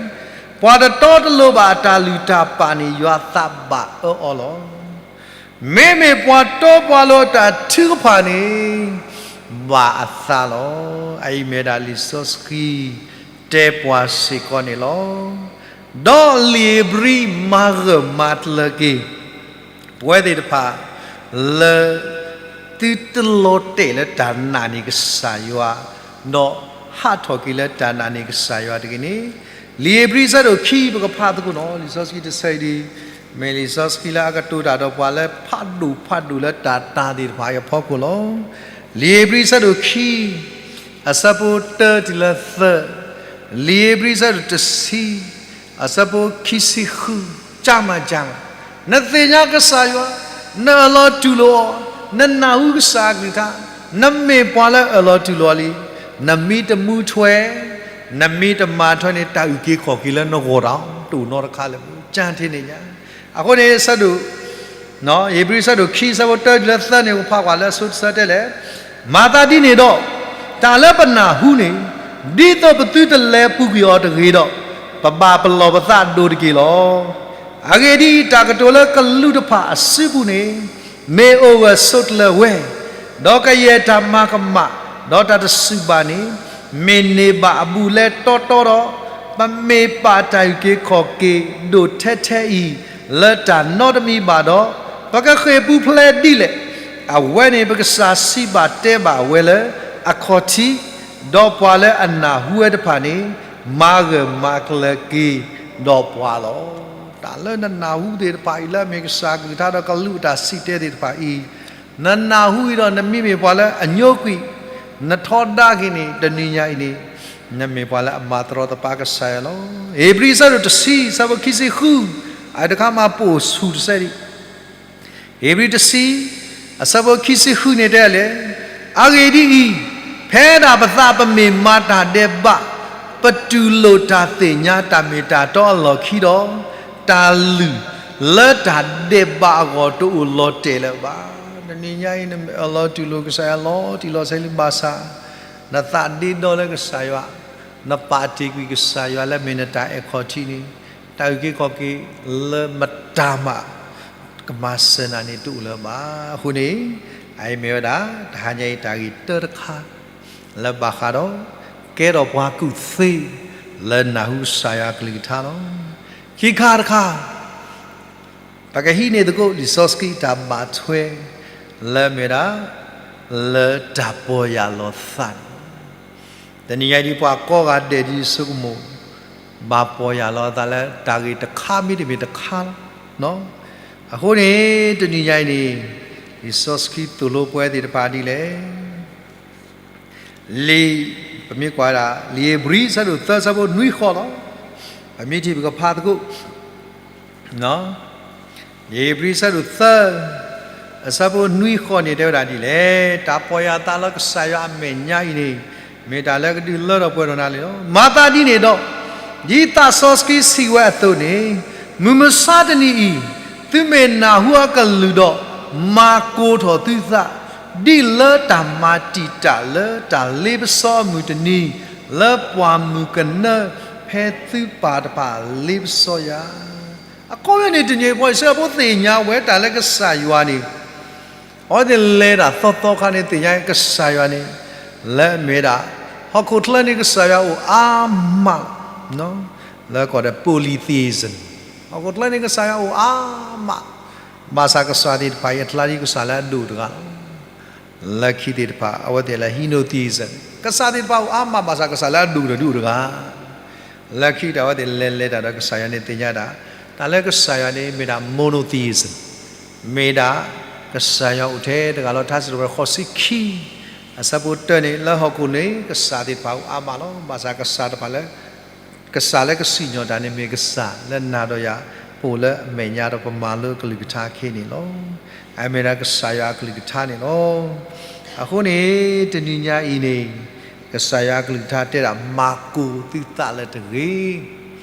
ပှၤတတီတလိၤဘၣ်အတၢ်လုၢ်တၢ်ပာ်န့ၣ် ယွၤသးဘၣ်အၢအီၤလီၤ. မ့မ့ၢ်ပှၤတီပှၤလိၤအတၢ်ထုကဖၣ်န့ၣ် ဘၣ်အသးလီၤ. အအံၤမ့ၢ်ဝဲဒၣ်လံာ်စီဆှံတဲပှၤစ့ၢ်ကီးန့ၣ်လီၤ. ဒီးလံာ်ဧ့ၤဘြံၤမၤဂၢၢ်မၤကျၢၤက့ၤ ပဝဲသ့ၣ်တဖၣ် လၢသုတလီၤတဲာ်လၢတၢ်နာ်န့ၢ်ကစၢ်ယွၤ, ဒီးဟးထီၣ်က့ၤလၢတၢ်နာ်န့ၢ်ကစၢ်ယွၤတဂ့ၤန့ၣ်, လံာ်ဧ့ၤဘြံၤအဆၢဒိၣ်ခံ ပကဖးသကိးနီၤ, လံာ်စီဆှံတဆၢအံၤဒ်အံၤ, မ့ၢ်လံာ်စီဆှံလၢအကတိၤတၢ်ဒီးပှၤလၢဖးဒိၣ်ဖးဒိၣ်လၢတၢ်တၤသ့ၣ်တဖၣ်အံၤအဖီခိၣ်လီၤ. လံာ်ဧ့ၤဘြံၤအဆၢဒိၣ်ခံ အဆၢဖိတၢတုၤလၢသၢ, လံာ်ဧ့ၤဘြံၤအဆၢဒိၣ်တဆံ အဆၢဖိခံဆံဃု, ကမၤကမၤ နသ့ၣ်ညါကစၢ်ယွၤ, နအၢၣ်လီၤတူၢ်လိာ်အီၤ, နနၢ်ဟူကစၢ်အကလုၢ်ကထါ, နမ့ၢ်ပှၤလၢအၢၣ်လီၤတူၢ်လိာ်အီၤလံ, နမ့ၢ်တမူထွဲ, နမ့ၢ်တမၤထွဲန့ၣ် တၢ်အုၣ်က့ၤခီၣ်က့ၤလၢနဂီၢ်တၢ်တအိၣ်နီတခါလၢၤဘၣ်, ကၠၢ်ထံန့ၣ်ညါ. အဃိန့ၣ် ဆၢဒိၣ် ဧ့ၤဘြံၤဆၢဒိၣ်ခံ ဆၢဖိတၢတုၤလၢသၢန့ၣ် ပဖးကွၢ်လၢအဆိတဆၢတဲလဲၣ်, မၤသးဒ်န့ၣ်ဒီး, တၢ်လၢပနၢ်ဟူန့ၣ်, ဒ်သိးပသုတလဲၤပူၤကွံာ်အီၤတဂ့ၤဒီး, ပဘၣ်ပလီၢ်ပသးဒိၣ်တက့ၢ်လီၤ. အဂ့ၢ်ဒ်အံၤ, တၢ်ကတိၤလၢကလူးတဖၣ်အစုပူၤန့ၣ်, မ့ၢ်အိၣ်ဂၢၢ်ဆိးကျၢၤဝဲ, ဒီးကယဲၢ်တၢ်မၤကမၣ်, ဒီးတၢ်တစူၣ်ဘၣ်န့ၣ်, မ့ၢ်န့ၢ်ဘၣ်အဘူးအလဲတီတီဒီး, ပမ့ၢ်ပာ်တၢ်အုၣ်က့ၤခီၣ်က့ၤဒိၣ်ထဲထဲအံၤ လၢတၢ်နီတမံၤဘၣ်ဒီး, ပကဃ့ၢ်ပူၤဖျဲးဒ်လဲၣ်. အဝဲန့ၣ် ပကစၢ်စံးဘၣ်တဲဘၣ်ဝဲလၢအခီၣ်ထံး, ဒီးပှၤလၢအနၢ်ဟူဝဲတဖၣ်န့ၣ်, မၤဂၢၢ်မၤကျၢၤက့ၤဒီးပှၤလီၤ. တၢ်လၢနနၢ်ဟူသ့ၣ်တဖၣ်အံၤ လၢအမ့ၢ်ကစၢ်အကလုၢ်ကထါဒီးကလူးအတၢ်စံးတဲသ့ၣ်တဖၣ်အံၤ, နနၢ်ဟူအံၤဒီးနမ့မ့ၢ်ပှၤလၢအညိကွံာ်, နထီဒါက့ၤန့ၣ် တနံၤညါအံၤန့ၣ်, နမ့ၢ်ပှၤလၢအမၤတရီတပါကစၢ်ယွၤလီၤ. ဧ့ၤဘြံၤဆၢဒိၣ်တဆံ ဆၢဖိခံဆံဃု, အတခါမၤပိာ်ဆူၣ်တစဲးဒံး ဧ့ၤဘြံၤတဆံ, အဆၢဖိခံဆံဃုန့ၣ်တဲလဲၣ်, အဂ့ၢ်ဒ်အံၤ, ဖဲဒၣ်ပသးပမ့ၢ်မၤတၢ်ဒဲးဘး, ပတူၢ်လိာ်တၢ်သ့ၣ်ညါတၢ်မ့ၢ်တၢ်တီအလီၢ်ခံဒီး, တၢ်လုၢ်လၢတၢ်ဒဲးဘးအဂီၢ်တအိၣ်လီၤတဲာ်လၢၤဘၣ်. တနံၤညါအံၤ နမ့ၢ်အၢၣ်လီၤတူၢ်လိာ်ကစၢ်ယွၤလီၤတံၢ်လီၤဆဲးလံဘၣ်ဆၣ်, နသးဒ့ဒီလၢကစၢ်ယွၤ, နပာ်တ့ၢ်ကွံာ်ကစၢ်ယွၤလၢမ့ၢ်နတၢ်အဲၣ်ခီၣ်ထံးန့ၣ်, တၢ်အုၣ်က့ၤခီၣ်က့ၤလၢမတၤမး ကမၤစၢၤနၤန့ၣ်တအိၣ်လၢၤဘၣ်. အဃိန့ၣ်, အအံၤမ့ၢ်ဝဲဒၣ် တဟါညါအံၤတၢ်ဂ့ၢ်တၢတခါ, လၢဘၣ်ဃးဒီး, ကဲထီၣ်ပှၤကူၣ်သ့, လၢနၢ်ဟူကစၢ်ယွၤအကလုၢ်ကထါလီၤ. ခံခါတခါ, ပကဟံးန့ၢ်သကိးလံာ်စီဆှံတၢ်ဘၣ်ထွဲ, လၢမ့ၢ်ဒၣ်, လၢတၢ်ပီၢ်ယၢ်လီၤသးန့ၣ် တနံၤညါအံၤဒ်ပှၤကိးဂၤဒဲးဒ်ဆိကမိၣ်, ဘၣ်ပီၢ်ယၢ်လီၤအသးလၢတၢ်ဂ့ၢ်တခါမ့တမ့ၢ်တခါလီၤ. အဃိန့ၣ် တနံၤညါအံၤန့ၣ်, လံာ်စီဆှံသိၣ်လိပဝဲသ့ၣ်တဖၣ်ဒ်လဲၣ်. လံာ်, ပမ့ၢ်ကွၢ်ဝဲဒၣ် လံာ်ဧ့ၤဘြံၤဆၢဒိၣ်သၢဆၢဖိနွံဃီလီၤ. ပမ့ၢ်ထံၣ်ပကဖးသကိး ဧ့ၤဘြံၤဆၢဒိၣ်သၢ, အဆၢဖိနွံဃီန့ၣ်တဲဝဲဒၣ်ဒ်လဲၣ်, တၢ်ပီၢ်ယၢ်သးလၢကစၢ်ယွၤအမဲာ်ညါအံၤန့ၣ်, မ့ၢ်တၢ်လၢကဒုးလၢထီၣ်ပှဲၤထီၣ်နၤလံလီၤ. မၤသးဒ်န့ၣ်ဒီး, ဒ်သးစီဆှံစံးဝဲအသိးန့ၣ်, မုၢ်မဆါတနံၤအံၤ, သုမ့ၢ်နၢ်ဟူအကလုၢ်ဒီး, မၤကိၢ်ထီၣ်သုသး, ဒ်လၢတၢ်မၤတံာ်တာ်လၢတၢ်လ့ပစီအမုၢ်တနံၤ, လၢပှၢ်မုၢ်ကနၢဖဲသုပၢ်တဖၣ်လ့ပစီယၤ အခီပညီန့ၣ် တနံၤအံၤပှၤအံၣ်စရ့လးဖိသ့ၣ်ညါဝဲတၢ်လၢကစၢ်ယွၤန့ၣ်, အဝဲသ့ၣ်လဲၤတၢ်သီသီခါန့ၣ် သ့ၣ်ညါကစၢ်ယွၤန့ၣ်, လၢအမ့ၢ်ဒၣ်, ဟီၣ်ခိၣ်ချၢန့ၣ်ကစၢ်ယွၤအိၣ်အါမးလီၤ. လၢကိးဒီး polytheism, ဟီၣ်ခိၣ်ချၢန့ၣ်ကစၢ်ယွၤအိၣ်အါမး, ဘၣ်ဆၣ်ကစၢ်သ့ၣ်တဖၣ်အံၤအကျါဒ်ကစၢ်လၢအဒိၣ်တဂၤလီၤ. လၢခံသ့ၣ်တဖၣ် အဝဲသ့ၣ်လၢ henotheism, ကစၢ်သ့ၣ်တဖၣ်အိၣ်အါမး ဘၣ်ဆၣ်ကစၢ်လၢအဒိၣ်ဒီးဒိၣ်တဂၤ လၢခံတၢ်အဝဲသ့ၣ်လဲၤလဲၤတၢ်ဒီးကစၢ်ယွၤန့ၣ်သ့ၣ်ညါဒၣ်, တၢ်လၢကစၢ်ယွၤန့ၣ်မ့ၢ်ဒၣ် monotheism, မ့ၢ်ဒၣ်, ကစၢ်ယွၤအိၣ်ထဲတဂၤလီၤ. ထါစံးထီၣ်ပတြၢၤဃိးဆံခံ, အဆၢဖိတၢန့ၣ် လၢဟီၣ်ခိၣ်န့ၣ် ကစၢ်သ့ၣ်တဖၣ်အိၣ်အါမးလီၤ. ဘၣ်ဆၣ်ကစၢ်တဖၣ်လၢ ကစၢ်လၢကစံၣ်ညီၣ်တၢ်န့ၣ်မ့ၢ်ကစၢ်လၢနၤဒီးယၤ, ပအိၣ်လၢအမဲာ်ညါဒီးပမၤလိအကလုၢ်ကထါခဲအံၤန့ၣ်လီၤ. အမ့ၢ်ဒၣ်ကစၢ်ယွၤအကလုၢ်ကထါန့ၣ်လီၤ. အဃိန့ၣ်, တနံၤညါအံၤန့ၣ်, ကစၢ်ယွၤအကလုၢ်ကထါတဲဒၣ် မၤကိၢ်သုသးလၢတဂ့ၤ,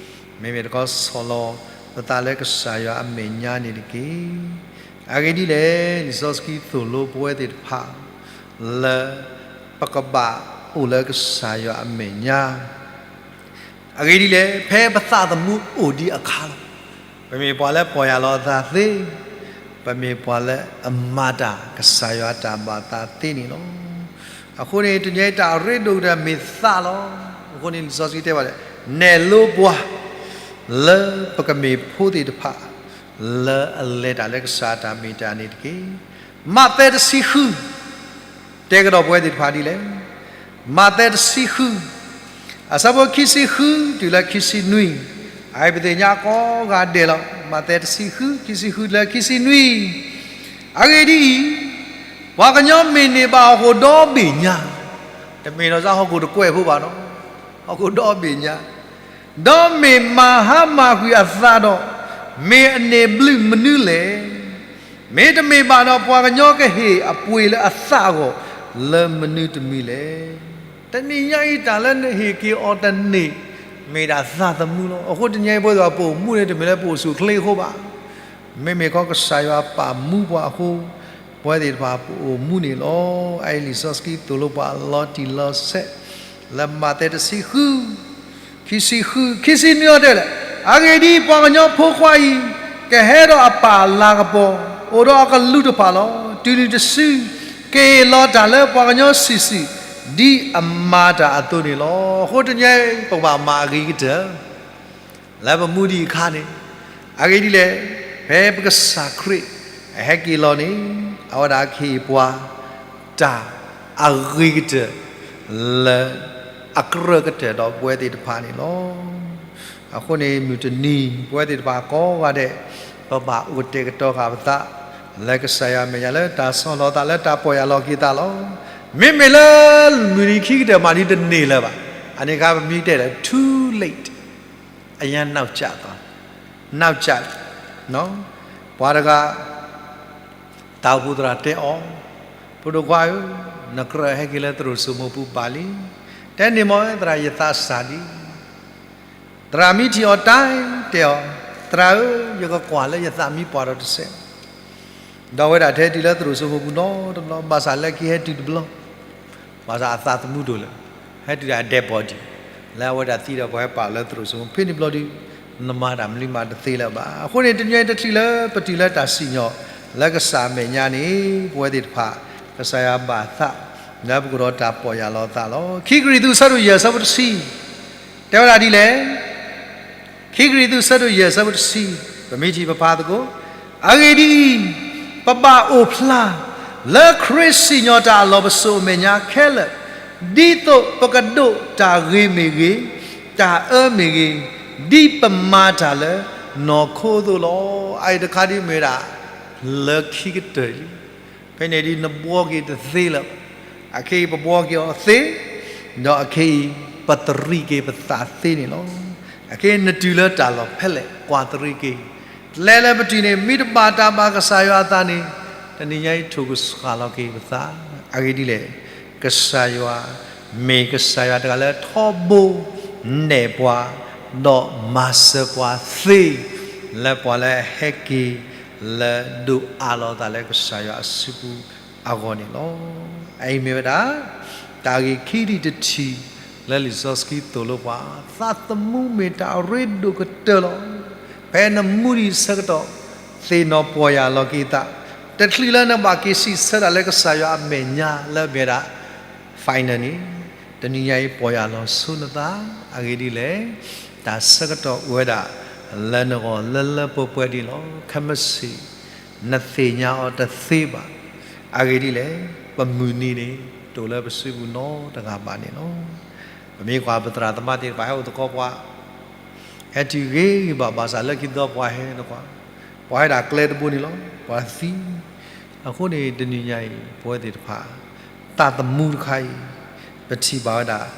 မ့မ့ၢ်တခီဆီၣ်လီၤပသးလၢကစၢ်ယွၤအမဲာ်ညါန့ၣ်တက့ၢ်. အဂ့ၢ်ဒ်လဲၣ်, လံာ်စီဆှံသိၣ်လိပဝဲသ့ၣ်တဖၣ်, လၢ, ပကဘၣ်အိၣ်လၢကစၢ်ယွၤအမဲာ်ညါ အဂ့ၢ်ဒ်လဲၣ်, ဖဲပသးသမူအိၣ်ဒံးအခါလီၤ. ပမ့ၢ်ပှၤလၢပီၢ်ယၢ်လီၤအသးသ့, ပမ့ၢ်ပှၤလၢအမၤတၢ်ကစၢ်ယွၤတၢ်ဘၣ်သးသ့န့ၣ်လီၤ. အဃိန့ၣ် တနံၤအံၤတၢ်အရ့ဒိၣ်ကတၢၢ်မ့ၢ်သးလီၤ. အဃိန့ၣ်လံာ်စီဆှံတဲဘၣ်လၢ, နဲၣ်လိပှၤ, လၢပကမ့ၢ်ဖိသ့ၣ်တဖၣ်, လၢအလဲၤတၢ်လၢကစၢ်အတၢ်မ့ၢ်တၢ်န့ၣ်တက့ၢ်. မးသဲတဆံဃု တဲကဒီးပဝဲသ့ၣ်တဖၣ်ဒ်လဲၣ်. မးသဲတဆံဃု, အဆၢဖိခံဆံဃုတုၤလၢခံဆံနွံ, အအံၤပသ့ၣ်ညါကိးဂၤဒဲးလီၤ. မးသဲတဆံဃု, ခံဆံဃုတုၤလၢခံဆံနွံ, အဂ့ၢ်ဒ်အံၤ, ပှၤကညီမ့ၢ်န့ၢ်ဘၣ်ဟီၣ်ခိၣ်ဒီဘ့ၣ်ညါ, တမ့ၢ်ဒီးစ့ၢ်ဟီၣ်ခိၣ်တကွဲၢ်ဖိဘၣ်ဒီး, ဟီၣ်ခိၣ်ဒီဘ့ၣ်ညါ, ဒီးမ့ၢ်မၤဟါမၢ်ကွံာ်အသးဒီး, မ့ၢ်အန့ၢ်ဘျုးမနုၤလဲၣ်. မ့တမ့ၢ်ဘၣ်ဒီး ပှၤကညီကဟ့ၣ်အပှ့ၤလၢအသးအဂီၢ် လၢမနုၤတမံၤလဲၣ်. တနံၤညါအံၤတၢ်လၢနဟ့ၣ်က့ၤအီၤတန့ၢ် မ့ၢ်ဒၣ်သးသမူလီၤ. အဃိတနံၤအံၤ ပဝဲသ့ၣ်တဖၣ်ပအိၣ်မူန့ၣ် တမ့ၢ်လၢပအိၣ်ဆူၣ်အိၣ်ချ့အဃိဘၣ်. မ့မ့ၢ်ခီကစၢ်ယွၤပာ်မူပှၤအဃိ ပဝဲသ့ၣ်တဖၣ်ပအိၣ်မူန့ၣ်လီၤ. အအံၤလံာ်စီဆှံသိၣ်လိပှၤအလီၤတံၢ်လီၤဆဲး လၢမးသဲတဆံဃု ခံဆံဃု ခံဆံနွံအီၤတဲလဲၣ်, အဂ့ၢ်ဒ်အံၤ, ပှၤကညီဖိခွါအံၤ ကဟဲဒီးအပၢ်လၤကပီၤ, အိၣ်ဒီးအကလူးတဖၣ်လီၤ. တုၤနုၤတစု ကဟ့ၣ်လီၤတၢ်လၢပှၤကညီစုာ်စုာ် ဒ်အမၤတၢ်အသိးန့ၣ်လီၤ. အဃိတနံၤအံၤ ပကဘၣ်မၤအဂ့ၤကတၢၢ် လၢပမူဒံးအခါန့ၣ်, အဂ့ၢ်ဒ်လဲၣ်, ဖဲပကစၢ်ခရံာ် အဟဲက့ၤလီၤန့ၣ် အဝဲဒၣ်ကဟ့ၣ်ပှၤ တၢ်အဂ့ၤကတၢၢ် လၢအကြၢးကတၢၢ်ဒီးပဝဲသ့ၣ်တဖၣ်န့ၣ်လီၤ. အဃိန့ၣ် မုၢ်တနံၤ ပဝဲသ့ၣ်တဖၣ်ကိးဂၤဒဲး ပဘၣ်အိၣ်တဲာ်ကတီၤဃာ်ပသး လၢကစၢ်ယွၤအမဲာ်ညါ လၢတၢ်ဆီၣ်လီၤသး လၢတၢ်ပီၢ်ယၢ်လီၤက့ၤသးလီၤ. မ့မ့ၢ်လၢမုၢ်နံၤခံကတၢၢ်မး ဒ်တန့ၢ်လၢၤဘၣ်. အန့ၣ်အခါ ပမ့ၢ်တဲလၢ too late, အရမ်းနောက်ကျသွား, နောက်ကျ, ပှၤတဂၤ တၢ်အိၣ်ဖှိၣ်သရၣ်တဲအီၤ, ဖိဒိၣ်ခွါဧၢ, နကြၢးဟဲက့ၤလၢသရိာ်စိမိၢ်ပူၤဘၣ်လံ. တဲန့ၣ်မ့ၢ်ဝဲ သရၣ် ယသးစၢ်ဒံး. သရၣ်မ့ၢ်ထံၣ်အီၤတၢ်တဲအီၤ, သရၣ်ဧၢ, ယကကွၢ်လၢယသးမံပှၢ်ဒီးတစဲး. ဒီးအဝဲဒၣ်ထဲတုၤလၢသရိာ်စိမိၢ်ပူၤနီတဘျီ, ဘၣ်ဆၣ်လၢခံဟဲတုၤတဘျီ ဘၣ်ဆၣ်အသးသမူဒိၣ်လၢာ်, ဟဲတုၤဒၣ် dead body, လၢအဝဲဒၣ်သံဒီးပှၤဟဲပာ်လၢသရိာ်စိမိၢ်, ဖဲန့ၣ်ဘျီဒုး နမၤတၢ်မနုၤမးတသ့လၢၤဘၣ်. အဃိန့ၣ် တနံၤအံၤတချုးလၢပတုၤလၢတၢ်စံၣ်ညီၣ် လၢကစၢ်အမဲာ်ညါန့ၣ် ပဝဲသ့ၣ်တဖၣ် ကစၢ်ယွၤဘၣ်သး လၢပကအိၣ်ဒီးတၢ်ပီၢ်ယၢ်လီၤသးလီၤ. ခံကရံၣ်သူး အဆၢဒိၣ်ယဲၢ် အဆၢဖိတဆံ တဲဝဲဒၣ်ဒ်လဲၣ်. ခံကရံၣ်သူး အဆၢဒိၣ်ယဲၢ် အဆၢဖိတဆံ, ပမ့ၢ်ထံၣ်ပဖးသကိး, အဂ့ၢ်ဒ်အံၤ, ပဘၣ်အိၣ်ဖျါ လၢခရံာ်စံၣ်ညီၣ်တၢ်အလီၢ်ပစိာ်အမဲာ်ညါခဲလၢာ်, ဒ်သိးပကဒိးတၢ်ဂ့ၤမ့ၢ်ဂ့ၤ, တၢ်အၢမ့ၢ်ဂ့ၤ, ဒ်ပမၤတၢ်လၢနီၢ်ခိအသိးလီၤ. အအံၤတခါဒ်မ့ၢ်ဒၣ် လၢခံကတၢၢ်လံ. ဖဲန့ၣ်ဒ်နဘှီက့ၤတသ့လၢၤ, အခဲအံၤပဘှီက့ၤအီၤသ့, ဒီးအခဲအံၤ ပသရံးက့ၤပသးသ့န့ၣ်လီၤ. အခဲအံၤနတုၤလၢတၢ်လီၢ်ဖဲလဲၣ် ကွၢ်သရံးက့ၤ, ကျဲလၢပတုၤန့ၣ် မ့ၢ်တဘၣ်တၢ်ဘၣ်ကစၢ်ယွၤအသးန့ၣ်, တနံၤညါအံၤထိၣ်ကစှၤလီၤက့ၤပသး, အဂ့ၢ်ဒ်လဲၣ်, ကစၢ်ယွၤ မ့ၢ်ကစၢ်ယွၤတဂၤလၢထီဘိ နဲၣ်ပှၤ, ဒီးမၤစၢၤပှၤသ့, လၢပှၤလၢအဟဲက့ၤ လၢဒိၣ်အါလီၤသးလၢကစၢ်ယွၤအစုပူၤအဂီၢ်န့ၣ်လီၤ. အအံၤမ့ၢ်ဝဲဒၣ် တၢ်ဂ့ၢ်ခံထံၣ်တထံၣ် လၢလံာ်စီဆှံသိၣ်လိပှၤ, သးသမူမ့ၢ်တၢ်အရ့ဒိၣ်ကတၢၢ်လီၤ. ဖဲနမူဒံးဆၢကတီၢ် သ့ၣ်နီၣ်ပီၢ်ယၢ်လီၤက့ၤသး, တချုးလၢနဘၣ်က့ၤစံးဆၢတၢ်လၢကစၢ်ယွၤအမဲာ်ညါလၢအမ့ၢ်ဒၣ် final န့ၣ်, တနံၤညါအံၤ ပီၢ်ယၢ်လီၤဆိနသး, အဂ့ၢ်ဒ်လဲၣ်, တၢ်ဆၢကတီၢ်အိၣ်ဝဲဒၣ် လၢနဂီၢ်လၢလၢပှဲၤပှဲၤဒံးလီၤ. ခဲမုၢ်ဆ့ၣ် နသ့ၣ်ညါအီၤတသ့ဘၣ်. အဂ့ၢ်ဒ်လဲၣ်, ပမုၢ်နံၤန့ၣ် တအိၣ်လၢပစုပူၤနီတဂၤဘၣ်န့ၣ်လီၤ. ပမ့ၢ်ကွၢ်ပသရၣ်သမါသ့ၣ်တဖၣ်ဟဲအိၣ်သကိးပှၤ, ဟဲတုၤဂ့ၤဂ့ၤဘၣ်, ဘၣ်ဆၣ်လၢခံသီပှၤဟဲသကိး, ပှၤဟဲဒၣ်ကျဲတဘိန့ၣ်လီၤ, ပှၤသံ. အဃိန့ၣ် တနံၤညါအံၤ ပဝဲသ့ၣ်တဖၣ် သးသမူတခါအံၤ ပထံၣ်ဘၣ်ဝဲဒၣ်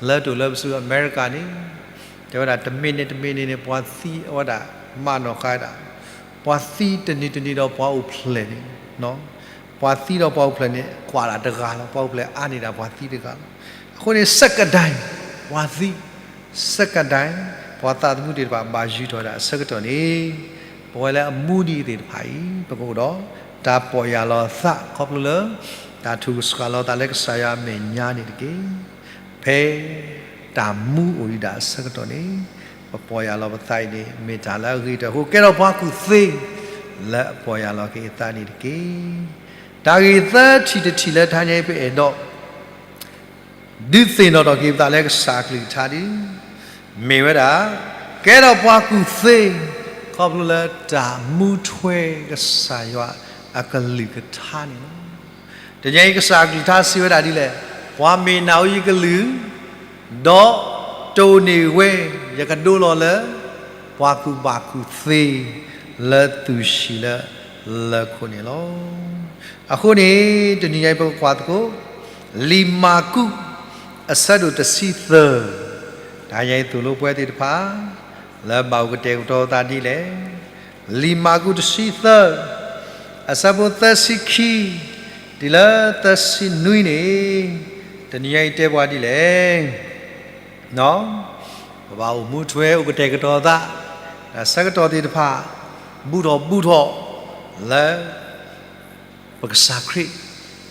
လၢတအိၣ်လၢပစုအမဲရကၤန့ၣ်, တဲဝဲဒၣ် တမံးနံးတမံးနံးန့ၣ် ပှၤသံဝဲဒၣ် မးနီၢ်ဃါဝဲဒၣ်, ပှၤသံတနံၤတနံၤဒီးပှၤအိၣ်ဖျဲၣ်န့ၣ်, ပှၤသံဒီးပှၤအိၣ်ဖျဲၣ်န့ၣ် ကွၢ်ဒၣ်တဂၤလီၤ, ပှၤအိၣ်ဖျဲၣ်အါန့ၢ်ဒၣ်ပှၤသံတဂၤလီၤ. အဃိန့ၣ် စကဒဲၣ် ပှၤသံ, စကဒဲၣ် ပှၤသးသမူသ့ၣ်တဖၣ် ဘၣ်ယုၢ်ထီၣ်ဝဲဒၣ်အဆၢကတီၢ်န့ၣ်, ပဝဲလၢအမူဒံးသ့ၣ်တဖၣ်အံၤ ပကအိၣ်ဒီးတၢ်ပီၢ်ယၢ်လီၤသး ခီဖျိလၢ တၢ်ထိၣ်ကစှၤလီၤသးလၢကစၢ်ယွၤအမဲာ်ညါန့ၣ်တက့ၢ်. ဖဲတၢ်မူအိၣ်ဒံးဒၣ်အဆၢကတီၢ်န့ၣ်, ပပီၢ်ယၢ်လီၤပသးအံၤန့ၣ် မ့ၢ်တၢ်လၢအဂ့ၤကတၢၢ်အဃိ ကဲထီၣ်ပှၤကူၣ်သ့ လၢအပီၢ်ယၢ်လီၤက့ၤအသးန့ၣ်တက့ၢ်. တၢ်ဂ့ၢ်သၢထံၣ်တထံၣ်လၢတဟါညါအံၤ ပအဲၣ်ဒိး ဒုးသ့ၣ်နီၣ်ထီၣ်က့ၤပသးလၢကစၢ်အကလုၢ်ကထါဒ် မ့ၢ်ဝဲဒၣ် ကဲထီၣ်ပှၤကူၣ်သ့ ခီဖျိလၢတၢ်မူထွဲကစၢ်ယွၤအကလုၢ်ကထါန့ၣ်လီၤ. တနံၤအံၤကစၢ်အကလုၢ်ကထါစံးဝဲဒၣ်ဒ်လဲၣ်, ပှၤမ့ၢ်နၤဧိၤယကလုၢ်, ဒီးတိၢ်န့ၢ်ဝဲ ယကဒိလီၤလၢ ပှၤကူၣ်ဘၣ်ကူၣ်သ့ လၢသူၣ်ဆံးလၢလၢၢ်ခိၣ်န့ၣ်လီၤ. အဃိန့ၣ် တနံၤညါအံၤပကကွၢ်သကိး လံာ်မၢ်ကူး အဆၢဒိၣ်တဆံသၢ, တဟါညါအံၤသိၣ်လိပဝဲသ့ၣ်တဖၣ် လၢဘၣ်အိၣ်ကတဲာ်ကတီၤသးဒ်လဲၣ်, လံာ်မၢ်ကူးတဆံသၢ, အဆၢဖိသၢဆံခံ, တုၤလၢသၢဆံနွံန့ၣ်, တနံၤညါအံၤတဲပှၤဒ်လဲၣ်. ပဘၣ်အိၣ်မူထွဲအိၣ်ကတဲာ်ကတီၤသး, ဒီးဆၢကတီၢ်သ့ၣ်တဖၣ်, ဘူၣ်ထီၣ်ဘူၣ်ထီၣ်, လၢ ပကစၢ်ခရံာ်,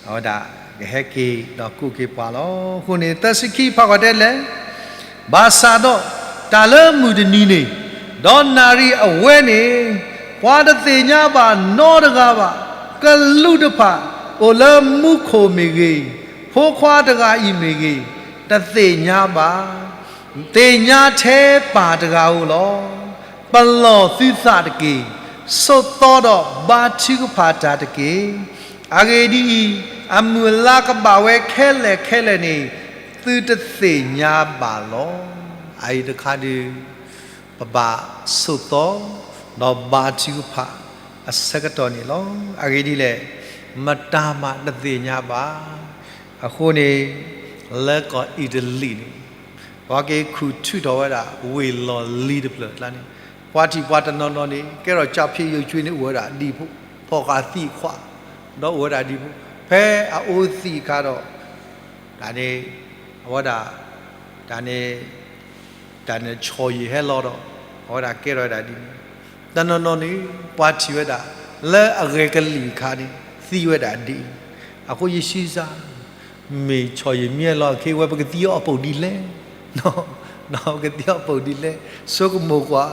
အဝဲဒၣ်ကဟဲက့ၤဒီးကူးက့ၤပှၤလီၤ. အဃိန့ၣ် သၢဆံခံဖးကွၢ်တဲလဲၣ်, ဘၣ်ဆၣ်ဒီးတၢ်လၢမုၢ်တနံၤန့ၣ်, ဒီးနၣ်ရံၣ်အဝဲန့ၣ်, ပှၤတသ့ၣ်ညါဘၣ်နီတဂၤဘၣ်, ကလူးတဖၣ်အိၣ်လၢမူခိၣ်မ့ၢ်ဂ့ၤ, ဖိခွါတဂၤအံၤမ့ၢ်ဂ့ၤ, တသ့ၣ်ညါဘၣ်. သ့ၣ်ညါထဲပၢ်တဂၤဧိၤလီၤ. ပလီၢ်သုသးတက့ၢ်. ဆိးသီဒီးဘါထုကဖၣ်တၢ်တက့ၢ်. အဂ့ၢ်ဒ်အံၤ, အမုၢ်အလါကဘၣ်ဝဲခဲလၢာ်ခဲလၢာ်န့ၣ်, သုတသ့ၣ်ညါဘၣ်လီၤ. အအံၤတခါဒုး, ပဘၣ်ဆိးသီ, ဒီးဘါထုကဖၣ်အဆၢကတီၢ်န့ၣ်လီၤ. အဂ့ၢ်ဒ်လဲၣ်, မတၤမးတသ့ၣ်ညါဘၣ်. အဃိန့ၣ်, လၢကီၢ်အံၣ်တလံၤန့ၣ်, ပှၤက့ၤခူၣ်ထုးထီၣ်ဝဲဒၣ် ဝ့ၢ်လီၢ်လံၤတဖျၢၣ်အကျါန့ၣ်, ပှၤထံၣ်ပှၤတနီၤနီၤန့ၣ် ကဲထီၣ်ကၠီဖံးယုာ်ကွ့န့ၣ် အိၣ်ဝဲဒၣ်ဒံဖိ, ဖီၣ်ဃာ်သံၣ်ခွါ, ဒီးအိၣ်ဝဲဒၣ်ဒံဖိ, ဖဲအအိၣ်သံၣ်အခါဒီး, တၢ်န့ၣ်, အဝဲဒၣ်, တၢ်န့ၣ်, တၢ်န့ၣ်ဆီၣ်ယံာ်ဟဲလီၤဒီး, အဝဲဒၣ်ကဲထီၣ်ဝဲဒၣ်ဒ်န့ၣ်, တနီၤနီၤန့ၣ်, ပှၤထံၣ်ဝဲဒၣ်, လၢအဂဲၤကလံၣ်အခါန့ၣ်, သံဝဲဒၣ်ဒ်အံၤ, အဃိယစံးစၢ် မ့ၢ်ဆီၣ်ယံာ်မ့ၢ်ဟဲလီၤအခ့ ဝဲပကသံအီၤပိာ်ဒ်လဲၣ်, ပကသံအီၤပိာ်ဒ်လဲၣ်, ဆိကမိၣ်ကွၢ်,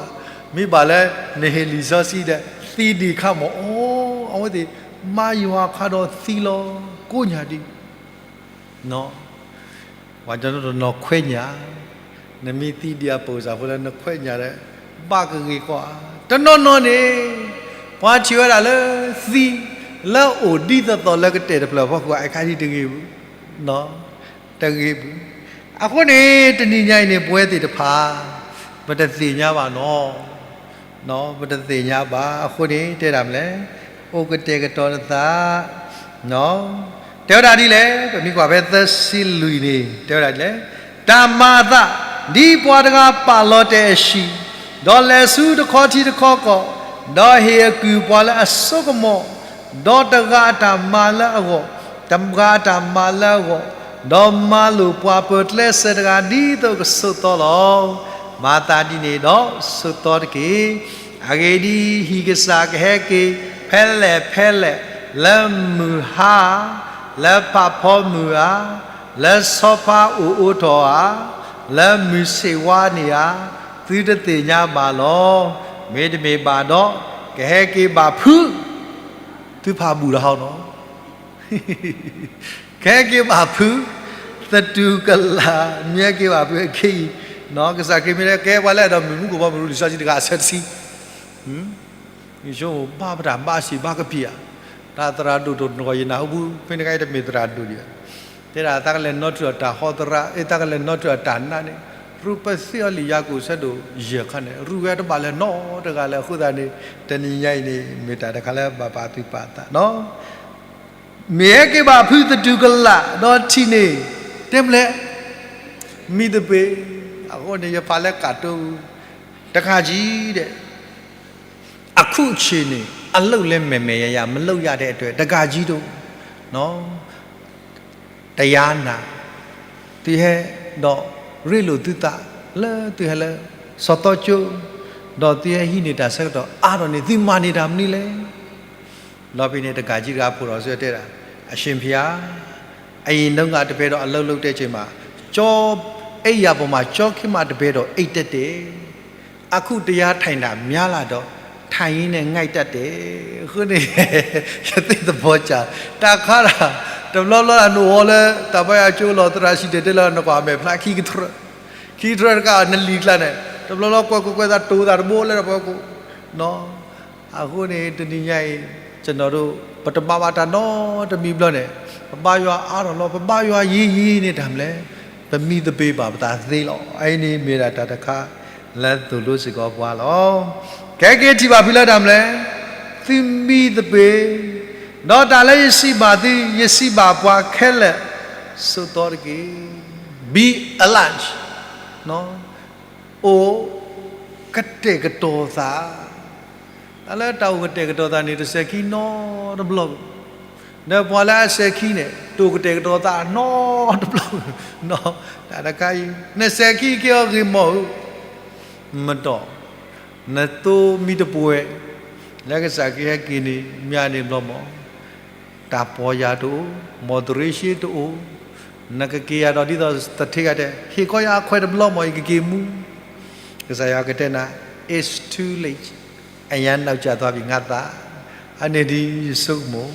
မ့ၢ်ဘၣ်လၢနဟ့ၣ်လံာ်စီဆှံဒီး သံဒံးအခါမ့ၢ်အီၤ, အဝဲသ့ၣ်မၤယွၤအခါဒီးသံလီၤ, ကိးညၣ်ဒံး ပှၤတနီၤနီၤခွဲးညၣ်, နမ့ၢ်သံဒံးအပိာ်စၢ်ဖိလၢနခွဲးညၣ်ဒီး, ဘၣ်ကဂ့ၤကွၢ်, တနီၤနီၤန့ၣ်, ပှၤထံၣ်ဝဲဒၣ်လၢသံ, လၢအိၣ်ဒ်သိးသိးလၢကတဲာ်တဖျၢၣ်အဖီခိၣ် အခါဒ်တဂ့ၤဘူး, တဂ့ၤဘူး. အဃိန့ၣ် တနံၤညါအံၤန့ၣ် ပဝဲသ့ၣ်တဖၣ်, ပတသ့ၣ်ညါဘၣ်နီၤ ပတသ့ၣ်ညါဘၣ်. အဃိန့ၣ် တဲဒၣ်မနုၤလဲၣ်, အိၣ်ကတဲာ်ကတီၤနသး, တဲဝဲဒၣ်ဒ်လဲၣ်, ပမ့ၢ်ကွၢ်ဖဲသၢဆံလွံၢ်န့ၣ် တဲဝဲဒၣ်ဒ်လဲၣ်, တၢ်မၤအသး, ဒ်ပှၤတဂၤပာ်လီၤတဲာ်အဟံၣ်, ဒီးလဲၤဆူတခီထံတခီကီၢ်, ဒီးဟ့ၣ်အကုၢ်ပှၤလၢအစိကမီၤ, ဒီးတဂၤအတၢ်မၤလၢအဂီၢ်, တဂၤအတၢ်မၤလၢအဂီၢ်, ဒီးမၤလိာ်ပှၤပၢၤကျဲစၢၤတဂၤ ဒ်သိးကဆိးသီလီၤ. မၤသးဒ်န့ၣ်ဒီးဆိးသီတက့ၢ်. အဂ့ၢ်ဒ်အံၤ, ဟံၣ်ကစၢ်ကဟဲက့ၤဖဲလဲၣ်ဖဲလဲၣ်, လၢမုၢ်ဟါ, လၢဖးဖီမုၢ်ဧါ, လၢဆီဖါအိၣ်အိးထီၣ်ဧါ, လၢမုၢ်ဆ့ၣ်ဝါန့ၣ်ဧါ, သုတသ့ၣ်ညါဘၣ်လီၤ. မ့တမ့ၢ်ဘၣ်ဒီး, ကဟဲက့ၤဘၣ်ဖုး, သုဖးဘူၣ်ဒီးဟီနီၤ ကဟဲက့ၤဘၣ်ဖုး, သတူၢ်ကလာ်, မ့ၢ်ဟဲက့ၤဘၣ်ဖုးအခံအံၤ, ကစၢ်ခရံာ်မ့ၢ်လၢကဲပှၤလၢအဒိးမုၢ်မူကဘီမုၢ်ရူလံာ်စီဆှံတဂၤအဆၢတဆံ, ယဆိကမိၣ်ဘၣ်ပတၢ်ဘၣ်ဆံးဘၣ်ကပံာ်ဧါ, တၢ်သရၣ်ဒိၣ်တနီၤယနၢ်ဟူဘူး, ဖဲန့ၣ်ခါအံၤတမ့ၢ်သရၣ်ဒိၣ်ဒံးဘၣ်, တဲဒၣ်သးကလဲၤနီၣ်ထုးအတၢ်ဟီသရၣ်, အ့ သးကလဲၤနီၣ်ထုးအတၢ်နးန့ၣ်, ရူၢ်ပသ့အီၤလံာ်ယၤကိာ်ဆၢဒိၣ်ယဲၢ်ခါန့ၣ်, ရူၢ်ဝဲတဘၣ်လၢၤနီတဂၤလၢၤအဃိသတးန့ၣ်, တနံၤညါအံၤန့ၣ် မ့ၢ်တၢ်တခါလၢဘၣ်ပာ်သူၣ်ပာ်သးနီၤ မ့ၢ်ဟဲက့ၤဘၣ်ဖုးသတူၢ်ကလာ်ဒီးထံၣ်န့ၣ်, တဲမနုၤလဲၣ်, မံသပ့ၤ, အဃိန့ၣ် ယဖးလၢကးတိၤ, တဂၤကံဒဲး, အခုအချိန်န့ၣ် အလုပ်လည်းမယ်မယ်ရရ မလုပ်ရတဲ့အတွက် တဂၤကံဒဲး, တရားနာ, သုဟဲဒီးရ့လိာ်သုသးလၢသုဟဲလၢ စီၤသီကၠိ, ဒီးသုဟဲဟံးန့ၢ်တၢ်ဆၢကတီၢ်အါထီၣ်န့ၣ် သုမၤန့ၢ်တၢ်မနုၤလဲၣ်. လီၤဖဲန့ၣ် တဂၤကံတဂၤဖိးထီၣ်ဆၢတဲဒၣ်, အရှင်ဘုရား, အရင်တုန်းကတပည့်တော်အလုပ်လုပ်တဲ့အချိန်မှာ, ကျော, အိပ်ရာပေါ်မှာကျောခင်းမှာတပည့်တော်အိပ်တတ်တယ်. အခုတရားထိုင်တာများလာတော့ ထိုင်ရင်းနဲ့ငိုက်တတ်တယ်. အဃိန့ၣ်, ယသ့ၣ်သဘီကၢ်, တၢ်ခါတၢ်, တဘျီဘျီနအိၣ်လၢ တၢ်ဘါယွၤကၠိလီၤ သရၣ်စံၣ်တဲၤတဲလၢနကွၢ်မဲာ်ဖျါခံကထြၢ, ခံကထြၢတခါ နလံာ်ကျါန့ၣ်, တဘျီဘျီကွဲးကွဲးကွဲးသးတိၤသးတဘိလၢပှၤကိး, အဃိန့ၣ် တနံၤညါအံၤ, ကျွန်တော်တို့, ပတမၤဘၣ်တၢ်နီတမံၤဘျီန့ၣ်, ပဘါယွၤအါထီၣ်လီၤ, ပဘါယွၤယံၤယံၤန့ၣ်တၢ်မနုၤလဲၣ်, ပမံသပ့ၤဘၣ်ပသးသ့လီၤ. အအံၤန့ၣ်မ့ၢ်ဒၣ်တၢ်တခါလၢသိၣ်လိစ့ၢ်ကီးပှၤလီၤ. ကဟဲက့ၤထံၣ်ဘၣ်ဖုးလၢတၢ်မနုၤလဲၣ်, သုမံသပ့ၤ, ဒီးတၢ်လၢယစံးဘၣ်သု, ယစံးဘၣ်ပှၤခဲလၢာ်, ဆိးသီတက့ၢ်. Be alert, အိၣ်ကတဲာ်ကတီၤသး တၢ်လၢတၢ်အိၣ်ကတဲာ်ကတီၤသးန့ၣ် တစဲးခံနီတဘျီဘၣ်. ဒီးပှၤလၢအစဲးခံန့ၣ် တအိၣ်ကတဲာ်ကတီၤသးနီတဘျီဘၣ်. တၢ်တခါအံၤ နစဲးခံက့ၤအီၤဂ့ၤမီၢ်ဧၢ, မတီၢ်, နသိမံတပှဲၤ လၢကစၢ်ခရံာ်ဟဲက့ၤန့ၣ် မ့ၢ်အန့ၣ်ဘျီမီၢ် တၢ်ပီၢ်ယၢ်တအိၣ်, မီၢ်သရ့ရှ့တအိၣ်, နကက့ၤယၤဒီးဒ်သိးသထ့ဂၤတဲ ဟ့ၣ်ကီးယၤအခွဲးတဘျီမီၢ် ယကက့ၤမူ. ကစၢ်ယွၤကတဲနၤ it's too late, အရမ်းနောက်ကျသွားပြီ ငါသား. အန့ၣ်ဒ်ယဆိကမိၣ်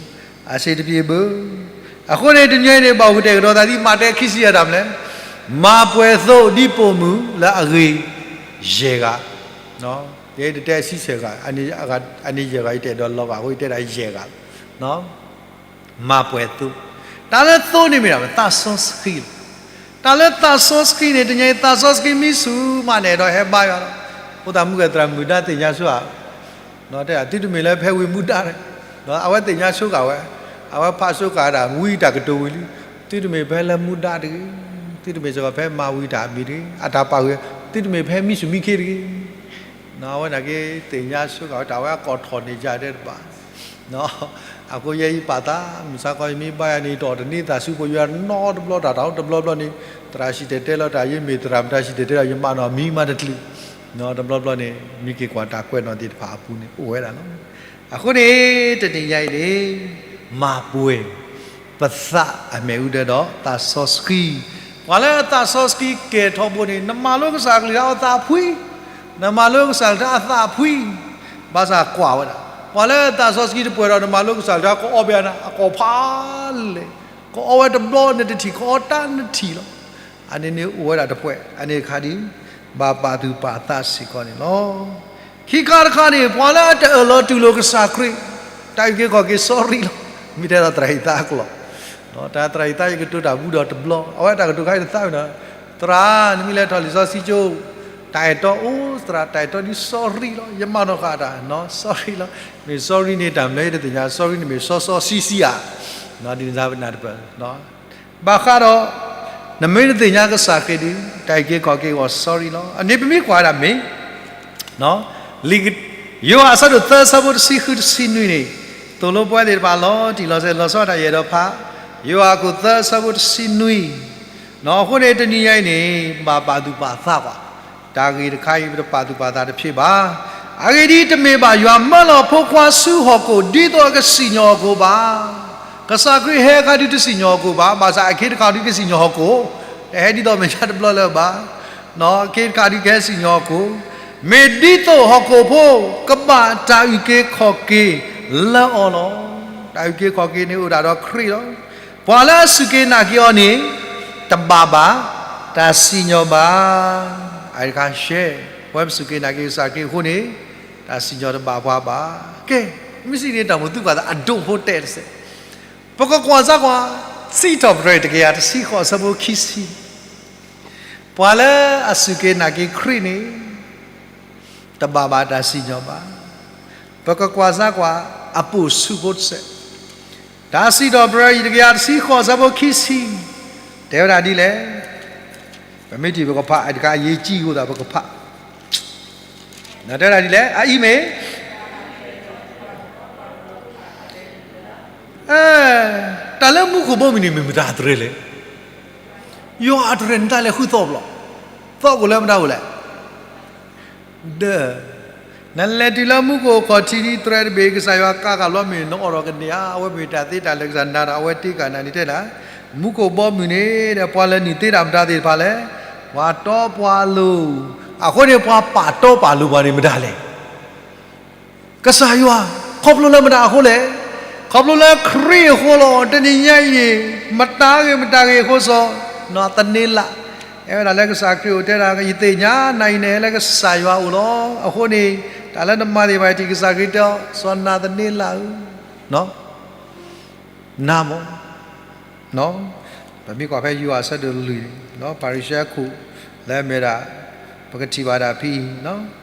အဆင်တပြေဘၣ်. အဃိန့ၣ် တနံၤအံၤန့ၣ် ဘၣ်အိၣ်ကတဲာ်ကတီၤသးဒ်မးတဲခံဆံယဲၢ်တၢ်မနုၤလဲၣ်, မၤပှဲၤသိဒ်ပိာ်မုၣ်လၢအဂ့ၤယဲၢ်ဂၤ, ယတတဲဆံဆဲၣ်ဂၤ, အန့ၣ်ယဲၢ်ဂၤ ယတအဲၣ်ဒိးလီၤဂာ်အဃိ ယတဲဒၣ်ယဲၢ်ဂၤ မၤပှဲၤသိ, တၢ်လၢသိန့ၣ်မ့ၢ်ဒၣ် သးစီဆှံလီၤ. တၢ်လၢသးစီဆှံန့ၣ် တနံၤအံၤ သးစီဆှံမ့ၢ်ဆူၣ်မးန့ၣ်ဒီး ဟဲဘါယွၤလီၤ. အဃိသတးမုၢ်ဂၤသရၣ်မုၣ်ဒါသ့ၣ်ညါဆိဧါ, တဲဒၣ် သုတမ့ၢ်လၢဖဲဝံၤမူဒါန့ၣ်, အဝဲသ့ၣ်ညါဆိဃာ်ဝဲ, အဝဲဖးဆိဃာ်ဒၣ် ဝံတၢ်ကတိၤဝံၤလံ, သုတမ့ၢ်ဖဲလၢမူဒါတဂ့ၤ, သုတမ့ၢ်စ့ၢ်ကီးဖဲမၤဝံၤတၢ်အမံၤတဂ့ၤ, အတၢ်ပာ်ဂ့ၤ, သုတမ့ၢ်ဖဲမံဆူၣ်မံခ့တဂ့ၤ. အဝဲန့ၣ်က့ၤသ့ၣ်ညါဆိဃာ်ဝဲ တၢ်ဝဲအကိးထီၣ်န့ၢ်ယၤတဲတဘၣ် အဃိယဲယပာ်သး မုၢ်ဆါခီ ယမ့ၢ်ဘါယွၤန့ၣ် ယတအီၣ်တန့ၢ်သးဆူပယွၤနီတဘျီ တၢ်တၢ်အိၣ်တဘျီဘျီန့ၣ် သရၣ်စံၣ်တဲၤတဲလီၤတၢ် ယမ့ၢ်သရၣ်မတၤစံၣ်တဲၤတဲလီၤ ယမၤနီၣ်မံမးတချုး, တဘျီဘျီန့ၣ် မ့ၢ်က့ၤကွၢ်တၢ်ကွဲးနီၣ်သ့ၣ်တဖၣ်အပူၤန့ၣ် အိၣ်ဝဲဒၣ်လီၤ. အဃိန့ၣ် တနံၤညါအံၤန့ၣ် မၤပှဲၤ ပသးအမဲာ်အူဒၢဒီးသးစီဆှံ, ပှၤလၢအသးစီဆှံကဲၤထီဘိန့ၣ် နမၤလိကစၢ်ကလုၢ်တၢ်အသးဖှံ, နမၤလိကစၢ်ကလုၢ်တၢ်အသးဖှံ, ဘၣ်ဆၣ်ကွၢ်ဝဲဒၣ် ပှၤလၢသးစီဆှံတပှဲၤဒီး နမၤလိကစၢ်ကလုၢ်တၢ် ကအီၣ်ဘၣ်နၤ အကအီၣ်ဖးလဲၣ်, ကအီၣ်ဝဲတဘျီနတထံၣ် ကအီၣ်တၢ်နထံၣ်လီၤ. အန့ၣ်န့ၣ်အိၣ်ဝဲဒၣ်တပှဲၤ အန့ၣ်တခါဒ် ဘၣ်ပာ်သူၣ်ပာ်သးစ့ၢ်ကီးန့ၣ်လီၤ. ခံခါတခါန့ၣ် ပှၤလၢအတအၢၣ်လီၤတူၢ်လိာ်ကစၢ်ခရံာ် တၢ်အုၣ်က့ၤခီၣ်က့ၤ sorry လီၤ. မ့ၢ်တဲဒီးသရၣ်အံၤသးအကျိာ်, တၢ်သရၣ်အံၤသးယကတိၤတၢ်ဘူးဒီးတဘျီ အဝဲတၢ်ကတိၤခါအံၤတသးဝဲနီၤ, သရၣ် နမ့ၢ်လဲၤထီၣ်လံာ်စီဆှံကၠိ တၢ်အဲၣ်တီအိၣ်သရၣ် တၢ်အဲၣ်တီဒ် sorry လီၤ ယမၤနီၣ်ဃာ်တၢ်နီၤ sorry လီၤ. မ့ၢ် sorry န့ၣ် တၢ်မနုၤယတသ့ၣ်ညါ sorry န့ၣ်မ့ၢ်စီစီဆှံဆှံဧါ, ဒ်န့ၣ်သးဝဲနၢ်တပၢၢ် ဘၣ်ဃးဒီး နမ့ၢ်တသ့ၣ်ညါကစၢ်ခရံာ်ဒီး တၢ်အုၣ်က့ၤခီၣ်က့ၤအဂီၢ် sorry လီၤ. အန့ၣ်ပမ့ၢ်ကွၢ်ဒၣ်မ့ၢ် လံာ် ယိၤဟၣ်အဆၢဒိၣ်သၢအဆၢဖိတဆံဃုတဆံနွံန့ၣ် သိၣ်လိပဝဲသ့ၣ်တဖၣ်လီၤတံၢ်လီၤဆဲးလီၤဆီဒၣ်ယဲၢ်ဒီးဖး, ယိၤဟၣ်အခိၣ်သၢအဆၢဖိတဆံနွံ, အဃိန့ၣ်တနံၤညါအံၤန့ၣ် ဘၣ်ပာ်သူၣ်ပာ်သးကွၢ်, တၢ်ဂ့ၢ်တခါအံၤ ပတပာ်သူၣ်ပာ်သးတဖျ့ဘၣ်. အဂ့ၢ်ဒ်အံၤ, တမ့ၢ်ဘၣ်ယွၤမၢလီၤဖိခွါဆူဟီၣ်ခိၣ် ဒ်သိးအကစံၣ်ညီၣ်ဟီၣ်ခိၣ်ဘၣ်. ကစၢ်ခရံာ်ဟဲအခါဒုးတစံၣ်ညီၣ်ဟီၣ်ခိၣ်ဘၣ်, ဘၣ်ဆၣ်အခ့တခါဒုးကစံၣ်ညီၣ်ဟီၣ်ခိၣ်, တဟဲဒ်သိးမဲာ်ညါတဘျီလၢၤဘၣ်. အခ့တခါဒုးကဟဲစံၣ်ညီၣ်ဟီၣ်ခိၣ်, မ့ၢ်ဒ်သိးဟီၣ်ခိၣ်ဖိကဘၣ်တၢ်အုၣ်က့ၤခီၣ်က့ၤလၢအီၤလီၤ. တၢ်အုၣ်က့ၤခီၣ်က့ၤန့ၣ်အိၣ်ဒၣ်ဒီးခရံာ်လီၤ. ပှၤလၢအစူၢ်က့ၤနာ်က့ၤအီၤန့ၣ် တဘၣ်ဘၣ်တၢ်စံၣ်ညီၣ်ဘၣ်. အတခါရှဲ, ပဝဲပစူၢ်က့ၤနာ်က့ၤကစၢ်ခရံာ်အဃိန့ၣ် တၢ်စံၣ်ညီၣ်တဘၣ်ပှၤဘၣ်. ကဲ, မ့ၢ်စံးန့ၣ် တၢ်မုၢ်သူၣ်ပှၤသးအဒိၣ်ဖိတဲတစဲး, ပကကွၢ်စၢ်ကွၢ် စံးထီၣ်ပတြၢၤတကယၤတဆံဃိးအဆၢဖိခံဆံ, ပှၤလၢအစူၢ်က့ၤနာ်က့ၤခရံာ်န့ၣ် တဘၣ်ဘၣ်တၢ်စံၣ်ညီၣ်ဘၣ်. ပကကွၢ်စၢ်ကွၢ် အပိာ်ဆူၣ်ဖိတစဲး, တၢ်စံးထီၣ်ပတြၢၤအံၤတကယၤတဆံဃိးအဆၢဖိခံဆံ, တဲဝဲဒၣ်ဒ်လဲၣ်. ပမ့ၢ်ထံၣ်ပကဖး အတခါအရေးကြီးအဃိသတးပကဖး, တဲဝဲဒၣ်ဒ်လဲၣ်, အအံၤမ့ၢ် တၢ်လၢမူခိၣ်ဘီမုၢ်န့ၣ် မ့ၢ်မတၤအသရဲလဲၣ်. ယွၤအတရဲန့ၣ် တၢ်လဲၤဃုသီၣ်ဘျီ, သီၣ်ကိာ်လၢမတၤအိၣ်လဲၣ်. ဒီး နလဲၤတုၤလၢမူခိၣ်ခီၣ်ထံးဒ်သရဲတဘ့ၣ် ကစၢ်ယွၤကးကးဘျီမ့ၢ် နအိးထီၣ်ကန့ၢ်ဧါ, အဝဲမ့ၢ်တၢ်သ့တၢ်လၢာ်ကစၢ်နၤဒီး အဝဲတ့ကးနၤန့ၣ်တဲဒၣ်, မူခိၣ်ဘီမုၢ်န့ၣ်ဒီး ပှၤလဲၤနုာ်သ့တၢ်မတၤသ့ၣ်တဖၣ်လဲၣ်, ပှၤတီပှၤလိၤ, အဃိန့ၣ် ပှၤပာ်တီပာ်လိၤပှၤန့ၣ်မတၤလဲၣ်. ကစၢ်ယွၤ, ခီဖျိလၢမတၤအဃိလဲၣ်. ခီဖျိလၢခရံာ်အဃိလီၤ. တနံၤညါအံၤန့ၣ် မတၤဂ့ၤမတၤဂ့ၤအဃိစီၤနၤသန့လး အဲၣ်ဝဲဒၣ်လၢကစၢ်ခရံာ်အိၣ်တဲဒၣ် ယသ့ၣ်ညါနၤအံၤန့ၣ် ဟဲလၢကစၢ်ယွၤအအိၣ်လီၤ. အဃိန့ၣ် တၢ်လၢနမၤသ့ၣ်တဖၣ် ယထံၣ်ကစၢ်ခရံာ်တဲအီၤ စီၤနၤသန့လးဧၢ, နၤမၢ် ပမ့ၢ်ကွၢ်ဖဲယိၤဟၣ်အဆၢဒိၣ်လွံၢ်န့ၣ် ပၤရံၤၡဲခိၣ် လၢအမ့ၢ်ဒၣ် ပကထံၣ်ဘၣ်ဒၣ်ဖဲအံၤ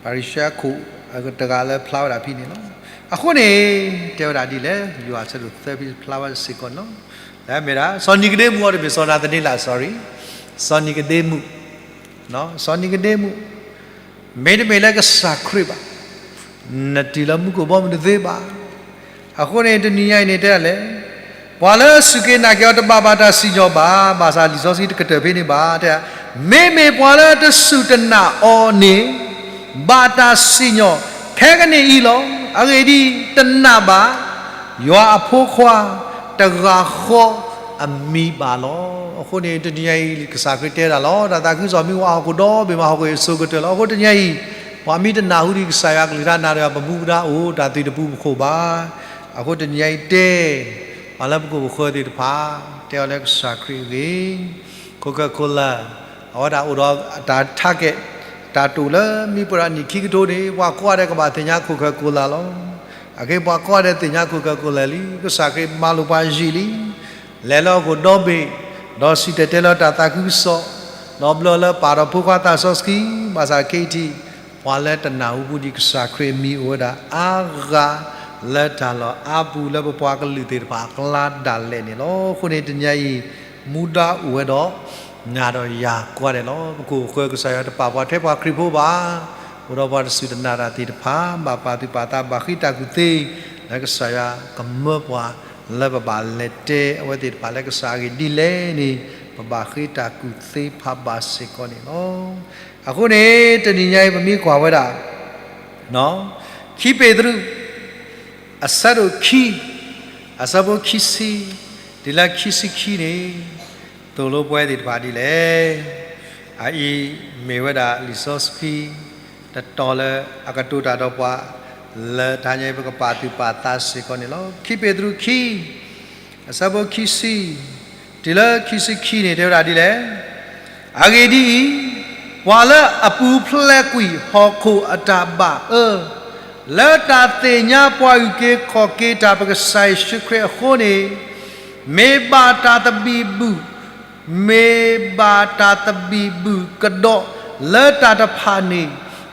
ပၤရံၤၡဲခိၣ်အတဂၤလၢဖျါဝဲဒၣ်ဖဲန့ၣ်လီၤ. အဃိန့ၣ် တဲဝဲဒၣ်ဒ်လဲၣ်, ယိၤဟၣ်အဆၢဒိၣ်သၢဖဲဖျါဝဲစ့ၢ်ကီးန့ၣ်လီၤ. လၢအမ့ၢ်ဒၣ် စီၤနံၤကဒ့မူ အတမ့ၢ်စီၤနၤသန့လး sorry, စီၤနံၤကဒ့မူ, စီၤနံၤကဒ့မူ မ့တမ့ၢ်လၢကစၢ်ခရံာ်ဘၣ် နတုၤလၢမူခိၣ်ဘီမုၢ်တသ့ဘၣ်. အဃိန့ၣ် တနံၤညါအံၤန့ၣ်တဲဒ်လဲၣ်, ပှၤလၢအစူၢ်က့ၤနာ်က့ၤအီၤတဘၣ်ဘၣ်တၢ်စံၣ်ညီၣ်ဘၣ်, ဘၣ်ဆၣ်လံာ်စီဆှံတကတၢၢ်ဖဲန့ၣ်ဘၣ်, တဲ, မ့မ့ၢ်ပှၤလၢတစူၢ်တနာ်အီၤန့ၣ် ဘၣ်တၢ်စံၣ်ညီၣ်ခဲကနံၣ်အံၤလီၤ. အဂ့ၢ်ဒ်အံၤ, တနာ်ဘၣ် ယွၤအဖိခွါ တဂၤဃီအမံၤဘၣ်လီၤ. အဃိန့ၣ် တနံၤညါအံၤ ကစၢ်ခရံာ်တဲဒၣ်လီၤ, တၢ်သးခုကစီၣ်မ့ၢ်အိၣ်ဟီၣ်ခိၣ်ဒီဘ့ၣ်မး ဟီၣ်ခိၣ်အစိၤကတၢၢ်လီၤ. အဃိတနံၤညါအံၤ ပှၤမ့ၢ်တနာ်ဟူဒံးကစၢ်ယွၤအကလုၢ်ကထါ နၤဒီးယၤ ပမူပဒါအိၣ် တၢ်သံတပူၤပခိၣ်ဘၣ်. အဃိတနံၤညါအံၤတဲ ပှၤလၢပခိၣ်ပဃၢၤသ့ၣ်တဖၣ် တဲအီၤလၢကစၢ်ခရံာ်အဂ့ၢ်, Coca-Cola အဝဲဒၣ်အိၣ်ဒီးတၢ် target တၢ်တိာ်လၢမ့ၢ်ပှဲၤဒီးနံၣ်ခံကထိန့ၣ် ပှၤကိးဂၤဒဲးကဘၣ်သ့ၣ်ညါ Coca-Cola လီၤ. အခဲအံၤပှၤကိးဂၤဒဲးသ့ၣ်ညါ Coca-Cola လံ, ကစၢ်ခရံာ်မၤလိာ်ပှၤယံာ်လံ. လဲၤလၢဟီၣ်ခိၣ်ဒီဘ့ၣ်, ဒီးစံၣ်တဲၤတဲလီၤတၢ်သးခုကစီၣ်, ဒီးဘျၢလၢပၢ်ဒီးဖိခွါသးစီဆှံ, ဘၣ်ဆၣ်ခဲအံၤထံး ပှၤလၢတနာ်ဟူပူၤဒံးကစၢ်ခရံာ်အမံၤအိၣ်ဝဲဒၣ်အါဂၤ လၢတၢ်လီၢ်အါပူၤလၢပပှၤကလုာ်သ့ၣ်တဖၣ်အကျါဒၣ်လဲာ်န့ၣ်လီၤ. အဃိန့ၣ်တနံၤညါအံၤ မူဒါအိၣ်ဝဲဒီး နၤဒီးယၤကိးဂၤဒဲးလီၤ. ပခိၣ်ပဃၢၤ ကစၢ်ယွၤတပာ်ပှၤထဲပှၤခရံာ်ဖိဘၣ်. အိၣ်ဒီးပှၤတစူၢ်တနာ်တၢ်သ့ၣ်တဖၣ် ဘၣ်ပာ်သူၣ်ပာ်သး ဘၣ်ဃ့တၢ်ကူၣ်သ့ လၢကစၢ်ယွၤကမၢပှၤ လၢပဘၣ်လဲၤတဲအဝဲသ့ၣ်တဖၣ်လၢကစၢ်အဂ့ၢ်ဒ်လဲၣ်န့ၣ် ပဘၣ်ဃ့တၢ်ကူၣ်သ့ဖးဘၣ်စ့ၢ်ကီးန့ၣ်လီၤ. အဃိန့ၣ် တနံၤညါအံၤပမ့ၢ်ကွၢ်ဝဲဒၣ် ခံပ့းတရူး အဆၢဒိၣ်ခံ အဆၢဖိခံဆံ တုၤလၢခံဆံခံန့ၣ် သိၣ်လိပဝဲသ့ၣ်တဖၣ်ဒ်လဲၣ်. အအံၤမ့ၢ်ဝဲဒၣ်လံာ်စီဆှံ တတီၤလၢအကတိၤတၢ်ဒီးပှၤ လၢတဟါညါအံၤပကပာ်သူၣ်ပာ်သးစ့ၢ်ကီးန့ၣ်လီၤ. ခံပ့းတရူးခံ အဆၢဖိခံဆံ တုၤလၢခံဆံခံန့ၣ် တဲဝဲဒၣ်ဒ်လဲၣ်. အဂ့ၢ်ဒ်အံၤ, ပှၤလၢအပူၤဖျဲးကွံာ်ဟီၣ်ခိၣ်အတၢ်ဘၣ်အၢ လၢတၢ်သ့ၣ်ညါပှၤအုၣ်က့ၤခီၣ်က့ၤတၢ်ပကစၢ်ယ့ၣ်ၡူးခရံာ်အဃိန့ၣ်, မ့ၢ်ဘၣ်တၢ်သဘံၣ်ဘုၣ် မ့ၢ်ဘၣ်တၢ်သဘံၣ်ဘုၣ်ကဒီးလၢတၢ်တဖၣ်န့ၣ်,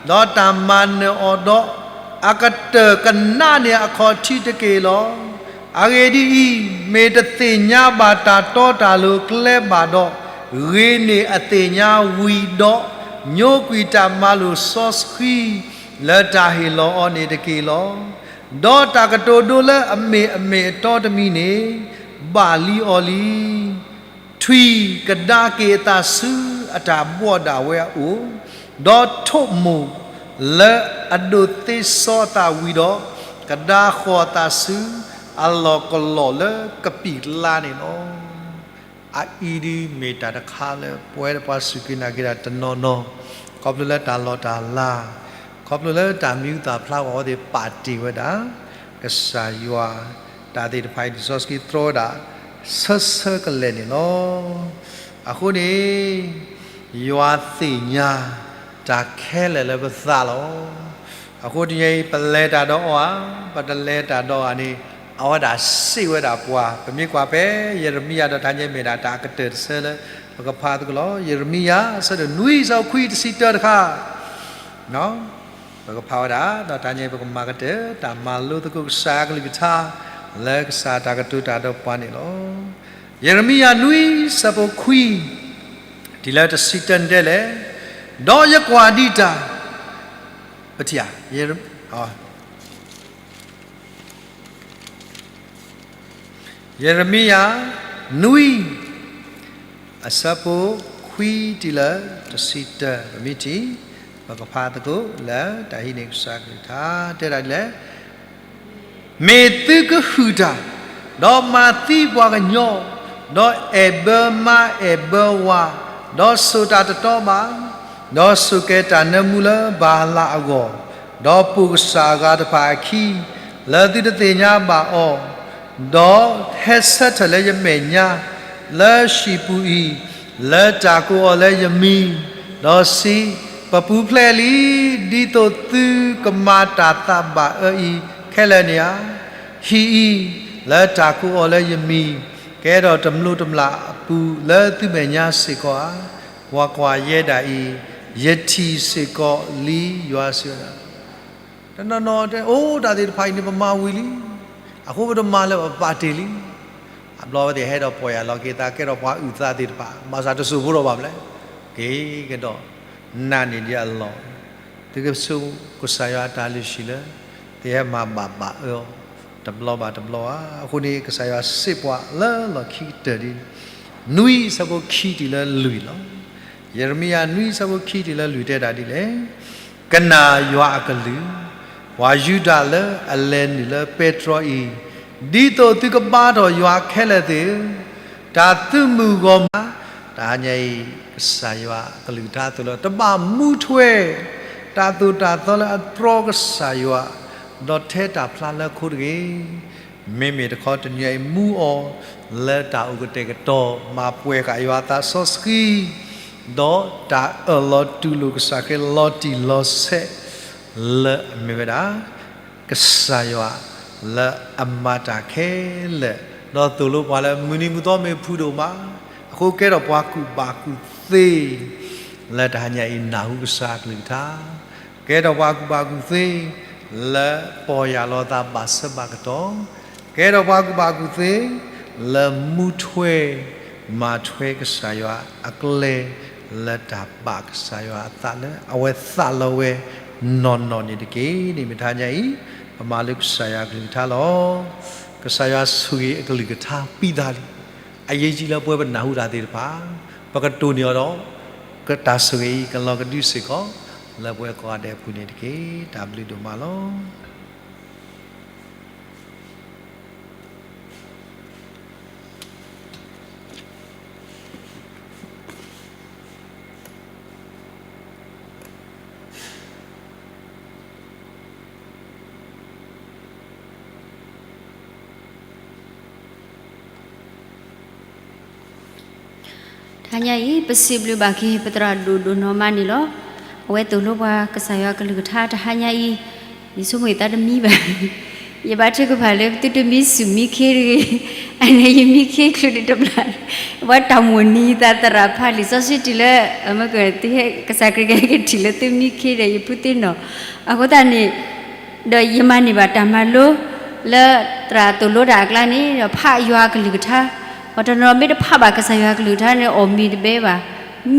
ဒီးတၢ်မၤနၢၤအီၤဒီး အကတၢၢ်ကနးန့ၢ်အခီၣ်ထံးတက့ၢ်လီၤ. အဂ့ၢ်ဒ်အံၤ, မ့ၢ်တသ့ၣ်ညါဘၣ်တၢ်တီတၢ်လိၤကျဲဘၣ်ဒီး, ဂ့ၤန့ၢ်အသ့ၣ်ညါဝံၤဒီး, ညိကွံာ်တၢ်မၤလိာ်စီဆှံ လၢတၢ်ဟ့ၣ်လီၤအီၤန့ၣ်တက့ၢ်လီၤ. ဒီးတၢ်ကတိၤဒိလၢအမ့ၢ်အမ့ၢ်အတီတမံၤန့ၣ် ဘၣ်လံအီၤလံ. ထွံၣ်ကဒါက့ၤအသးဆူအတၢ်ဘှီၣ်ဒၣ်ဝဲအအိၣ်, ဒီးထိၣ်မိၢ်လၢအဒိးသ့စီအသးဝံၤဒီး, ကဒါဃီၤအသးဆူအလီၢ်ကလီၢ်လၢကပံာ်လါန့ၣ်လီၤ. အအံၤဒ်မ့ၢ်တၢ်တခါလၢပဝဲပှၤစူၢ်က့ၤနာ်က့ၤတၢ်တနီၤနီၤ, ခီဖျိလၢတၢ်လီၢ်တၢ်လၤ, ခီဖျိလၢတၢ်မံၤဟူသၣ်ဖျါဝဲအဝဲသ့ၣ်ပာ်တ့ၢ်ဝဲဒၣ် ကစၢ်ယွၤ, တၢ်သ့ၣ်တဖၣ်အံၤ လံာ်စီဆှံတြီဝဲဒၣ် ဆၢဆၢကလဲာ်န့ၣ်လီၤ. အဃိန့ၣ် ယွၤသ့ၣ်ညါတၢ်ခဲလၢာ်လၢပသးလီၤ. အဃိတနံၤအံၤ ပလဲၤတၢ်ဒီးအီၤဧါ, ပတလဲၤတၢ်ဒီးအီၤန့ၣ် အဝဲဒၣ်စံးဝဲဒၣ်ပှၤ, ပမ့ၢ်ကွၢ်ဖဲယရမံယၤဒီးတၢ်ညဲမဲာ်ဒၣ်တၢ်အကတၢၢ်တဆၢလၢ ပကဖးသကိးလီၤ. ယရမံယၤ အဆၢဒိၣ်နွံ အဆၢခွံ တဆံတၢတခါ ပကဖးဝဲဒၣ် ဒီးတၢ်ညဲပကမၤကတၢၢ် တၢ်မၤလိသကိးကစၢ်အကလုၢ်ကထါ လၢကစၢ်တၢ်ကတိၤတၢ်ဒီးပှၤန့ၣ်လီၤ. ယရမံယၤနွံ ဆၢဖိခွံ တုၤလၢတဆံတၢန့ၣ်တဲလဲၣ်, ဒီးယကွၢ်ဒံးတၢ်, ပထံၣ်ဧါ, ယရ, ယရမံယၤ နွံ အဆၢဖိခွံတုၤလၢတဆံတၢ ပမ့ၢ်ထံၣ် ပကဖးသကိးလၢတၢ်ဟံးန့ၢ်ကစၢ်ကလုၢ်ကထါ တဲဒၣ်ဒ်လဲၣ်, မ့ၢ်သုကဟုၣ်တၢ်, ဒီးမၤသံပှၤကညီ, ဒီးအဲၣ်ဘၢမါအဲၣ်ဘၢဝၤ, ဒီးစိာ်တၢ်တတီဘၣ်, ဒီးစိာ်ကဲတၢ်နၢမူလၢဘၤလးအဂီၢ်, ဒီးပိာ်ကစၢ်အဂၤတဖၣ်အခံ, လၢသုတသ့ၣ်ညါဘၣ်အီၤ, ဒီးဟဲဆၢထၢၣ်လၢယမဲာ်ညါ လၢဟံၣ်ပူၤအံၤ, လၢတၢ်ကိးအီၤလၢယမံၤ, ဒီးစံး, ပပူၤဖျဲးလံ, ဒ်သိးသုကမၤတၢ်သးဘၣ်အၢအံၤခဲလၢာ်န့ၣ်ဧါ. ဟံၣ်အံၤ, လၢတၢ်ကိးအီၤလၢယမံၤ, ကဲထီၣ်တမျိးတမျာ်အပူၤလၢသုမဲာ်ညါစ့ၢ်ကီးဧါ. ကွၢ်ကွၢ်, ယဲဒၣ်အံၤ, ယထံၣ်စ့ၢ်ကီးလံ, ယွၤစံးဝဲဒၣ် တနီၤနီၤတဲ, အိၣ်တၢ်သ့ၣ်တဖၣ်အံၤန့ၣ် ပမၤဝံၤလံ, အဃိပတမၤလၢၤဘၣ်, ပပာ်တ့ၢ်လံ. အဘျီဝဲသ့ၣ်ဟဲဒီးပီၢ်ယၢ်လီၤက့ၤသး ကဲထီၣ်ပှၤအုၣ်သးသ့ၣ်တဖၣ်, ဘၣ်ဆၣ်တစိၢ်ဖိထီၣ်ဘၣ်မလဲၣ်. က့ၤကဒီး နာ်န့ၢ်ဒံးအလီၢ်, သုကဆိကစၢ်ယွၤအတၢ်လုၢ်ဟံၣ်လၢ ကဟဲမၤဘၣ်ဘၣ်အၢအီၤ တဘျီဘၣ်တဘျီဧါ. အဃိန့ၣ် ကစၢ်ယွၤစံးပှၤလၢလီၢ်ခံကတၢၢ်ဒ် နွံအဆၢဖိခံတုၤလၢလွံၢ်လီၤ. ယံးရမံယၤနွံအဆၢဖိခံတုၤလၢလွံၢ်တဲဒၣ်ဒ်လဲၣ်, ကနၣ်ယွၤအကလုၢ်, ပှၤယူဒၤလၢအလဲၤနုာ်လၢပဲတြီအံၤ, ဒ်သိးသုကဘါထီၣ်ယွၤခဲလၢာ်သ့ၣ်ဧၢ, တၢ်သုးမုၢ်ဂီၢ်မး, တဟါညါအံၤ ကစၢ်ယွၤအကလုၢ်ကထါအသိးလၢ တဘၣ်မူထွဲ တၢ်သိၣ်တၢ်သီလၢအတြီကစၢ်ယွၤ, ဒီးထဲတၢ်ဖျါလၢခိတဂ့ၤ. မ့မ့ၢ်တခီတနံၤအံၤ မူအီၤလၢတၢ်အိၣ်ကတဲာ်ကတီၤ မၤပှဲၤဃာ်ယွၤအသးစီဆှံ, ဒီးတၢ်အၢၣ်လီၤတူၢ်လိာ်ကစၢ်ခရံာ်လီၤတံၢ်လီၤဆဲး လၢအမ့ၢ်ဝဲဒၣ် ကစၢ်ယွၤလၢအမၤတၢ်ခဲလၢာ်, ဒီးသိၣ်လိပှၤလၢမုၢ်နံၤမုၢ်သီမ့ၢ်ဖုၣ်ဒိၣ်မး, အဃိကဲထီၣ်ပှၤကူၣ်ဘၣ်ကူၣ်သ့ လၢတဟါညါအံၤနၢ်ဟူကစၢ်အကလုၢ်ကထါ, ကဲထီၣ်ပှၤကူၣ်ဘၣ်ကူၣ်သ့ လၢပီၢ်ယၢ်လီၤသးဘၣ်ဆၢဘၣ်ကတီၢ်, ကဲထီၣ်ပှၤကူၣ်ဘၣ်ကူၣ်သ့ လၢမူထွဲ မၤထွဲကစၢ်ယွၤအကျဲ လၢတၢ်ဘၣ်ကစၢ်ယွၤအသးလၢအဝဲသးလီဝဲနီၢ်နီၢ်န့ၣ်တက့ၢ်. န့ၣ်မ့ၢ်တဟါညါအံၤ ပမၤလိကစၢ်ယွၤအကလုၢ်ကထါလီၤ. ကစၢ်ယွၤဆိၣ်ဂ့ၤအကလုၢ်ကထါပံသးလံ. အရေးကြီးလၢပဝဲပနၢ်ဟူတၢ်သ့ၣ်တဖၣ် ပကတိၢ်န့ၢ်အီၤဒီး ကတၢ်ဆိၣ်ဂ့ၤအံၤ ကလီၤကဒုစ့ၢ်ကီး လၢပဝဲကိးဂၤဒဲးအပူၤန့ၣ်တက့ၢ်. တၢ်ဘျုးဒိၣ်မးလီၤ. တဟါညါအံၤ ပစံးဘျုးဘၣ်က့ၤ ပသရၣ်ဒိၣ်ဒိၣ်နီၢ်မးန့ၣ်လီၤ. အဝဲသိၣ်လိပှၤကစၢ်ယွၤကလုၢ်ကထါတဟါညါအံၤ, ယဆိကမိၣ်ယသးတမံဘၣ်, ယဘါထုကဖၣ်လၢသုတမံဆူၣ်မံခ့တဂ့ၤ, အန့ၣ်ယမံခ့ချုးဒံးတဘျီ, ပှၤတၢ်မိၣ်နံၤသးသရၣ်ဖးလံာ်စီဆှံတုၤလၢ မ့ၢ်ကဟဲကစၢ်ခရံာ်ကဟဲက့ၤထံၣ်လၢသုမံခ့ဒီး ယဖုသ့ၣ်နီၣ်, အဃိသတးန့ၣ် ဒီးယမၤန့ၢ်ဘၣ်တၢ်မၤလိ လၢသရၣ်သိၣ်လိတၢ်အကျါန့ၣ် ဒီးဖးယွၤအကလုၢ်ကထါ, ပှၤတနီၤမ့ၢ်တဖးဘၣ်ကစၢ်ယွၤအကလုၢ်ကထါန့ၣ် အီၣ်မ့ၤတဘဲဘၣ်,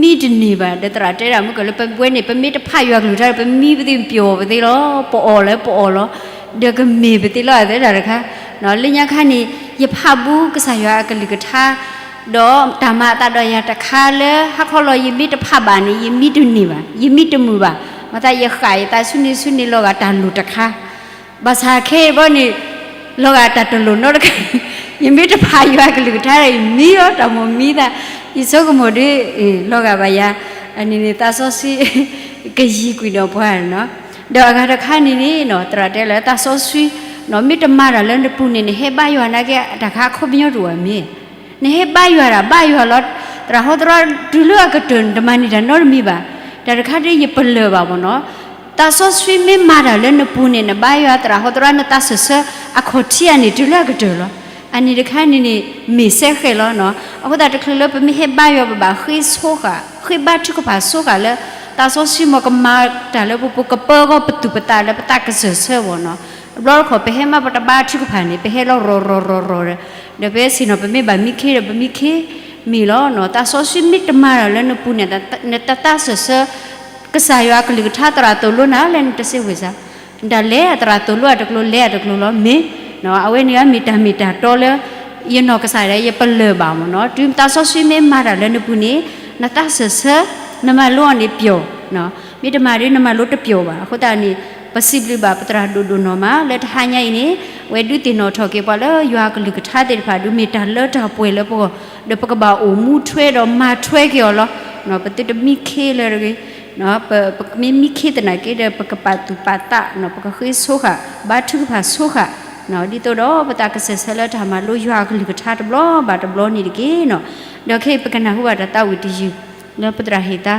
မံတန့ၢ်ဘၣ်, ဒီးသရၣ်တဲဒၣ်မ့ၢ်ကလၢပဝဲန့ၣ် ပမ့ၢ်တဖးယွၤအကလုၢ်ကထါဒီး ပမံပသ့ၣ်ပျီၢ်ပသ့လီၤ, ပအီၣ်လၢပအီၣ်လီၤ, ဒီးကမ့ၢ်ပသ့လီၤ အသဲဒၣ်တခါ, လၢညါခါန့ၣ် ယဖးဘူးကစၢ်ယွၤအကလုၢ်ကထါ ဒီးတၢ်မၤအသးဒီးယၤတခါလၢ ဟါခီလီၤယမ့ၢ်တဖးဘၣ်န့ၣ် ယမံတန့ၢ်ဘၣ်, ယမံတမုာ်ဘၣ်, မၤသးယဃၣ်ယသးဆူန့ၣ်ဆူန့ၣ်လီၤဂာ်တၢ်လိၣ်တခါ, ဘၣ်ဆၣ်ခဲအံၤဘီန့ၣ် လီၤဂာ်တၢ်တလိၣ်နီတခါ, ယမ့ၢ်တဖးယွၤကလုၢ်ကထါဒီး ယမံလီၤတၢ်မိၣ်မံသး, ယဆိကမိၣ်ဒီး လီၤဂာ်ဘၣ်ယၤ, အန့ၣ်န့ၣ်သးစီဆှံ ကယံၤကွံာ်ဒီးပှၤနီၤ, ဒီးအဂၤတခါန့ၣ်န့ၣ် သရၣ်တဲလၢသးစီဆှံ မ့ၢ်တမၤတၢ်လၢနပူၤန့ၣ် နဟဲဘါယွၤနာ်က့ တၢ်ခါအခီပညီတအိၣ်ဘၣ်မ့ၢ် နဟဲဘါယွၤတၢ်ဘါယွၤလီၤ, သရၣ်ဟီသရၣ်တုၤလၢအကတၢၢ် နတမၤန့ၢ်တၢ်နီတမံၤဘၣ်, တၢ်တခါဒ်ယပလၢၢ်ဘၣ်မ့ၢ်နီၤ, သးစီဆှံမ့ၢ်မၤတၢ်လၢနပူၤန့ၣ် နဘါယွၤသရၣ်ဟီသရၣ် နသးစၢၢ်ဆၢအခီၣ်ထံးအန့ၣ် တုၤလၢအကတၢၢ်လီၤ, အန့ၣ်တခါန့ၣ်န့ၣ် မ့ၢ်စဲဃဲးလီၤနီၤ, အဃိသတးတချုးလၢပမ့ၢ်ဟဲဘါယွၤ ပဘၣ်ဃ့ဆိဃာ် ဃ့ဘါထုကဖၣ်ဆိဃာ်လၢ သးစီဆှံမ့ၢ်ကမၤတၢ်လၢပပူၤ ကပၢဃီၤပသူၣ်ပသးလၢပသးကစၢၢ်ဆၢဘၣ်နီၤ, တဘျီတခီၣ် ပဟဲမးပတဘါထုကဖၣ်န့ၣ် ပဟဲလီၤရီၤရီၤရီၤရီၤဒီး, ဒီးပဟဲဆ့ၣ်နီၤ ပမ့ၢ်ဘၣ်မံခ့ဒီး ပမံခ့မ့ၢ်လီၤနီၤ, သးစီဆှံမ့ၢ်တမၤတၢ်လၢနပူၤန့ၣ် နတသးစၢၢ်ဆၢ ကစၢ်ယွၤအကလုၢ်ကထါ သရၣ်သိၣ်လိနၤလၢနတစ့ဝ့ၤစၢ်, တၢ်လဲၤအသရၣ်သိၣ်လိအတကျိၤ လဲၤအတကျိၤလီၤ မ့ၢ်, အဝဲန့ၣ်မ့ၢ်တၢ်မ့ၢ်တၢ်တီလၢ ယနီၢ်ကစၢ်ဒၣ် ယပလၢၢ်ဘၣ်မ့ၢ်နီၤ, တုၤသးစီဆှံမ့ၢ်မၤတၢ်လၢနပူၤန့ၣ် နသးစၢၢ်ဆၢ နမၤလိအီၤန့ၣ်ပျီၢ်, မ့ၢ်တမၤဒီးနမၤလိတပျီၢ်ဘၣ်, အဃိသတးန့ၣ် ပစံးဘျုးဘၣ်ပသရၣ်ဒိၣ်ဒိၣ်နီၢ်မး လၢတဟါညါအံၤန့ၣ် အဝဲဒုးသ့ၣ်နီၣ်ထီၣ်က့ၤပှၤလၢယွၤအကလုၢ်ကထါသ့ၣ်တဖၣ် ဒုးမ့ၢ်တၢ်လၢတၢ်ပှဲၤလၢပဂီၢ်, ဒီးပကဘၣ်အိၣ်မူထွဲဒီးမၤထွဲက့ၤအီၤလီၤ, ပသုတမံခ့လၢတဂ့ၤ ပကမ့ၢ်မံခ့သနာ်က့ဒီး ပကပာ်သူၣ်ပာ်သး, ပကဃ့ဆိဃာ် ဘါထုကဖၣ်ဆိဃာ်, ဒ်သိးဒီးပသးကစၢၢ်ဆၢလၢတၢ်မၤလိယွၤအကလုၢ်ကထါ တဘျီဘၣ်တဘျီန့ၣ်တက့ၢ်နီၤ, ဒီးခဲအံၤပကနၢ်ဟူဘၣ်တၢ်သးဝံၣ်တယုၢ် လၢပသရၣ်ဟ့ၣ်သါ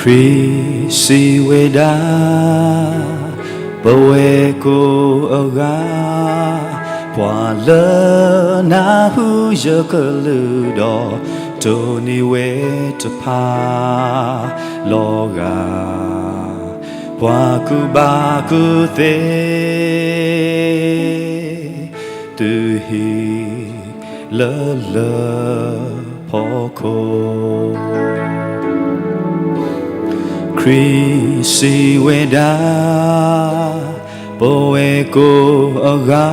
ခရံာ်စံးဝဲဒၣ်, ပဝဲကိးအဂၤ, ပှၤလၢနၢ်ဟူယကလုၢ်ဒီး, တိၢ်န့ၢ်ဝဲတဖၣ်လီၤဂာ်, ပှၤကူၣ်ဘၣ်ကူၣ်သ့ သုဟံၣ်လၢလၢဖီခိၣ်. ခရံာ်စံးဝဲဒၣ်, ပဝဲကိးအဂၤ,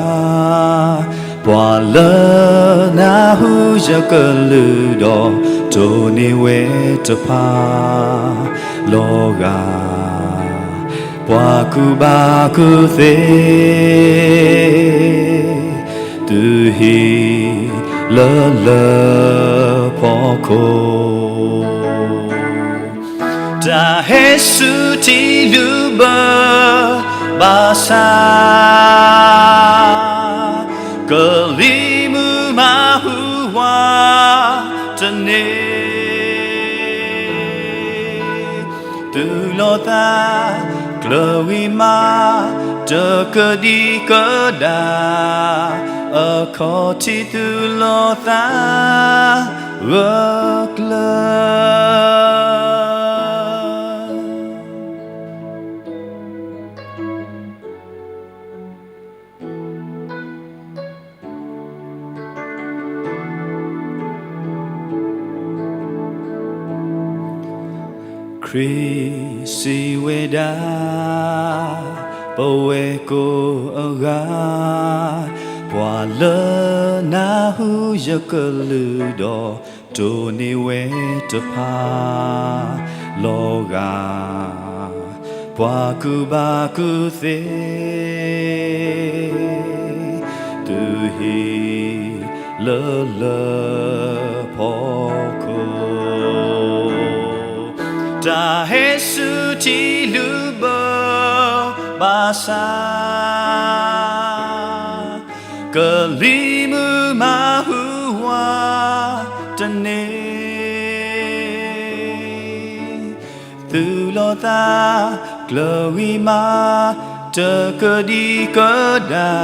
ပှၤလၢနၢ်ဟူယကလုၢ်ဒီး, တိၢ်န့ၢ်ဝဲတဖၣ်လီၤဂာ်, ပှၤကူၣ်ဘၣ်ကူၣ်သ့ သုဟံၣ်လၢလၢဖီခိၣ်. တၢ်ဟဲစူၤထံလုၢ်ဘၢဘၣ်ဆၣ်, ကလံၤမုၢ်မၤဟူဝးတန့ၢ် သုးလီၤသးကျၢၤဂံၢ်မး တကဒံကဒါ, အခီၣ်ထံးသုးလီၤသးဂၢၢ်ကျၢၤ. ခရံာ်စံးဝဲဒၣ်, ပဝဲကိးအဂၤ, ပှၤလၢနၢ်ဟူယကလုၢ်ဒီး, တိၢ်န့ၢ်ဝဲတဖၣ်လီၤဂာ်, ပှၤကူၣ်ဘၣ်ကူၣ်သ့ သုဟံၣ်လၢလၢဖီခိၣ်. တၢ်ဟဲစူၤထံလုၢ်ဘၢဘၣ်ဆၣ်, ကလံၤမုၢ်မၤဟူဝးတန့ၢ် သုးလီၤသးကျၢၤဂံၢ်မး တကဒံကဒါ,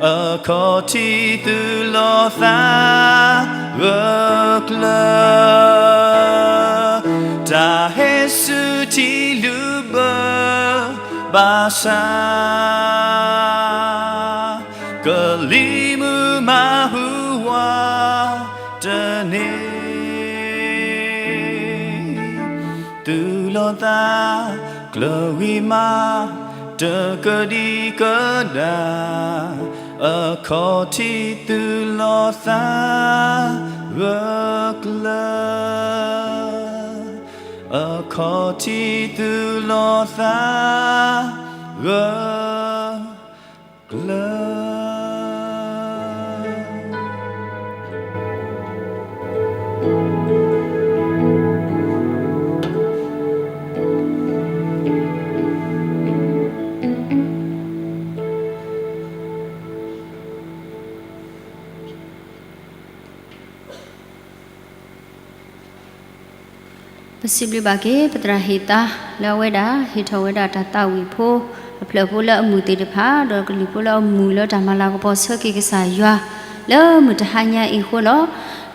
အခီၣ်ထံးသုးလီၤသးဂၢၢ်ကျၢၤ. တၢ်ဟဲစူၤထံလုၢ်ဘၢဘၣ်ဆၣ်, ကလံၤမုၢ်မၤဟူဝးတန့ၢ် သုးလီၤသးကျၢၤဂံၢ်မး တကဒံကဒါ, အခီၣ်ထံးသုးလီၤသးဂၢၢ်ကျၢၤ, အခီၣ်ထံးသုးလီၤသးဂၢၢ်ကျၢၤ. ပစံးဘျုးဘၣ်က့ၤ ပသရၣ်ဟ့ၣ်သါ လၢအဝဲဒၣ်ဟ့ၣ်ထီၣ်ဝဲဒၣ်တၢ်သးဝံၣ်ဖိ အဖျၢၣ်ဖိလၢအမုာ်သ့ၣ်တဖၣ် ဒီးကလုၢ်ဖိလၢအမုာ်လၢတၢ်မၤလၤကပီၤဆၢက့ၤကစၢ်ယွၤ လၢမုၢ်တဟါညါအံၤအဃိလီၤ.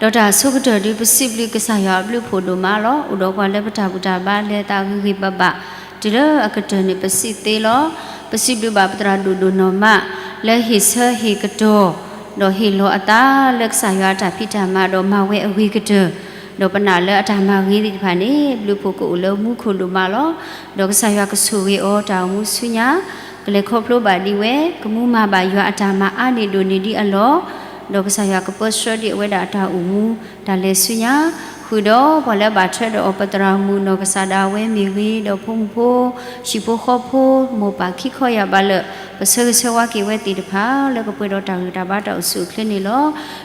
ဒီးတၢ်အဆိကတၢၢ်ဒုး ပစံးဘျုးကစၢ်ယွၤအဘျုးအဖှိၣ်ဒိၣ်မးလီၤ. အိၣ်ဒီးပှၤလၢပတၢ်ဘူၣ်တၢ်ဘါလဲၤသးဂ့ၤဂ့ၤဘၣ်ဘၣ် တုၤလၢအကတၢၢ်န့ၣ် ပစံးသ့လီၤ. ပစံးဘျုးဘၣ်ပသရၣ်ဒိၣ်ဒိၣ်နီၢ်မး လၢဟ့ၣ်ဆၢဟ့ၣ်ကတီၢ် ဒီးဟ့ၣ်လီၤအသးလၢကစၢ်ယွၤအတၢ်ဖံးတၢ်မၤ ဒီးမၤဝဲအဂ့ၤကတၢၢ်, ဒီးပနာ်လၢအတၢ်မၤဂ့ၤသ့ၣ်တဖၣ်န့ၣ် ဘျုးဖှိၣ်ကအိၣ်လၢမူခိၣ်ဒိၣ်မးလီၤ. ဒီးကစၢ်ယွၤကဆိၣ်ဂ့ၤအီၤတၢ်အိၣ်မူဆူညါ, ကလဲၤခီဖျိဘၣ်ဒံးဝဲ ကမူမၤဘၣ်ယွၤအတၢ်မၤအါန့ၢ်ဒိၣ်န့ၢ်ဒံးအလီၢ်, ဒီးကစၢ်ယွၤကပၢဆှၢဒံးအဝဲဒၣ်အတၢ်အိၣ်မူ တၢ်လဲၤဆူညါ, ဃုာ်ဒီးပှၤလၢအဘၣ်ထွဲဒီးအီၤပသရၣ်မုၣ်နီၢ်ကစၢ်ဒၣ်ဝဲမ့ၢ်ဂ့ၤ, ဒီးဖိမုၣ်ဖိ ဟံၣ်ဖိဃီဖိ မိၢ်ပၢ်ခံခီယၢ်ဘးလၢာ် ပဆၢဂ့ၤဆၢဝါက့ၤဝဲသ့ၣ်တဖၣ် လၢကပှဲၤဒီးတၢ်ဂံၢ်တၢ်ဘါတၢ်အိၣ်ဆူၣ်အိၣ်ချ့န့ၣ်လီၤ.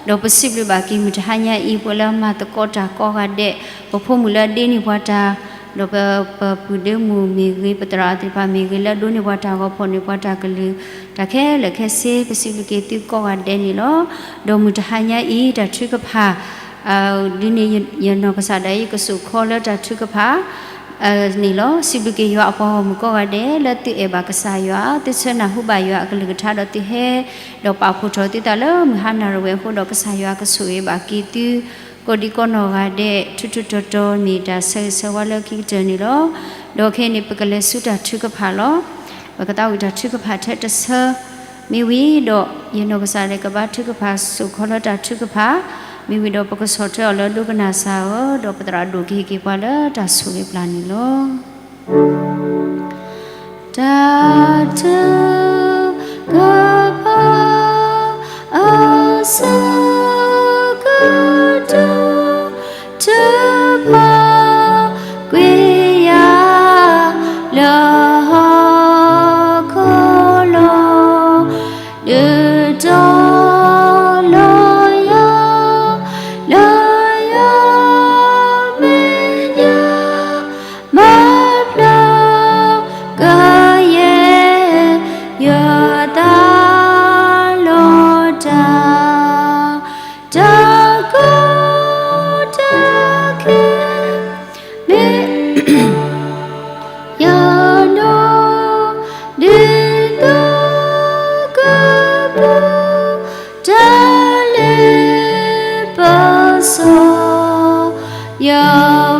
ဒီးပစံးဘျုးဘၣ်က့ၤမုၢ်တဟါညါအံၤ ပှၤလၢအမၤသကိးတၢ်ကိးဂၤဒဲး, ပဖိမုၣ်လၢအဒ့န့ၢ်ပှၤတၢ်, ဒီးပ ပပုၢ်ဒ့မုၣ်မ့ၢ်ဂ့ၤ, ပသရၣ်သ့ၣ်တဖၣ်မ့ၢ်ဂ့ၤ, လၢအဒိးန့ၢ်ပှၤတၢ်ဂီၤဖီၣ်န့ၢ်ပှၤတၢ်ကလုၢ်, တၢ်ခဲလၢာ်ခဲဆ့ ပစံးဘျုးက့ၤသုကိးဂၤဒဲးန့ၣ်လီၤ. ဒီးမုၢ်တဟါညါအံၤ တၢ်ထုကဖၣ် ဒ်န့ၣ် ယနီၢ်ကစၢ်ဒၣ်အံၤ ကစိာ်ခီလၢတၢ်ထုကဖၣ် န့ၣ်လီၤ. စံးဘျုးက့ၤယွၤအပှၤဂီၢ်မုၢ်ကိးဂၤဒဲး လၢသုအဲၣ်ဘၣ်ကစၢ်ယွၤ, သုဆၢနၢ်ဟူဘၣ်ယွၤအကလုၢ်ကထါဒီးသုဟဲ, ဒီးပာ်ဖှိၣ်ထီၣ်သုသးလၢမုၢ်ဟါနၣ်ရဝဲအဃိဒီး ကစၢ်ယွၤကဆိၣ်ဂ့ၤဘၣ်က့ၤသု ကိးဒံကိးနီၢ်ဂၤဒဲး ထူးထူးတီၤတီၤ မ့ၢ်တၢ်ဆၢဂ့ၤဆၢဝါလၢခံကတၢၢ်န့ၣ်လီၤ. ဒီးခဲအံၤန့ၣ် ပကလဲၤဆူတၢ်ထုကဖၣ်လီၤ. ပကသးဝံၣ်တၢ်ထုကဖၣ်ထဲတဆၢ မ့ၢ်ဝံၤဒီး ယနီၢ်ကစၢ်ဒၣ်ကဘါထုကဖၣ် စိာ်ခီလၢတၢ်ထုကဖၣ်, မ့ၢ်ဝံၤဒီးပကဆီၣ်ထွဲအီၤလၢဒိကနၣ်စၢ်ဧၢ, ဒီးပသရၣ်ဒိၣ်ကဟ့ၣ်က့ၤပှၤလၢတၢ်ဆိၣ်ဂ့ၤပျၢ်န့ၣ်လီၤ. တၢ်ထုကဖၣ် အဆၢကတီၢ် ထုကဖၣ်ကွံာ်ယၤ လၢဟီၣ်ခိၣ်လီၤ, ဒုးတီလီၤယၤ လၢယမဲာ်ညါ မၤဖျါကယဲၢ် ယသးလီၤတၢ် တၢ်ကီတၢ်ခဲ မ့ၢ်ယၤနီၢ် ဒ်သိးကပူၤ တၢ်လ့ပစီ ယ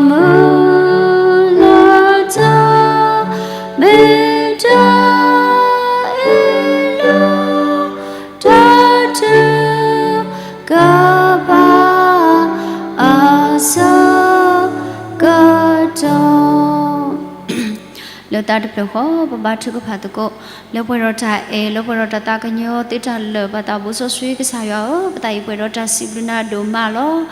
မုၢ်လၢ်တၢ် မ့ၢ်တၢ်အ့ၣ်လိာ် တၢ်ထုကဖၣ် အဆၢကတီၢ် လၢတၢ်တဖျၢၣ်ဃီ ပဘါထုကဖၣ်သကိး လၢပှဲၤဒီးတၢ်အဲၣ် လၢပှဲၤဒီးတၢ်သးကညီၤ သုတၢ်လၢာ်ဘၣ်သးဘိစီဆှံ ကစၢ်ယွၤဧၢ, ပသးအံၤပှဲၤဒီးတၢ်စံးဘျုးနၤဒိၣ်မးလီၤ.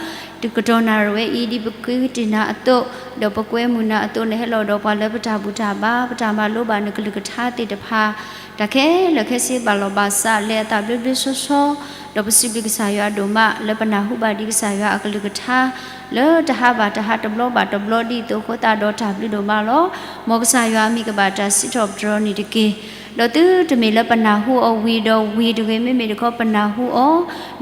တကတီၢ်နၣ်ရံၣ်ဝဲအံၤ ဒ်ပဃ့ကညးနၤအသိး ဒီးပကွဲမုာ်နၤအသိး နဟဲလီၤဒီးပှၤလၢပတၢ်ဘူၣ်တၢ်ဘါ ပတၢ်မၤလိဘၣ်နကလုၢ်ကထါသ့ၣ်တဖၣ် တၢ်ခဲလၢာ်ခဲဆ့ဘၣ်လီၤဘၣ်စး လဲၤအသးဘျ့ဘျ့ဆှီဆှီ ဒီးပစံးဘျုးကစၢ်ယွၤဒိၣ်မး လၢပနၢ်ဟူဘၣ်ဒံးကစၢ်ယွၤအကလုၢ်ကထါ လၢတဟါဘၣ်တဟါ တဘျီဘၣ်တဘျီ ဒ်သိးအဃိသတးဒီးတၢ်ဘျုးဒိၣ်မးလီၤ. မ်ကစၢ်ယွၤအမံၤကဘၣ်တၢ်စံးထီၣ်ပတြၢၤန့ၣ်တက့ၢ်. ဒီးသုတမ့ၢ်လၢပနၢ်ဟူအီၤဝံၤဒီးဝံၤတဂ့ၤ, မ့မ့ၢ်တခီပနၢ်ဟူအီ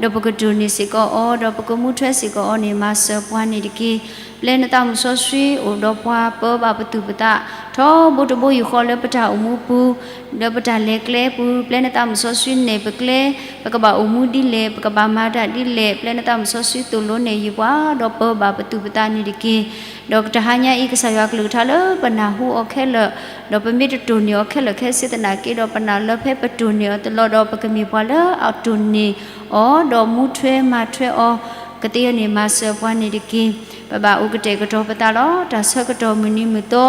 ၤ, ဒီးပကတိၢ်န့ၢ်စ့ၢ်ကီးအီၤ, ဒီးပကမူထွဲစ့ၢ်ကီးအီၤန့ၣ် မၤစၢၤပှၤန့ၣ်တက့ၢ်. ပျဲနသးမုၢ်စီဆှံအိၣ်ဒီးပှၤ ပၢဘၣ်ပသူၣ်ပသး ထီဘိတဘိယူၢ်ဃီလၢပတၢ်အိၣ်မူပူၤ လၢပတၢ်လဲၤကျဲပူၤ ပျဲနသးမုၢ်စီဆှံနဲၣ်ပကျဲ, ပကဘၣ်အိၣ်မူဒ်လဲၣ်, ပကဘၣ်မၤတၢ်ဒ်လဲၣ်, ပျဲနသးမုၢ်စီဆှံသိၣ်လိနဲၣ်ယုၢ်ပှၤ ဒီးပၢဘၣ်ပသူၣ်ပသးန့ၣ်တက့ၢ်. ဒီးတဟါညါအံၤ ကစၢ်ယွၤကလုၢ်ကထါလၢပနၢ်ဟူအီၤခဲလၢာ်, ဒီးပမ့ၢ်တတိၢ်န့ၢ်အီၤခဲလၢာ်ခဲဆ့သနာ်က့ဒီး ပနာ်လၢဖဲပတိၢ်န့ၢ်အီၤတလီၢ်ဒီး ပကမ့ၢ်ပှၤလၢအတိၢ်န့ၢ်အီၤ ဒီးမူထွဲမၤထွဲအီၤ ကသ့အီၤန့ၣ် မၤစၢၤပှၤန့ၣ်တက့ၢ်. ပဘၣ်အိၣ်ကတဲာ်ကတီၤပသးလီၤ. တၢ်ဆၢကတီၢ်မုၢ်နံၤမုၢ်သီ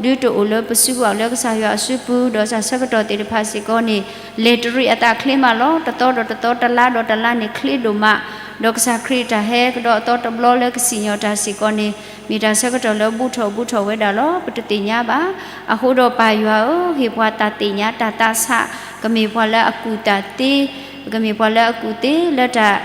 ဒုးတအိၣ်လၢပစုပူၤ လၢကစၢ်ယွၤအစုပူၤ, ဒီးတၢ်ဆၢကတီၢ်သ့ၣ်တဖၣ်စ့ၢ်ကီးန့ၣ် လဲၤတရံးအသးချ့မးလီၤ. တသီဒီးတသီ တလါဒီးတလါန့ၣ် ချ့ဒိၣ်မး, ဒီးကစၢ်ခရံာ်တၢ်ဟဲကဒီးအသီတဘျီလၢကစံၣ်ညီၣ်တၢ်စ့ၢ်ကီးန့ၣ် မ့ၢ်တၢ်ဆၢကတီၢ်လၢဘူၣ်ထီၣ်ဘူၣ်ထီၣ်ဝဲဒၣ်လီၤ. ပတသ့ၣ်ညါဘၣ်. အဃိဒီးပၢ်ယွၤဧၢ, ဟ့ၣ်ပှၤတၢ်သ့ၣ်ညါတၢ်သးဆး, ကမ့ၢ်ပှၤလၢအကူၣ်တၢ်သ့, ပကမ့ၢ်ပှၤလၢအကူၣ်သ့လၢတၢ်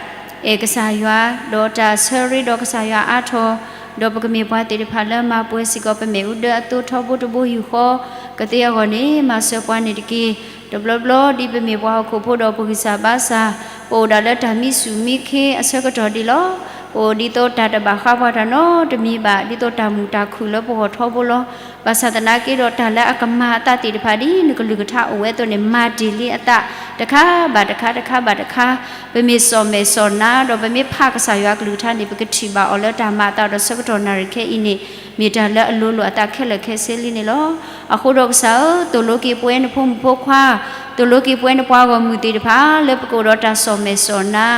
အဲၣ်ကစၢ်ယွၤ, ဒီးတၢ်ဆၢရ့ဒီးကစၢ်ယွၤအါထီၣ်, ဒီးပကမ့ၢ်ပှၤသ့ၣ်တဖၣ်လၢမၤပှဲၤစ့ၢ်ကီး ပမဲာ်အူဒၢအသိးထီဘိတဘိယူၢ်ဃီ ကသ့အဂီၢ်န့ၣ် မၤစၢၤပှၤန့ၣ်တက့ၢ်. တဘျီဘျီဒ်ပမ့ၢ်ပှၤဟီၣ်ခိၣ်ဖိဒီးပဂံၢ်စၢ်ဘါစၢ်, ပအိၣ်ဒၣ်လၢတၢ်မံဆူၣ်မံခ့အဆၢကတီၢ်ဒံးလီၤ. ပအိၣ်ဒ်သိးတၢ်တဘၣ်ဃးပှၤတၢ်နီတမံၤဘၣ်, ဒ်သိးတၢ်မုာ်တၢ်ခုၣ်လၢပဂီၢ်ထီဘိလီၤ. ဘၣ်ဆၣ်သနာ်က့ဒီး တၢ်လၢအကမၤအသးသ့ၣ်တဖၣ်ဒ်နကလုၢ်ကထါအိၣ်ဝဲအသိးန့ၣ် မၤတ့ၢ်လံအသး တခါဘၣ်တခါ တခါဘၣ်တခါ, ပမ့ၢ်စီၣ်မဲာ်စီၣ်နါ ဒီးပမ့ၢ်ဖးကစၢ်ယွၤအကလုၢ်ကထါန့ၣ် ပကထံၣ်ဘၣ်အီၤလၢတၢ်မၤအသးဒီးဆၢကတီၢ်နၣ်ရံၣ်ခဲအံၤန့ၣ် မ့ၢ်တၢ်လၢအလိၤလိာ်အသးခဲလၢာ်ခဲဆ့လံန့ၣ်လီၤ. အဃိဒီးကစၢ်ဧၢ, သိၣ်လိက့ၤပဝဲနဖိမုၣ်ဖိခွါ, သိၣ်လိက့ၤပဝဲနပှၤဂီၢ်မုၢ်သ့ၣ်တဖၣ် လၢပကအိၣ်ဒီးတၢ်စီၣ်မဲာ်စီၣ်နါ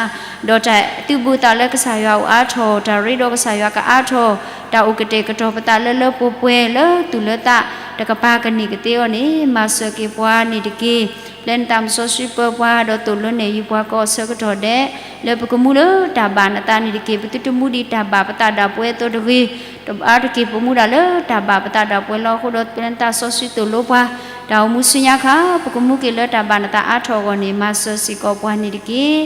ဒီးတၢ်သုးဘူးသးလၢကစၢ်ယွၤအိၣ်အါထီၣ်, တၢ်ရ့ဒီးကစၢ်ယွၤကအါထီၣ်, တၢ်အိၣ်ကတဲာ်ကတီၤပသးလၢလၢပှဲၤပှဲၤလၢသူၣ်လၢသး တကပၤကန့ၢ်ကသ့အီၤန့ၣ် မၤစၢၤက့ၤပှၤန့ၣ်တက့ၢ်. ပျဲနသးမုၢ်စီဆှံပၢပှၤ ဒီးသိၣ်လိနဲၣ်ယုၢ်ပှၤကိးဆၢကတီၢ်ဒဲး လၢပကမူလၢတၢ်ဘၣ်နသးန့ၣ်တက့ၢ်. ပသုတမူဒံးတၢ်ဘၣ်ပသးဒၣ်ပှဲၤအသိးတဂ့ၤ, တဘၣ်တက့ၢ် ပမူဒၣ်လၢတၢ်ဘၣ်ပသးဒၣ်ပှဲၤလီၤ. အဃိဒီးပျဲနသးစီဆှံသိၣ်လိပှၤ, တၢ်အိၣ်မူဆူညါခါ ပကမူက့ၤလၢတၢ်ဘၣ်နသးအါထီၣ်အဂီၢ်န့ၣ် မၤစၢၤစ့ၢ်ကီးပှၤန့ၣ်တက့ၢ်.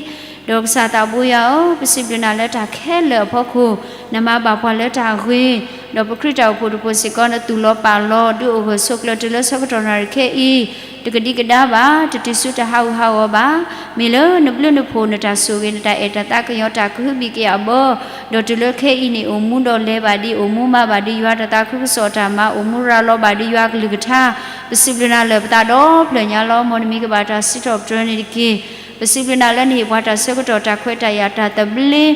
ဒီးကစၢ်သးဘိယွၤဧၢ, ပစံးဘျုးနၤလၢတၢ်ခဲလၢာ်အဖီခိၣ်, နမၤဘၣ်ပှၤလၢတၢ်ဂ့ၤ, ဒီးပခရံာ်တၢ်အိၣ်ဖှိၣ်တဖှိၣ်စ့ၢ်ကီး နသူၣ်လီၤပာ်လီၤ ဒုးအိၣ်ဂၢၢ်ဆိးကျၢၤတုၤလၢဆၢကတီၢ်နၣ်ရံၣ်ခဲအံၤ, တကဒံကဒါဘၣ်, တတုၤဆူတၢ်ဟးဂူာ်ဟးဂီၤဘၣ်. မ့ၢ်လၢနဘျုးနဖှိၣ် နတၢ်ဆိၣ်ဂ့ၤ နတၢ်အဲၣ်တၢ်သးကညီၤ တၢ်ကဟုဘံၣ်ကယာ်အဘၢ, ဒီးတုၤလၢခဲအံၤန့ၣ် အိၣ်မူဒီးလဲၤဘၣ်ဒံး အိၣ်မူမၤဘၣ်ဒံးယွၤတၢ်သးခုကစီၣ်တၢ်မၤ, အိၣ်မူရၤလီၤဘၣ်ဒံးယွၤအကလုၢ်ကထါ, ပစံးဘျုးနၤလၢပသးဒီဖျၢၣ်ညါလီၤ. မ်နမံၤကဘၣ်တၢ်စံးထီၣ်ပတြၢၤန့ၣ်တက့ၢ်. ပစံးဘျုးနၤလၢနဟ့ၣ်ပှၤတၢ်ဆၢကတီၢ် တၢ်ခွဲးတၢ်ယာ် တၢ်သဘျ့ လၢ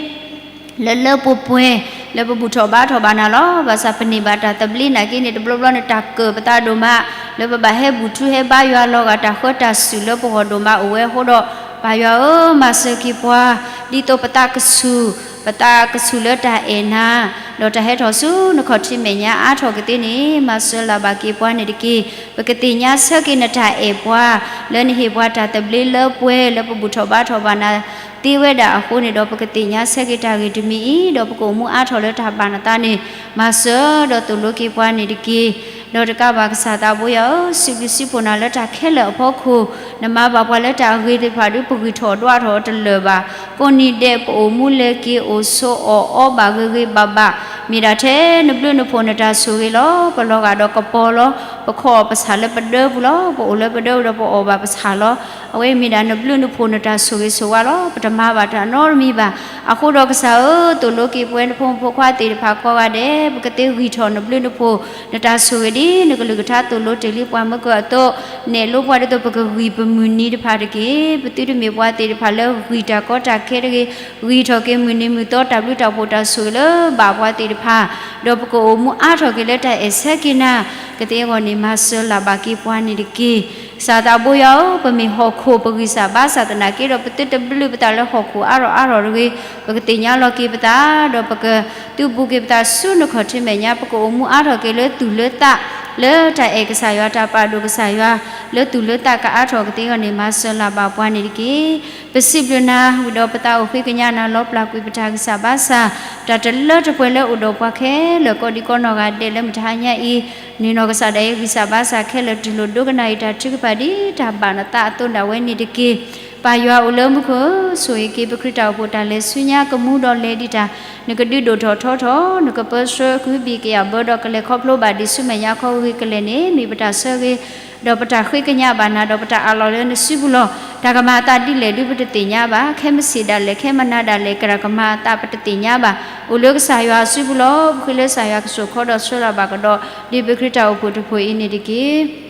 လၢပှဲၤပှဲၤ, လၢပဘူၣ်ထီၣ်ဘါထီၣ်ဘၣ်နၤလီၤ. ဘၣ်ဆၣ်ပန့ၢ်ဘၣ်တၢ်သဘျ့နာ်က့န့ၣ် တဘျီဘျီန့ၣ် တၢ်ကၢၣ်ပသးဒိၣ်မး, လၢပဘၣ်ဟဲဘူၣ်ထူဟဲဘါယွၤလီၤဂာ် တၢ်ဃၢတၢ်စူၣ်လၢပဂီၢ်ဒိၣ်မးအိၣ်ဝဲအဃိဒီး, ပၢ်ယွၤဧၢ, မၤစၢၤက့ၤပှၤ, ဒ်သိးပသးကဆူၣ်, ပသးကဆူၣ်လၢတၢ်အဲၣ်နၤ, ဒီးတၢ်ဟဲထီၣ်ဆူနခီၣ်ထံးမဲာ်ညါအါထီၣ်ကသ့န့ၣ် မၤစၢၤလၢ်ဘၣ်က့ၤပှၤန့ၣ်တက့ၢ်. ပကသ့ၣ်ညါဆၢက့ၤနတၢ်အဲၣ်ပှၤ, လၢနဟ့ၣ်ပှၤတၢ်သဘျ့လၢပှဲၤ လၢပဘူၣ်ထီၣ်ဘါထီၣ်ဘၣ်နၤ သ့ဝဲဒၣ်အဃိန့ၣ်ဒီး ပကသ့ၣ်ညါဆၢက့ၤတၢ်ဂ့ၢ်တမံၤအံၤ, ဒီးပကအိၣ်မူအါထီၣ်လၢတၢ်ဘၣ်နသးန့ၣ် မၤစၢၤဒီးသိၣ်လိက့ၤပှၤန့ၣ်တက့ၢ်. ဒီးတကးဘၣ်ကစၢ်သးဘိယွၤဧၢ, စံးဘျုးစံးဖှိၣ်နၤလၢတၢ်ခဲလၢာ်အဖီခိၣ်, နမၤဘၣ်ပှၤလၢတၢ်ဂ့ၤသ့ၣ်တဖၣ်ဒီး ပဂံၢ်ထီၣ်ဒွးထီၣ်အီၤတလၢာ်ဘၣ်. ကိးနံၤဒဲးပအိၣ်မူလဲၤက့ၤအိၣ်ဆိးအီၣ်အီဘၣ်ဂ့ၤဂ့ၤဘၣ်ဘၣ်, မ့ၢ်ဒၣ်ထဲနဘျုးနဖှိၣ်နတၢ်ဆိၣ်ဂ့ၤလီၤ. ပလီၤဂာ်ဒီးကပီၤလီၤ. ပခီၣ်အီၣ်ပဆၣ်လၢပဒၢပူၤလီၤ. ပအိၣ်လၢပဒၢပူၤဒီးပအီၣ်ဘၣ်ပဆၣ်လီၤ. အဝဲမ့ၢ်ဒၣ်နဘျုးနဖှိၣ်နတၢ်ဆိၣ်ဂ့ၤဆိၣ်ဝါလီၤ. ပတမၤဘၣ်တၢ်နီတမံၤဘၣ်. အဃိဒီးကစၢ်ဧၢ, သိၣ်လိက့ၤပဝဲနဖိမုၣ်ဖိခွါသ့ၣ်တဖၣ်ကိးဂၤဒဲး, ပကသ့ဂံၢ်ထီၣ်နဘျုးနဖှိၣ် နတၢ်ဆိၣ်ဂ့ၤဒ်နကလုၢ်ကထါ သိၣ်လိတ့ၢ်လံပှၤမုၢ်ကၢအသိး, နဲၣ်လိပှၤဒ်သိးပကဂံၢ်ပမုၢ်နံၤတဖၣ်တက့ၢ်. ပသုတမ့ၢ်ပှၤသ့ၣ်တဖၣ်လၢဂံၢ်တၢ်ကီတၢ်ခဲတဂ့ၤ, ဂံၢ်ထီၣ်က့ၤမုၢ်နံၤမုၢ်သီ တၢ်ဘျုးတၢ်ဖှိၣ်တၢ်ဆိၣ်ဂ့ၤလၢဘၣ်ပှၤသ့ၣ်တဖၣ်, ဒီးပကအိၣ်မူအါထီၣ်က့ၤလၢတၢ်အဲၣ်ဆၢက့ၤနၤ ကသ့အဂီၢ်န့ၣ် မၤစၢၤလၢ်ဘၣ်က့ၤပှၤန့ၣ်တက့ၢ်. ကစၢ်သးဘိယွၤဧၢ, ပမ့ၢ်ဟီၣ်ခိၣ်ပဂံၢ်စၢ်ဘါစၢ်သနာ်က့ဒီး ပသုတဘျုးပသးလၢဟီၣ်ခိၣ်အါထီၣ်အါထီၣ်တဂ့ၤ, ပကသ့ၣ်ညါလီၤက့ၤပသး, ဒီးပကသုဘူးက့ၤပသးဆူနခီၣ်ထံးမဲာ်ညါ, ပကအိၣ်မူအါထီၣ်က့ၤလၢသူၣ်လၢသး, လၢတၢ်အဲၣ်ကစၢ်ယွၤ တၢ်ပာ်ဒိၣ်ကစၢ်ယွၤ, လၢသူၣ်လၢသးကအါထီၣ်ကသ့အဂီၢ်န့ၣ် မၤစၢၤလၢ်ဘၣ်ပှၤန့ၣ်တက့ၢ်. ပစံးဘျုးနၤ, ဝံၤဒီးပသးအိၣ်ဃ့ကညးနၤလီၤ ပျၢ်ကွံာ်ပတၢ်ဂံၢ်စၢ်ဘါစၢ်, တၢ်တလၢတပှဲၤလၢအိၣ်ဒီးပှၤခဲလၢာ် ကိးဒံကိးနီၢ်ဂၤဒဲးလၢမုၢ်တဟါညါအံၤ, န့ၢ်နီၢ်ကစၢ်ဒၣ်အံၤ ဂံၢ်စၢ်ဘါစၢ်ခဲလၢာ် တူၢ်လိာ်ဒိကနၣ်အံၤ တၢ်ထုကဖၣ်ဒ်တၢ်ဘၣ်နသးအသိးဒၣ်ဝဲန့ၣ်တက့ၢ်. ပၢ်ယွၤအိၣ်လၢမူခိၣ်ဧၢ, ဆိၣ်ဂ့ၤက့ၤပခရံာ်တၢ်အိၣ်ဖှိၣ်တၢ်လဲၤဆူညါ ကမူဒီးလဲၤဒံးတၢ်, နကဒုးဒိၣ်ထီၣ်ထီထီၣ်, နကပၢဆှၢကဟုဘံၣ်ကယာ်ဘၢဒီး ကလဲၤခီဖျိဘၣ်ဒံးဆူမဲာ်ညါခီဂ့ၤကလဲာ်န့ၣ် မ့ၢ်ပတၢ်ဆၢဂ့ၤ ဒီးပတၢ်ဃ့ကညးဘၣ်နၤ ဒီးပတၢ်အးလီၤလၢနစုပူၤလီၤ. တၢ်ကမၤအသးဒ်လဲၣ်ဒုးပတသ့ၣ်ညါဘၣ်, ခဲမုၢ်ဆ့ၣ်ဒၣ်လဲာ် ခဲမုၢ်နၤဒၣ်လဲာ် တၢ်ကမၤအသးပတသ့ၣ်ညါဘၣ်. အိၣ်လၢကစၢ်ယွၤအစုပူၤလီၤ. ပဃ့လၢကစၢ်ယွၤကစိာ်ခီဒီးဆှၢလၢ်ဘၣ်ကဒီး ဒ်ပခရံာ်တၢ်အိၣ်ဖှိၣ်တဖှိၣ်အံၤန့ၣ်တက့ၢ်.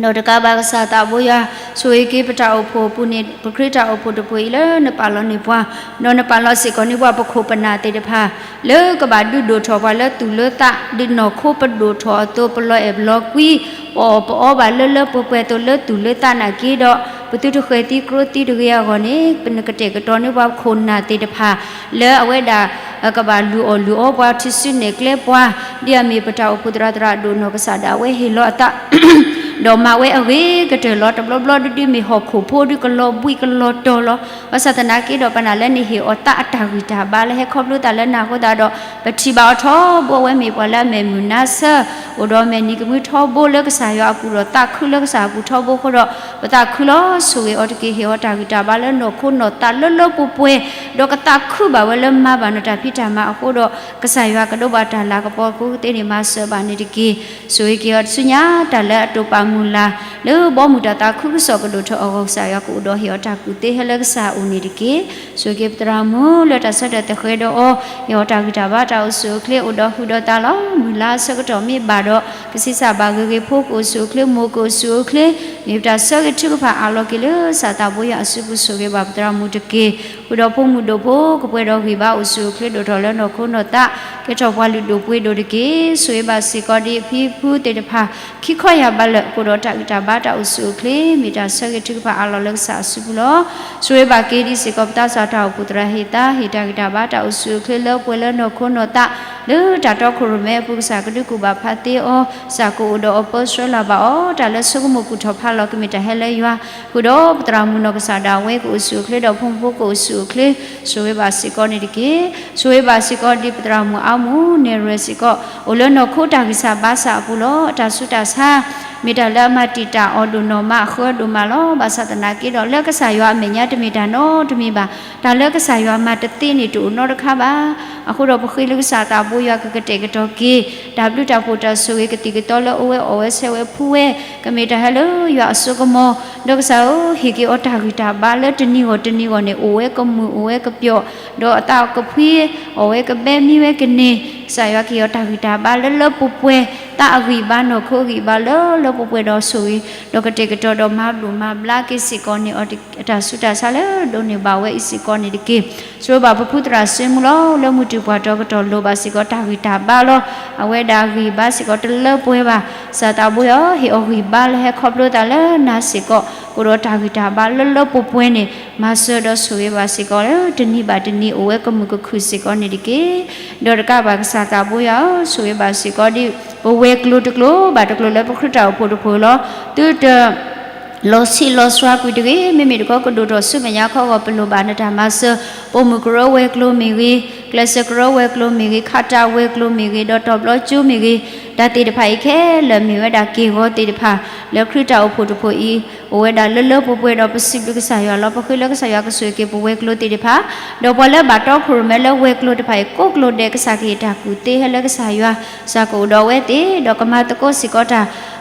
ဒီးတကးဘၣ်ကစၢ်သးဘိယွၤ, ဆိၣ်ဂ့ၤက့ၤပတၢ်အိၣ်ဖှိၣ်အပူၤန့ၣ် ပခရံာ်တၢ်အိၣ်ဖှိၣ်တဖှိၣ်အံၤလၢနပာ်လီၤန့ၢ်ပှၤ, ဒီးနပာ်လီၤစ့ၢ်ကီးန့ၢ်ပှၤပခိၣ်ပနၢ်သ့ၣ်တဖၣ် လၢကဘၣ်ဒုးဒိၣ်ထီၣ်ပှၤလၢသူၣ်လၢသး ဒ်နီၢ်ခိပဒိၣ်ထီၣ်အသိး ပလီၤအဲၣ်ပလီၤကွံ ပအီၣ်ပအီဘၣ်လၢလၢပှဲၤပှဲၤအသိး လၢသူၣ်လၢသးနာ်က့ဒီး ပသုတဃဲၤသံကျိသံတဂ့ၤအဂီၢ်န့ၣ် ပနကတဲာ်ကတီၤန့ၢ်ပှၤခိၣ်နၢ်သ့ၣ်တဖၣ် လၢအဝဲဒၣ် ကဘၣ်လုၢ်အီၣ်လုၢ်အီပှၤထူၣ်စုနဲၣ်ကျဲပှၤ, ဒ်အမ့ၢ်ပတၢ်အိၣ်ဖှိၣ်သရၣ်သရၣ်ဒိၣ်နီၢ်ကစၢ်ဒၣ်ဝဲဟ့ၣ်လီၤအသး ဒီးမၤဝဲအဂ့ၤကတၢၢ်လီၤ. တဘျီဘျီဒုးဒုးမ့ၢ်ဟီၣ်ခိၣ်ဖိဒုးကလီၤဘှံးကလီၤတီၤလီၤ. ဘၣ်ဆၣ်သနာ်က့ဒီး ပနာ်လၢနဟ့ၣ်အီၤသးအတၢ်ဂံၢ်တၢ်ဘါလၢဟဲခီဖျိသးလၢနၤအဃိသတးဒီး ပထံၣ်ဘၣ်အီၤထီဘိ အဝဲမ့ၢ်ပှၤလၢအမဲာ်မုာ်နါဆၢ အိၣ်ဒီးမဲာ်နံၤကမှံထီဘိလၢကစၢ်ယွၤအပူၤဒီး သးခုလၢကစၢ်အပူၤထီဘိအဃိဒီး ပသးခုလီၤ. ဆိၣ်ဂ့ၤအီၤတက့ၢ်. ဟ့ၣ်အီၤတၢ်ဂံၢ်တၢ်ဘါလၢနီၢ်ခိနီၢ်သးလၢလၢပှဲၤပှဲၤ ဒီးကသးခုဘၣ်ဝဲလၢမၤဘၣ်နတၢ်ဖံးတၢ်မၤအဃိဒီး ကစၢ်ယွၤကဒိးဘၣ်တၢ်လၤကပီၤအဃိသ့န့ၣ် မၤစၢၤဘၣ်န့ၣ်တက့ၢ်. ဆိၣ်ဂ့ၤက့ၤအီၤဆူညါ တၢ်လၢအတိာ်ပာ်မုၢ်လၢ် လၢဘီမုၢ်တၢ်သးခုကစီၣ်ကဒိၣ်ထီၣ်အဂီၢ် ကစၢ်ယွၤကအိၣ်ဒီးဟ့ၣ်အီၤတၢ်ကူၣ်သ့ဟဲလၢကစၢ်အအိၣ်န့ၣ်တက့ၢ်. ဆိၣ်ဂ့ၤက့ၤပသရၣ်မုၣ်လၢတၢ်ဆၢတဲာ်သဃဲၤဒီးအီၤ ဟ့ၣ်အီၤတၢ်ဂံၢ်တၢ်ဘါတၢ်အိၣ်ဆူၣ်အိၣ်ချ့အိၣ်ဒီးဟုၣ်ဒီးသးလီၤ. မုၢ်လါအဆၢကတီၢ်မ့ၢ်ဘၣ်ဒီး ကဆံးစၢ်ဘၣ်ဂ့ၤဂ့ၤ ဖိကအိၣ်ဆူၣ်အိၣ်ချ့ မိၢ်ကအိၣ်ဆူၣ်အိၣ်ချ့ မ့ၢ်ပတၢ်ဆၢဂ့ၤထုကဖၣ်အးလီၤက့ၤလၢကစၢ်သးဘိယွၤအစုပူၤ ဆိၣ်ဂ့ၤဘၣ်ပသရၣ်မုၣ်တက့ၢ်. ဃုာ်ဒီးဖိမုၣ်ဒိၣ်ဖိ ကပှဲၤဒီးဂံၢ်ဘါအိၣ်ဆူၣ်အိၣ်ချ့ဒိၣ်ထီၣ်လၢနီၢ်ခိနီၢ်သး ကဲထီၣ်ပှၤလုၢ်ဒိၣ်ပှ့ၤဒိၣ်တက့ၢ်. ဆိၣ်ဂ့ၤဘၣ်စ့ၢ်ကီးဒ်အဖံအဖုသ့ၣ်တဖၣ် ခံခီယၢ်ဘးလၢာ် ကအိၣ်ဒီးတၢ်ဂံၢ်တၢ်ဘါတၢ်အိၣ်ဆူၣ်အိၣ်ချ့ မ့ၢ်တၢ်ဆၢဂ့ၤထုကဖၣ်အးလီၤလၢကစၢ်အစုပူၤလီၤ. ဆိၣ်ဂ့ၤဘၣ်က့ၤဒ်စ့ၢ်ကီးပသးစၢ်တၢ်အိၣ်ဖှိၣ်သရၣ်ဟ့ၣ်သါ ဟ့ၣ်တၢ်ဂံၢ်တၢ်ဘါတၢ်အိၣ်ဆူၣ်အိၣ်ချ့လၢပှဲၤလၢနီၢ်ခိနီၢ်သး လၢတၢ်တီခိၣ်ရိၣ်မဲအပူၤ ကစၢ်ကဒုးကူၣ်ဘၣ်ဖးသ့အီၤ ကစၢ်ကအိၣ်ဒီးအီၤပၢဆှၢလၢ်ဘၣ်အီၤ တၢ်လၢဆိကမိၣ်ကူၣ်ထီၣ်ဖးလီၤကမ့ၢ်တၢ်ဟဲလၢယွၤ ဃုာ်ဒီးပသရၣ်မုၣ်နီၢ်ကစၢ်ဒၣ်ဝဲကအိၣ်ဆူၣ်အိၣ်ချ့ဒီးဖိမုၣ်ဖိကအိၣ်ဆူၣ်အိၣ်ချ့ ဆိၣ်ဂ့ၤဘၣ်စ့ၢ်ကီးန့ၣ်တက့ၢ်. ဆိၣ်ဂ့ၤဘၣ်စ့ၢ်ကီးဒ်ပသရၣ်မုၣ်အါမူ နဲၣ်ရွဲၣ်စ့ၢ်ကီး အိၣ်လၢနီၢ်ခိတၢ်ဂံၢ်စၢ်ဘါစၢ်အပူၤလီၤ. အတၢ်ဆူးတၢ်ဆါ မ့ၢ်တၢ် တၢ်လၢအမၤတံာ်တာ်အီၤဒိၣ်နီၢ်မးအဃၢဒိၣ်မးလီၤ. ဘၣ်ဆၣ်သနာ်က့ဒီး လၢကစၢ်ယွၤအမဲာ်ညါတမ့ၢ်တၢ်နီတမံၤဘၣ်. တၢ်လၢကစၢ်ယွၤမၤတသ့န့ၣ်တအိၣ်နီတခါဘၣ်. အဃိဒီးပဃ့လၢကစၢ်သးဘိယွၤကကတဲာ်ကတီၤက့ၤ တၢ်ဘျုးတၢ်ဖှိၣ်တၢ်ဆိၣ်ဂ့ၤကသံၣ်ကသီလၢအဝဲအီၣ်ဝဲဆဲးဝဲဖှူဝဲ ကမ့ၢ်တၢ်ဟဲလၢယွၤအစိကမီၤ, ဒီးကစၢ်ဧၢ, ဟ့ၣ်က့ၤအီၤတၢ်ဂံၢ်တၢ်ဘါလၢတနံၤဂီၢ်တနံၤဂီၢ်န့ၣ် အိၣ်ဝဲကမုာ်အိၣ်ဝဲကပျီၤ, ဒီးအသးကဖှံ အီၣ်ဝဲကဘဲမံဝဲကန့ၢ်, ကစၢ်ယွၤကဟ့ၣ်အီၤတၢ်ဂံၢ်တၢ်ဘါလၢလၢပှဲၤပှဲၤ, သးအဂံၢ်ဘါနီၢ်ခိအဂံၢ်ဘါလၢလၢပှဲၤပှဲၤဒီးဆိၣ်ဂ့ၤ, ဒီးကတဲာ်ကတီၤဒီးမၤဘျိးမၤဘျါက့ၤစ့ၢ်ကီးန့ၣ်အီၤ အတၢ်ဆူးတၢ်ဆါလၢဒိးန့ၢ်ဘၣ်ဝဲအံၤစ့ၢ်ကီးန့ၣ်တက့ၢ်. ဆိၣ်ဂ့ၤဘၣ်ပဖုသရၣ်စ့မူလီၤ. လၢမုၢ်တံၢ်ပှၢ်တီၤကတီၢ်လိၣ်ဘၣ်စ့ၢ်ကီးတၢ်ဂံၢ်တၢ်ဘါလီၤ. အဝဲဒၣ်ဂံၢ်ဘါစ့ၢ်ကီးတလၢပှဲၤဘၣ်. ကစၢ်သးဘိယွၤဧၢ, ဟ့ၣ်အီၤဂံၢ်ဘါလၢဟဲခီဖျိသးလၢနၤစ့ၢ်ကီး, အိၣ်ဒီးတၢ်ဂံၢ်တၢ်ဘါလၢလၢပှဲၤပှဲၤန့ၣ် မၤစၢၤဒီးဆိၣ်ဂ့ၤဘၣ်စ့ၢ်ကီးလၢ တနံၤဘၣ်တနံၤအိၣ်ဝဲကမုာ်ကခုၣ်စ့ၢ်ကီးန့ၣ်တက့ၢ်. ဒီးတကးဘၣ်ကစၢ်သးဘိယွၤဧၢ, ဆိၣ်ဂ့ၤဘၣ်စ့ၢ်ကီးဒ် ပဝဲၤကျိၤတကျိၤဘၣ်တကျိၤလၢပခရံာ်တၢ်အိၣ်ဖှိၣ်တဖှိၣ်လီၤ. သုတ လီၤဆံးလီၤစွါကွံာ်တဂ့ၤ, မ့မ့ၢ်တခီကဒိၣ်ထီၣ်ဆူမဲာ်ညါခီဂီၢ် ပလိၣ်ဘၣ်နတၢ်မၤစၢၤ, ပိာ်မုၣ်ကရၢဝဲၤကျိၤမ့ၢ်ဂ့ၤ, ကျဲးစၢးကရၢဝဲၤကျိၤမ့ၢ်ဂ့ၤ, ခးတၢ်ဝဲၤကျိၤမ့ၢ်ဂ့ၤ, ဒီးတီၤဘျီကၠိမ့ၢ်ဂ့ၤ, တၢ်သ့ၣ်တဖၣ်အံၤခဲလၢာ်မ့ၢ်ဝဲဒၣ်က့ၢ်ဂီၤသ့ၣ်တဖၣ် လၢခရံာ်တၢ်အိၣ်ဖှိၣ်တဖှိၣ်အံၤ အိၣ်ဝဲဒၣ်လၢလၢပှဲၤပှဲၤဒီးပစံးဘျုးကစၢ်ယွၤလီၤ. ပဃ့လၢကစၢ်ယွၤကဆိၣ်ဂ့ၤက့ၤပဝဲၤကျိၤသ့ၣ်တဖၣ်, ဒီးပှၤလၢဘၣ်တီခိၣ်ရိၣ်မဲလၢဝဲၤကျိၤတဖၣ်အံၤ ကိးကျိၤဒဲး ကစၢ်ကဟ့ၣ်တၢ်ကူၣ်သ့ဟဲလၢကစၢ်ယွၤ, ကစၢ်ကအိၣ်ဒီးအဝဲသ့ၣ်, ဒီးကမၤသကိးစ့ၢ်ကီးတၢ်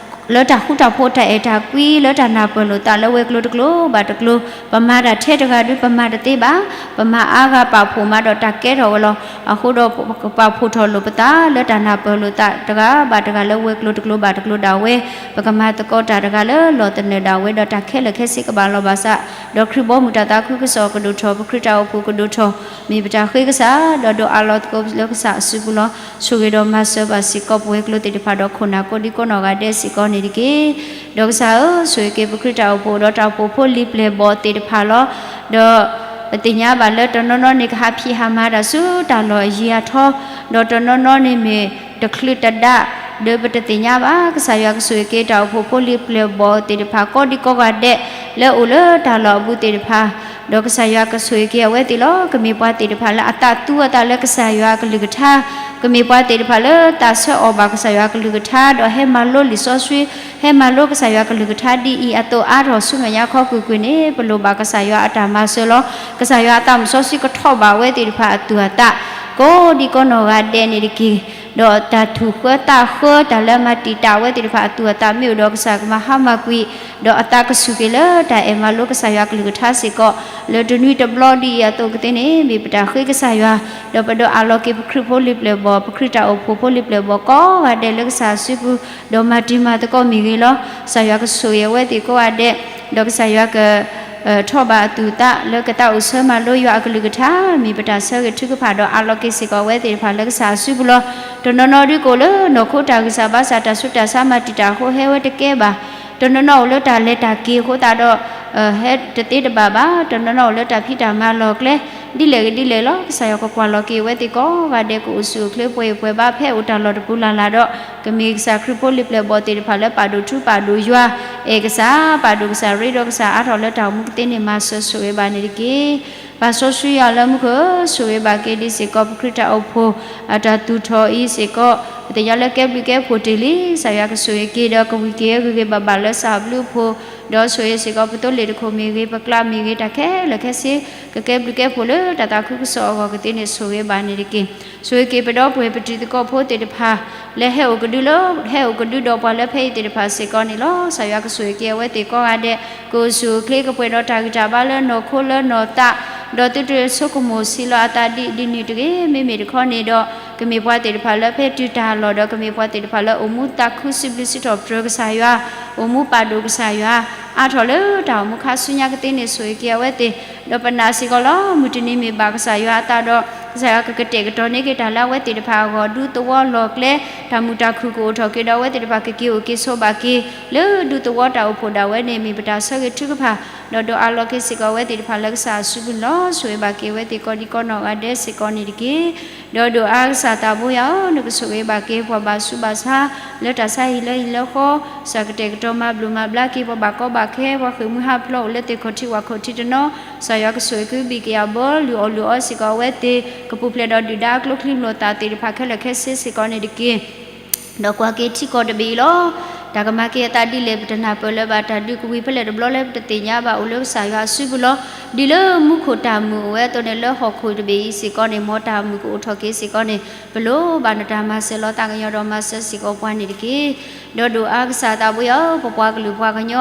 လၢတၢ်ဃူတၢ်ဖိးတၢ်အဲၣ်တၢ်ကွံ လၢတၢ်နၢ်ပၢၢ်လိာ်သးလၢဝဲၤကျိၤတကျိၤဘၣ်တကျိၤ, ပမၤတၢ်ထဲတဂၤဒုးပမၤတသ့ဘၣ်, ပမၤအါဂၤပာ်ဖှိၣ်မးဒီးတၢ်ကဲထီၣ်ဝဲလီၤ. အဃိဒီးပကပာ်ဖှိၣ်ထီၣ်လိာ်ပသးလၢတၢ်နၢ်ပၢၢ်လိာ်သးတဂၤဘၣ်တဂၤလၢဝဲၤကျိၤတကျိၤဘၣ်တကျိၤဒၣ်ဝဲ, ပကမၤသကိးတၢ်တဂၤလၢလီၢ်သနၢၣ်ဒၣ်ဝဲဒီးတၢ်ခဲလၢာ်ခဲဆ့ကဘၣ်လီၤဘၣ်ဆၣ်, ဒီးခရံာ်ဘီမုၢ်တၢ်သးခုကစီၣ်ကဒိၣ်ထီၣ် ပခရံာ်တၢ်အိၣ်ဖှိၣ်ကဒိၣ်ထီၣ် မ့ၢ်ပတၢ်ဃ့ကစၢ် ဒီးဒိးအးလီၤသကိးလၢကစၢ်အစုပူၤလီၤ. ဆိၣ်ဂ့ၤဒီးမၤစၢၤဘၣ်စ့ၢ်ကီးပဝဲၤကျိၤသ့ၣ်တဖၣ်ဒီးခိၣ်နၢ်ကိးဒံကိးနီၢ်ဂၤဒဲးစ့ၢ်ကီးန့ၣ်တက့ၢ်. ဒီးကစၢ်ဧၢ, ဆိၣ်ဂ့ၤက့ၤပခရံာ်တၢ်အိၣ်ဖှိၣ်ဒီးတၢ်အိၣ်ဖှိၣ်ဖိလံၤပျဲၢ်ဘီၣ်သ့ၣ်တဖၣ်လီၤ. ဒီးပသ့ၣ်ညါဘၣ်လၢတနီၤနီၤန့ၣ် ကဟးဖံးဟးမၤတၢ်ဆူတၢ်လီၢ်အယံၤအထီ, ဒီးတနီၤနီၤန့ၣ်မ့ၢ်တချုးတဒါ ဒီးပတသ့ၣ်ညါဘၣ်. ကစၢ်ယွၤကဆိၣ်ဂ့ၤက့ၤတၢ်အိၣ်ဖှိၣ်ဖိလံၤပျဲၢ်ဘီၣ်သ့ၣ်တဖၣ် ကိးဒံကိးဂၤဒဲး လၢအိၣ်လၢတၢ်လီၢ်အဘူးသ့ၣ်တဖၣ်, ဒီးကစၢ်ယွၤကဆိၣ်ဂ့ၤက့ၤအဝဲသ့ၣ်လီၤ. ကမ့ၢ်ပှၤသ့ၣ်တဖၣ်လၢအသးသူအသးလၢကစၢ်ယွၤအကလုၢ်ကထါ, ကမ့ၢ်ပှၤသ့ၣ်တဖၣ်လၢသးဆၢအီၣ်ဘၣ်ကစၢ်ယွၤအကလုၢ်ကထါ ဒီးဟဲမၤလိလံာ်စီဆှံ, ဟဲမၤလိကစၢ်ယွၤအကလုၢ်ကထါဒ်အံၤအသိးအါထီၣ်ဆူမဲာ်ညါခီကွ့ၢ်ကွ့ၢ်န့ၣ် ပလိၣ်ဘၣ်ကစၢ်ယွၤအတၢ်မၤစၢၤလီၤ. ကစၢ်ယွၤအသးမုၢ်စီဆှံကထီၣ်ဘၣ်ဝဲသ့ၣ်တဖၣ်အသူၣ်အသး ကိးဒံကိးနီၢ်ဂၤဒဲးန့ၣ်တက့ၢ်. ဒီးတၢ်ထူၣ်ဃၢသးဃၢ တၢ်လၢအမၤတံာ်တာ်ဝဲသ့ၣ်တဖၣ်အသူၣ်အသးမ့ၢ်အိၣ်ဒီး ကစၢ်ကမၤဟါမၢ်ကွံာ်, ဒီးအသးကဆူၣ်က့ၤလၢတၢ်အဲၣ်မၤလိကစၢ်ယွၤအကလုၢ်ကထါစ့ၢ်ကီး, လၢတနွံတဘျီဒ်အံၤအသိးကသ့န့ၣ် မ့ၢ်ပတၢ်ဃ့ကစၢ်ယွၤ, ဒီးပဒိးအးလီၤက့ၤပခရံာ်ဖိလံၤပျဲၢ်ဘီၣ် ပခရံာ်တၢ်အိၣ်ဖှိၣ်ဖိလံၤပျဲၢ်ဘီၣ်ကိးဂၤဒဲးလၢကစၢ်အစုပူၤ, ဒီးမၤတံၤမၤသကိးမ့ၢ်ဂ့ၤလီၤ. ကစၢ်ယွၤကဆိၣ်ဂ့ၤအဝဲသ့ၣ်ကိးဂၤဒဲး, ဒီးကစၢ်ယွၤက ထီၣ်ဘၣ်အသူၣ်အသးလၢကသးအိၣ်ဆၢမၤလိယွၤအကလုၢ်ကထါ မ့ၢ်ပတၢ်ဆၢဂ့ၤထုကဖၣ်ဒီးအးလီၤက့ၤစ့ၢ်ကီးအဝဲသ့ၣ်တဖၣ်လၢကစၢ်အစုပူၤလီၤ. တနီၤနီၤဒုးကအိၣ်လၢနီၢ်ခိတၢ်ဂံၢ်စၢ်ဘါစၢ် တၢ်ဆူးတၢ်ဆါမၤတံာ်တာ်အဃိဟဲဝဲတကဲဘၣ်. တနီၤနီၤအိၣ်လၢတၢ်လဲၤတၢ်က့ၤအဃိသတးဒီး ဟဲတသ့တဘၣ်ဘၣ်. တနီၤနီၤအိၣ်လၢတၢ်ဖံးတၢ်မၤလီၢ်ကျဲ ဒ်လဲၣ်ဂ့ၤဒ်လဲၣ်လီၤ. ကစၢ်ယွၤကကွၢ်လီၤက့ၤအဝဲသ့ၣ်ကိးဂၤဒဲး ကအိၣ်ဆူၣ်အိၣ်ချ့ပှဲၤအံၤပှဲၤဘါ ဖဲအိၣ်တၢ်လီၢ်တပူၤလၢ်လၢ်ဒီး ကမ့ၢ်ကစၢ်ခရံာ်ဖိလံၤပျဲၢ်ဘီၣ်သ့ၣ်တဖၣ်လၢပာ်ဒိၣ်ထူပာ်ဒိၣ်ယွၤ အဲၣ်ကစၢ် ပာ်ဒိၣ်ကစၢ် ရ့ဒီးကစၢ်အါထီၣ်လၢတၢ်အိၣ်မူကသ့န့ၣ် မၤစၢၤဆိၣ်ဂ့ၤဘၣ်န့ၣ်တက့ၢ်. ပၢ်စီဆှံယွၤလၢမူခိၣ်ဧၢ, ဆိၣ်ဂ့ၤဘၣ်က့ၤဒ်စ့ၢ်ကီး ပခရံာ်တၢ်အိၣ်ဖှိၣ် အတၢ်သူၣ်ထီၣ်အံၤစ့ၢ်ကီး ပသ့ၣ်ညါလၢကဲဘျုးကဲဖှိၣ်တ့ၢ်လံ. ကစၢ်ယွၤကဆိၣ်ဂ့ၤက့ၤဒီးကဝံၤက့ၤဂ့ၤဂ့ၤဘၣ်ဘၣ်လၢကစၢ်အဘျုးအဖှိၣ်, ဒီးဆိၣ်ဂ့ၤစ့ၢ်ကီး ပသိလ့ၣ်တခိၣ်မ့ၢ်ဂ့ၤ, ပကျါမ့ၢ်ဂ့ၤ, တၢ်ခဲလၢာ်ခဲဆ့ ကကဲဘျုးကဲဖှိၣ်လၢတၢ်သးခုကစီၣ်အဂီၢ်ကသ့န့ၣ် ဆိၣ်ဂ့ၤဘၣ်န့ၣ်တက့ၢ်. ဆိၣ်ဂ့ၤက့ၤပဒီပုၢ်ဝဲၢ်ပတံၤသကိးဖိသ့ၣ်တဖၣ် လၢဟဲအိၣ်ကဒုလၢ ဟဲအိၣ်ကဒုဒီးပှၤလၢဖဲအံၤသ့ၣ်တဖၣ်စ့ၢ်ကီးန့ၣ်လီၤ. ကစၢ်ယွၤကဆိၣ်ဂ့ၤက့ၤအဝဲသ့ၣ်ကိးဂၤဒဲး ကအိၣ်ဆူၣ်အိၣ်ချ့ကပှဲၤဒီးတၢ်ဂံၢ်တၢ်ဘါလၢနီၢ်ခိလၢနီၢ်သး, ဒီးသုတဆိကမိၣ်ဆံးလီၤအသးဒ်ဒ်နုၤတဂ့ၤ. မ့မ့ၢ်တခီန့ၣ်ဒီး ကမ့ၢ်ပှၤသ့ၣ်တဖၣ်လၢဖဲတုၤတၢ်လီၢ်ဒီး ကမ့ၢ်ပှၤသ့ၣ်တဖၣ်လၢအိၣ်မူသးခုစံးဘျုးစံးထီၣ်ပတြၢၤကစၢ်ယွၤ, အိၣ်မူပာ်ဒိၣ်ကစၢ်ယွၤ အါထီၣ်လၢတၢ်အိၣ်မူခါဆူညါကသ့န့ၣ် ဆိၣ်ဂ့ၤက့ၤအဝဲသ့ၣ်, ဒီးပနာ်စ့ၢ်ကီးလီၤ. မုၢ်တနံၤမ့ၢ်ဘၣ်ကစၢ်ယွၤအသးဒီး ကစၢ်ယွၤကကတဲာ်ကတီၤန့ၢ်က့ၤတၢ်လၢအဝဲသ့ၣ်တဖၣ်အဂီၢ် ဒူသဝီလီၢ်ကျဲ တၢ်မုာ်တၢ်ခုၣ်ကအိၣ်ထီၣ်က့ၤဒီး အဝဲသ့ၣ်တဖၣ်ကက့ၤအိၣ်က့ၤဆိးဘၣ်က့ၤ လၢဒူသဝီတၢ်အိၣ်ဖှိၣ်ဒၣ်ဝဲန့ၣ် မ့ၢ်ပတၢ်ဆၢဂ့ၤထုကဖၣ်, ဒီးဒိးအးလီၤက့ၤစ့ၢ်ကီးအဝဲသ့ၣ်တဖၣ်လၢကစၢ်အစုပူၤန့ၣ်လီၤ. ဆိၣ်ဂ့ၤဘၣ်က့ၤအဝဲသ့ၣ်ကိးဒံကိးနီၢ်ဂၤဒဲးစ့ၢ်ကီးန့ၣ်တက့ၢ်. ဒီးဒိၣ်အါကစၢ်သးဘိယွၤဧၢ, နကဆိၣ်ဂ့ၤဘၣ်က့ၤပှၤဘၣ်ဆူးဘၣ်ဆါ လၢတၢ်ဆါဟံၣ်လၢဟံၣ်လၢဃီ, ကစၢ်ကတဲာ်ကတီၤမၤဘျုးမၤဘျါက့ၤပှၤဘၣ်ကီဘၣ်ခဲ, ပှၤဃ့ၢ်မှံဟးဖျိးအိၣ်လၢသ့ၣ်ခီၣ်ထံးဝၣ်ခီၣ်ထံးတနီၤ, ကစၢ်ယွၤကဆိၣ်ဂ့ၤကဘံၣ်က့ၤအဘၢ လုၢ်အီၣ်လုၢ်အီစ့ၢ်ကီးအဝဲသ့ၣ်, ကပူၤဖျဲးဒီးဒုၣ်ဒါအကျိချံမျိာ်သၣ်သ့ၣ်တဖၣ်ခဲလၢာ်ခဲဆ့စ့ၢ်ကီးန့ၣ်တက့ၢ်. ဒီးကွၢ်က့ၤထံကီၢ်တဘ့ၣ်အံၤလီၤ. တၢ်ကမၤက့ၤအသးဒ်လဲၣ် ပတနၢ်ပၢၢ်လၢၤဘၣ်, တၢ်ဒုးကဝံၤဖဲလဲၣ်တဘျီလၢပတသ့ၣ်ညါဘၣ်, အိၣ်လၢကစၢ်ယွၤအစုပူၤလီၤ. ဒ်လၢမူခိၣ်တၢ်မုာ်အိၣ်ဝဲအသိးန့ၣ် လၢဟီၣ်ခိၣ်တဘ့ၣ်အံၤစ့ၢ်ကီးန့ၣ် မ်တၢ်မုာ်ကအိၣ်ထီၣ်က့ၤစ့ၢ်ကီးန့ၣ် ပလိၣ်ဘၣ်နတၢ်မၤစၢၤလီၤ. သးကညီၤဒီးမၤစၢၤစ့ၢ်ကီးပှၤန့ၣ်တက့ၢ်. ဒီးဒိၣ်အါကစၢ်သးဘိယွၤဧၢ, ပပှၤကလုာ်ပှၤကညီ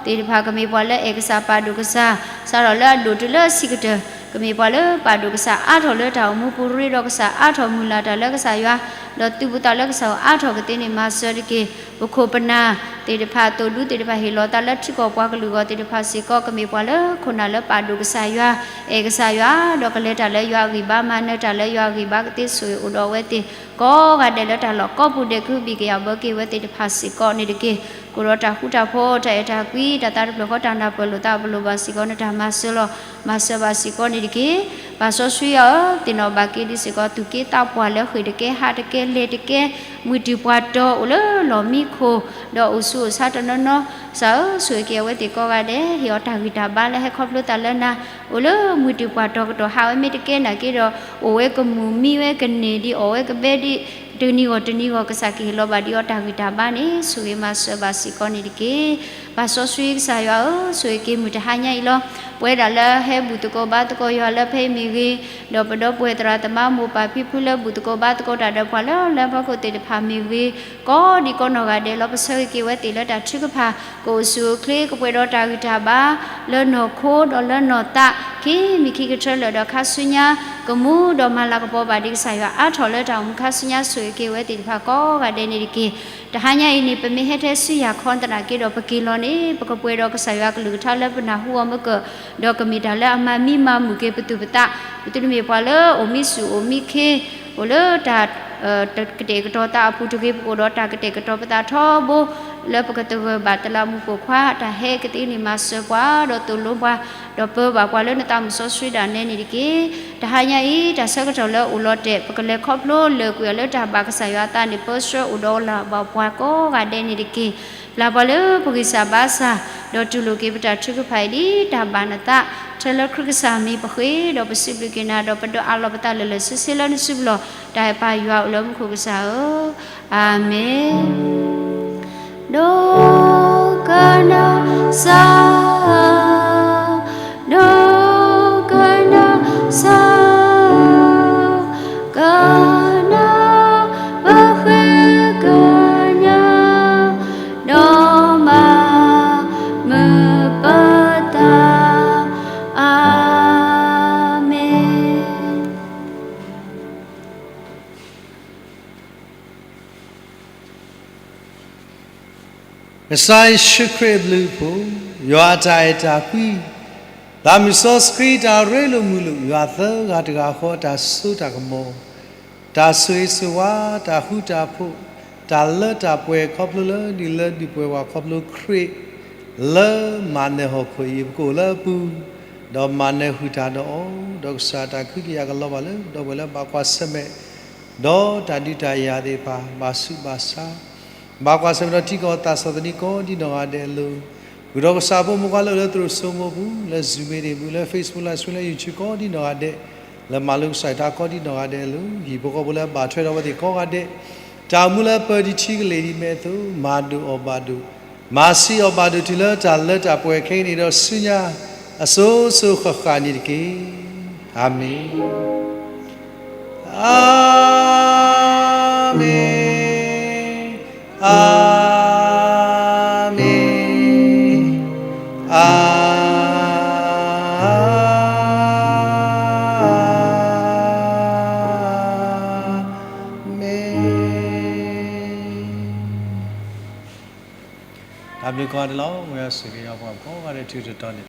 သ့ၣ်တဖၣ် ကမ့ၢ်ပှၤလၢအဲၣ်ကစၢ်ပာ်ဒိၣ်ကစၢ်, စးထီၣ်လၢအဒိၣ်တုၤလၢအဆံးကတၢၢ် ကမ့ၢ်ပှၤလၢပာ်ဒိၣ်ကစၢ်အါထီၣ်လၢတၢ်အိၣ်မူပူၤရ့ဒီးကစၢ်အါထီၣ်မုၢ်လၢ်တၢ်လၢကစၢ်ယွၤ, ဒီးသူၣ်ပူၤသးလၢကစၢ်အါထီၣ်ကသ့န့ၣ် မၤစၢၤတက့ၢ်. ပခိၣ်ပနၢ်သ့ၣ်တဖၣ် သိၣ်ဒူသ့ၣ်တဖၣ် ဟ့ၣ်လီၤသးလၢထံကီၢ်ပှၤကလုာ်ဂီၢ်သ့ၣ်တဖၣ်စ့ၢ်ကီး ကမ့ၢ်ပှၤလၢခိၣ်နၢ်လၢပာ်ဒိၣ်ကစၢ်ယွၤ, အဲၣ်ကစၢ်ယွၤ, ဒီးကလဲၤတၢ်လၢယွၤအဂံၢ်ဘါ မၤနၢၤတၢ်လၢယွၤအဂံၢ်ဘါကသ့ဆိၣ်ဂ့ၤအိၣ်ဒီးအဝဲသ့ၣ်ကိးဂၤဒဲးလၢတၢ်လီၢ်ကိးပူၤဒဲး ကဟုဘံၣ်ကယာ်ဘၢက့ၤဝဲသ့ၣ်တဖၣ်စ့ၢ်ကီးန့ၣ်တက့ၢ်. ကအိၣ်ဒီးတၢ်ဃူတၢ်ဖိး တၢ်အဲၣ်တၢ်ကွံ တၢ်သးတဖျၢၣ်ဃီ တၢ်နၢ်ပၢၢ်လိာ်သး ပလိၣ်ဘၣ်စ့ၢ်ကီး နတၢ်မၤစၢၤလီၤ. မၤစၢၤဘၣ်စ့ၢ်ကီးန့ၣ်တက့ၢ်. ပၢ်စီဆှံယွၤဧၢ, သ့ၣ်နီၣ်ဘၣ်က့ၤဒ်စ့ၢ်ကီး သူၣ်က့သးပှၢ်လၢဃ့ၢ်တကဲ ဟးတကဲ လဲၤတကဲ မှံတုၤပှၤတီၤအိၣ်လၢလီၢ်မံခိၣ် ဒီးအိၣ်ဆူးအိၣ်ဆါတနီၤနီၤ, ကစၢ်ဧၢ, ဆိၣ်ဂ့ၤက့ၤအဝဲသ့ၣ်ကိးဂၤဒဲး ဟ့ၣ်အီၤတၢ်ဂံၢ်တၢ်ဘါလၢဟဲခီဖျိသးလၢနၤ, အိၣ်လၢမှံတုၤပှၤတီၤကတီၢ် ဟးဝဲမ့ၢ်တကဲနာ်က့ဒီး အိၣ်ဝဲကမူၣ်မံဝဲကန့ၢ်ဒံး အီၣ်ဝဲကဘဲဒံး တနံၤဂီၢ်တနံၤဂီၢ် ကစၢ်ကဟ့ၣ်လီၤဘၣ်ဒံးအီၤတၢ်ဂံၢ်တၢ်ဘါန့ၣ် ဆိၣ်ဂ့ၤမၤစၢၤဘၣ်စ့ၢ်ကီးန့ၣ်တက့ၢ်. ပၢ်စီဆှံကစၢ်ယွၤဧၢ, ဆိၣ်ဂ့ၤက့ၤမုၢ်တဟါညါအံၤလီၤ. ပဝဲဒၣ်လၢဟဲဘူၣ်သကိးဘါသကိးယွၤလၢဖဲအံၤမ့ၢ်ဂ့ၤ, ဒီးပဒီပုၢ်ဝဲၢ်သရၣ်သမါမိၢ်ပၢ်ဖံဖုလၢဘူၣ်သကိးဘါသကိးတၢ်ဒီးပှၤလၢလၢပှဲၤခိၣ်သ့ၣ်တဖၣ်မ့ၢ်ဂ့ၤ, ကိးဒံးကိးနီၢ်ဂၤဒဲးလီၤ. ပဆၢဂ့ၤက့ၤဝဲသ့ၣ်လၢတၢ်ထုကဖၣ် ကအိၣ်ဆူၣ်အိၣ်ချ့ ကပှဲၤဒီးတၢ်ဂံၢ်တၢ်ဘါ လၢနီၢ်ခိဒီးလၢနီၢ်သး ခံမံၤခံကထၢလၢာ်ဒီးခါဆူညါ ကမူဒီးမၤလၤကပီၤဘၣ်ဒံးကစၢ်ယွၤအါထီၣ်လၢတၢ်အိၣ်မူခါဆူညါ ဆိၣ်ဂ့ၤက့ၤဝဲသ့ၣ်တဖၣ်ကိးဂၤဒဲးန့ၣ်တက့ၢ်. တဟါညါအံၤန့ၣ် ပမ့ၢ်ဟဲထဲဆူယၤခီသနာ်က့ဒီး ပက့ၤလီၤန့ၣ် ပကပှဲၤဒီးကစၢ်ယွၤကလုၢ်ကထါလၢပနၢ်ဟူအီၤမ့ၢ်ကၢၢ်, ဒီးကမ့ၢ်တၢ်လၢအမၤမံမၤမုာ်က့ၤပသူၣ်ပသး, ပသုတမ့ၢ်ပှၤလၢအိၣ်မံဆူၣ်အိၣ်မံခ့, အိၣ်လၢတၢ် ကတဲာ်ကတီၤသးအပူၤတဂ့ၤ, ပကအိၣ်ဒီးတၢ်ကတဲာ်ကတီၤပသးထီဘိ လၢပကသဂၢၢ်ဘၣ်တလးမူးပိာ်ခွါ တၢ်ဟဲကသ့န့ၣ် မၤစၢၤပှၤ ဒီးသိၣ်လိပှၤ ဒီးပၢဘၣ်ပှၤလၢနသးမုၢ်စီဆှံဒၣ်နဲန့ၣ်တက့ၢ်. တဟါညါအံၤ တၢ်ဆၢကတီၢ်လၢအိၣ်လီၤတဲာ် ပကလဲၤခီဖျိလၢာ်ကွံာ်အီၤလၢတၢ်ဘၣ်ကစၢ်ယွၤအသးန့ၣ် ပၢဆှၢအိၣ်ဒီးလၢ်ဘၣ်ပှၤကိးဂၤဒဲးန့ၣ်တက့ၢ်. ပျၢ်ပှၤလၢပဂံၢ်စၢ်ဘါစၢ်, ဒီးတူၢ်လိာ်က့ၤပတၢ်ထုကဖၣ်အံၤ ဒ်တၢ်ဘၣ်နသး, ထဲလၢခရံာ်ကစၢ်မံၤပဃ့ဒီးပစံးဘျုးက့ၤနၤ ဒီးပဒွးအးလီၤပသးလၢာ်လၢာ်ဆ့ဆ့လၢနစုပူၤလီၤ. တၢ်အဲၣ်ပၢ်ယွၤအိၣ်လၢမူခိၣ်ကစၢ်ဧၢ, အၤမ့ၣ်. ဒိကနၣ်စၢ်ဧၢ, ဒိကနၣ်စၢ်ဧၢ, ကနၣ်ပဃ့ကညး, ဒီးမၤမုာ်ပသး, အၤမ့ၣ်. ကစၢ်ယ့ၣ်ၡူးခရံာ်အဘျုးအဖှိၣ်, ယွၤအတၢ်အဲၣ်တၢ်ကွံ, သးမုၢ်စီဆှံတၢ်ရ့လိာ်မုာ်လိာ်, ယွၤသၢဂၤတဂၤဃီအတၢ်စိတၢ်ကမီၤ, တၢ်ဆိၣ်ဂ့ၤဆိၣ်ဝါ, တၢ်ဃူတၢ်ဖိး, တၢ်လၢတၢ်ပှဲၤခီဖျိလၢနံၣ်လၢဒုးပှဲၤဝဲခီဖျိခရံာ်, လၢမၤနၢၤဟီၣ်ခိၣ်အံၤ ပကအိၣ်လၢအပူၤ, ဒီးမၤနၢၤဃုာ်တၢ်ဒီးအီၤ, ဒီးကစၢ်တၢ်ကဟုကယာ်ကလီၤဘၣ်လၢ ဒီပုၢ်ဝဲၢ်လၢဘၣ်ကွၢ်ဆၢၣ်မဲာ် ဒီးတၢ်ဒုးတၢ်ယၤသ့ၣ်တဖၣ် ဘၣ်ဆူးဘၣ်ဆါ, ဘၣ်ကွၢ်ဆၢၣ်မဲာ်ဒီးထံကီၢ်သးစီဆှံကိးဒံနီၢ်ဂၤဒဲးအလိၤ, ဂုာ်ဒီးကစၢ်ဖိမုၣ်ဖိခွါလၢအိၣ်လၢသရိာ်စိမိးပူၤ, လၢ Zoom မ့ၢ်ဒၣ်ပူၤ, လၢ Facebook Live Stream လၢ YouTube ကိးဒံနီၢ်ဂၤဒဲး, လၢမၤလိကစၢ်ယွၤတၢ်ကိးဒံနီၢ်ဂၤဒဲးအလိၤ, ဟံၣ်ဖိဃီဖိလၢဘၣ်ထွဲဒီးအဝဲသ့ၣ်ကိးဂၤဒဲး, တၢ်အိၣ်မူလၢပၢဒံးထံကလ့ၢ်ဒံးမဲာ်အသိး, မၤဒိၣ်အီၣ်ဘၣ်ဒိၣ်, မၤဆံးအီၣ်ဘၣ်ဒိၣ်တုၤလၢတၢ်လၢတၢ်ပှဲၤခဲအံၤန့ၣ်ဒီးဆူညါ အစိၤစိၤဃၣ်ဃၣ်န့ၣ်တက့ၢ်. အၤမ့ၣ်, အၤမ့ၣ်, အၤမ့ၣ်, အၤမ့ၣ်. တၢ်ဘျုးကိးဂၤဒဲးလီၤ. မ်ယွၤဆိၣ်ဂ့ၤပှၤကိးဂၤဒဲးထူးထူးတီၤတီၤန့ၣ်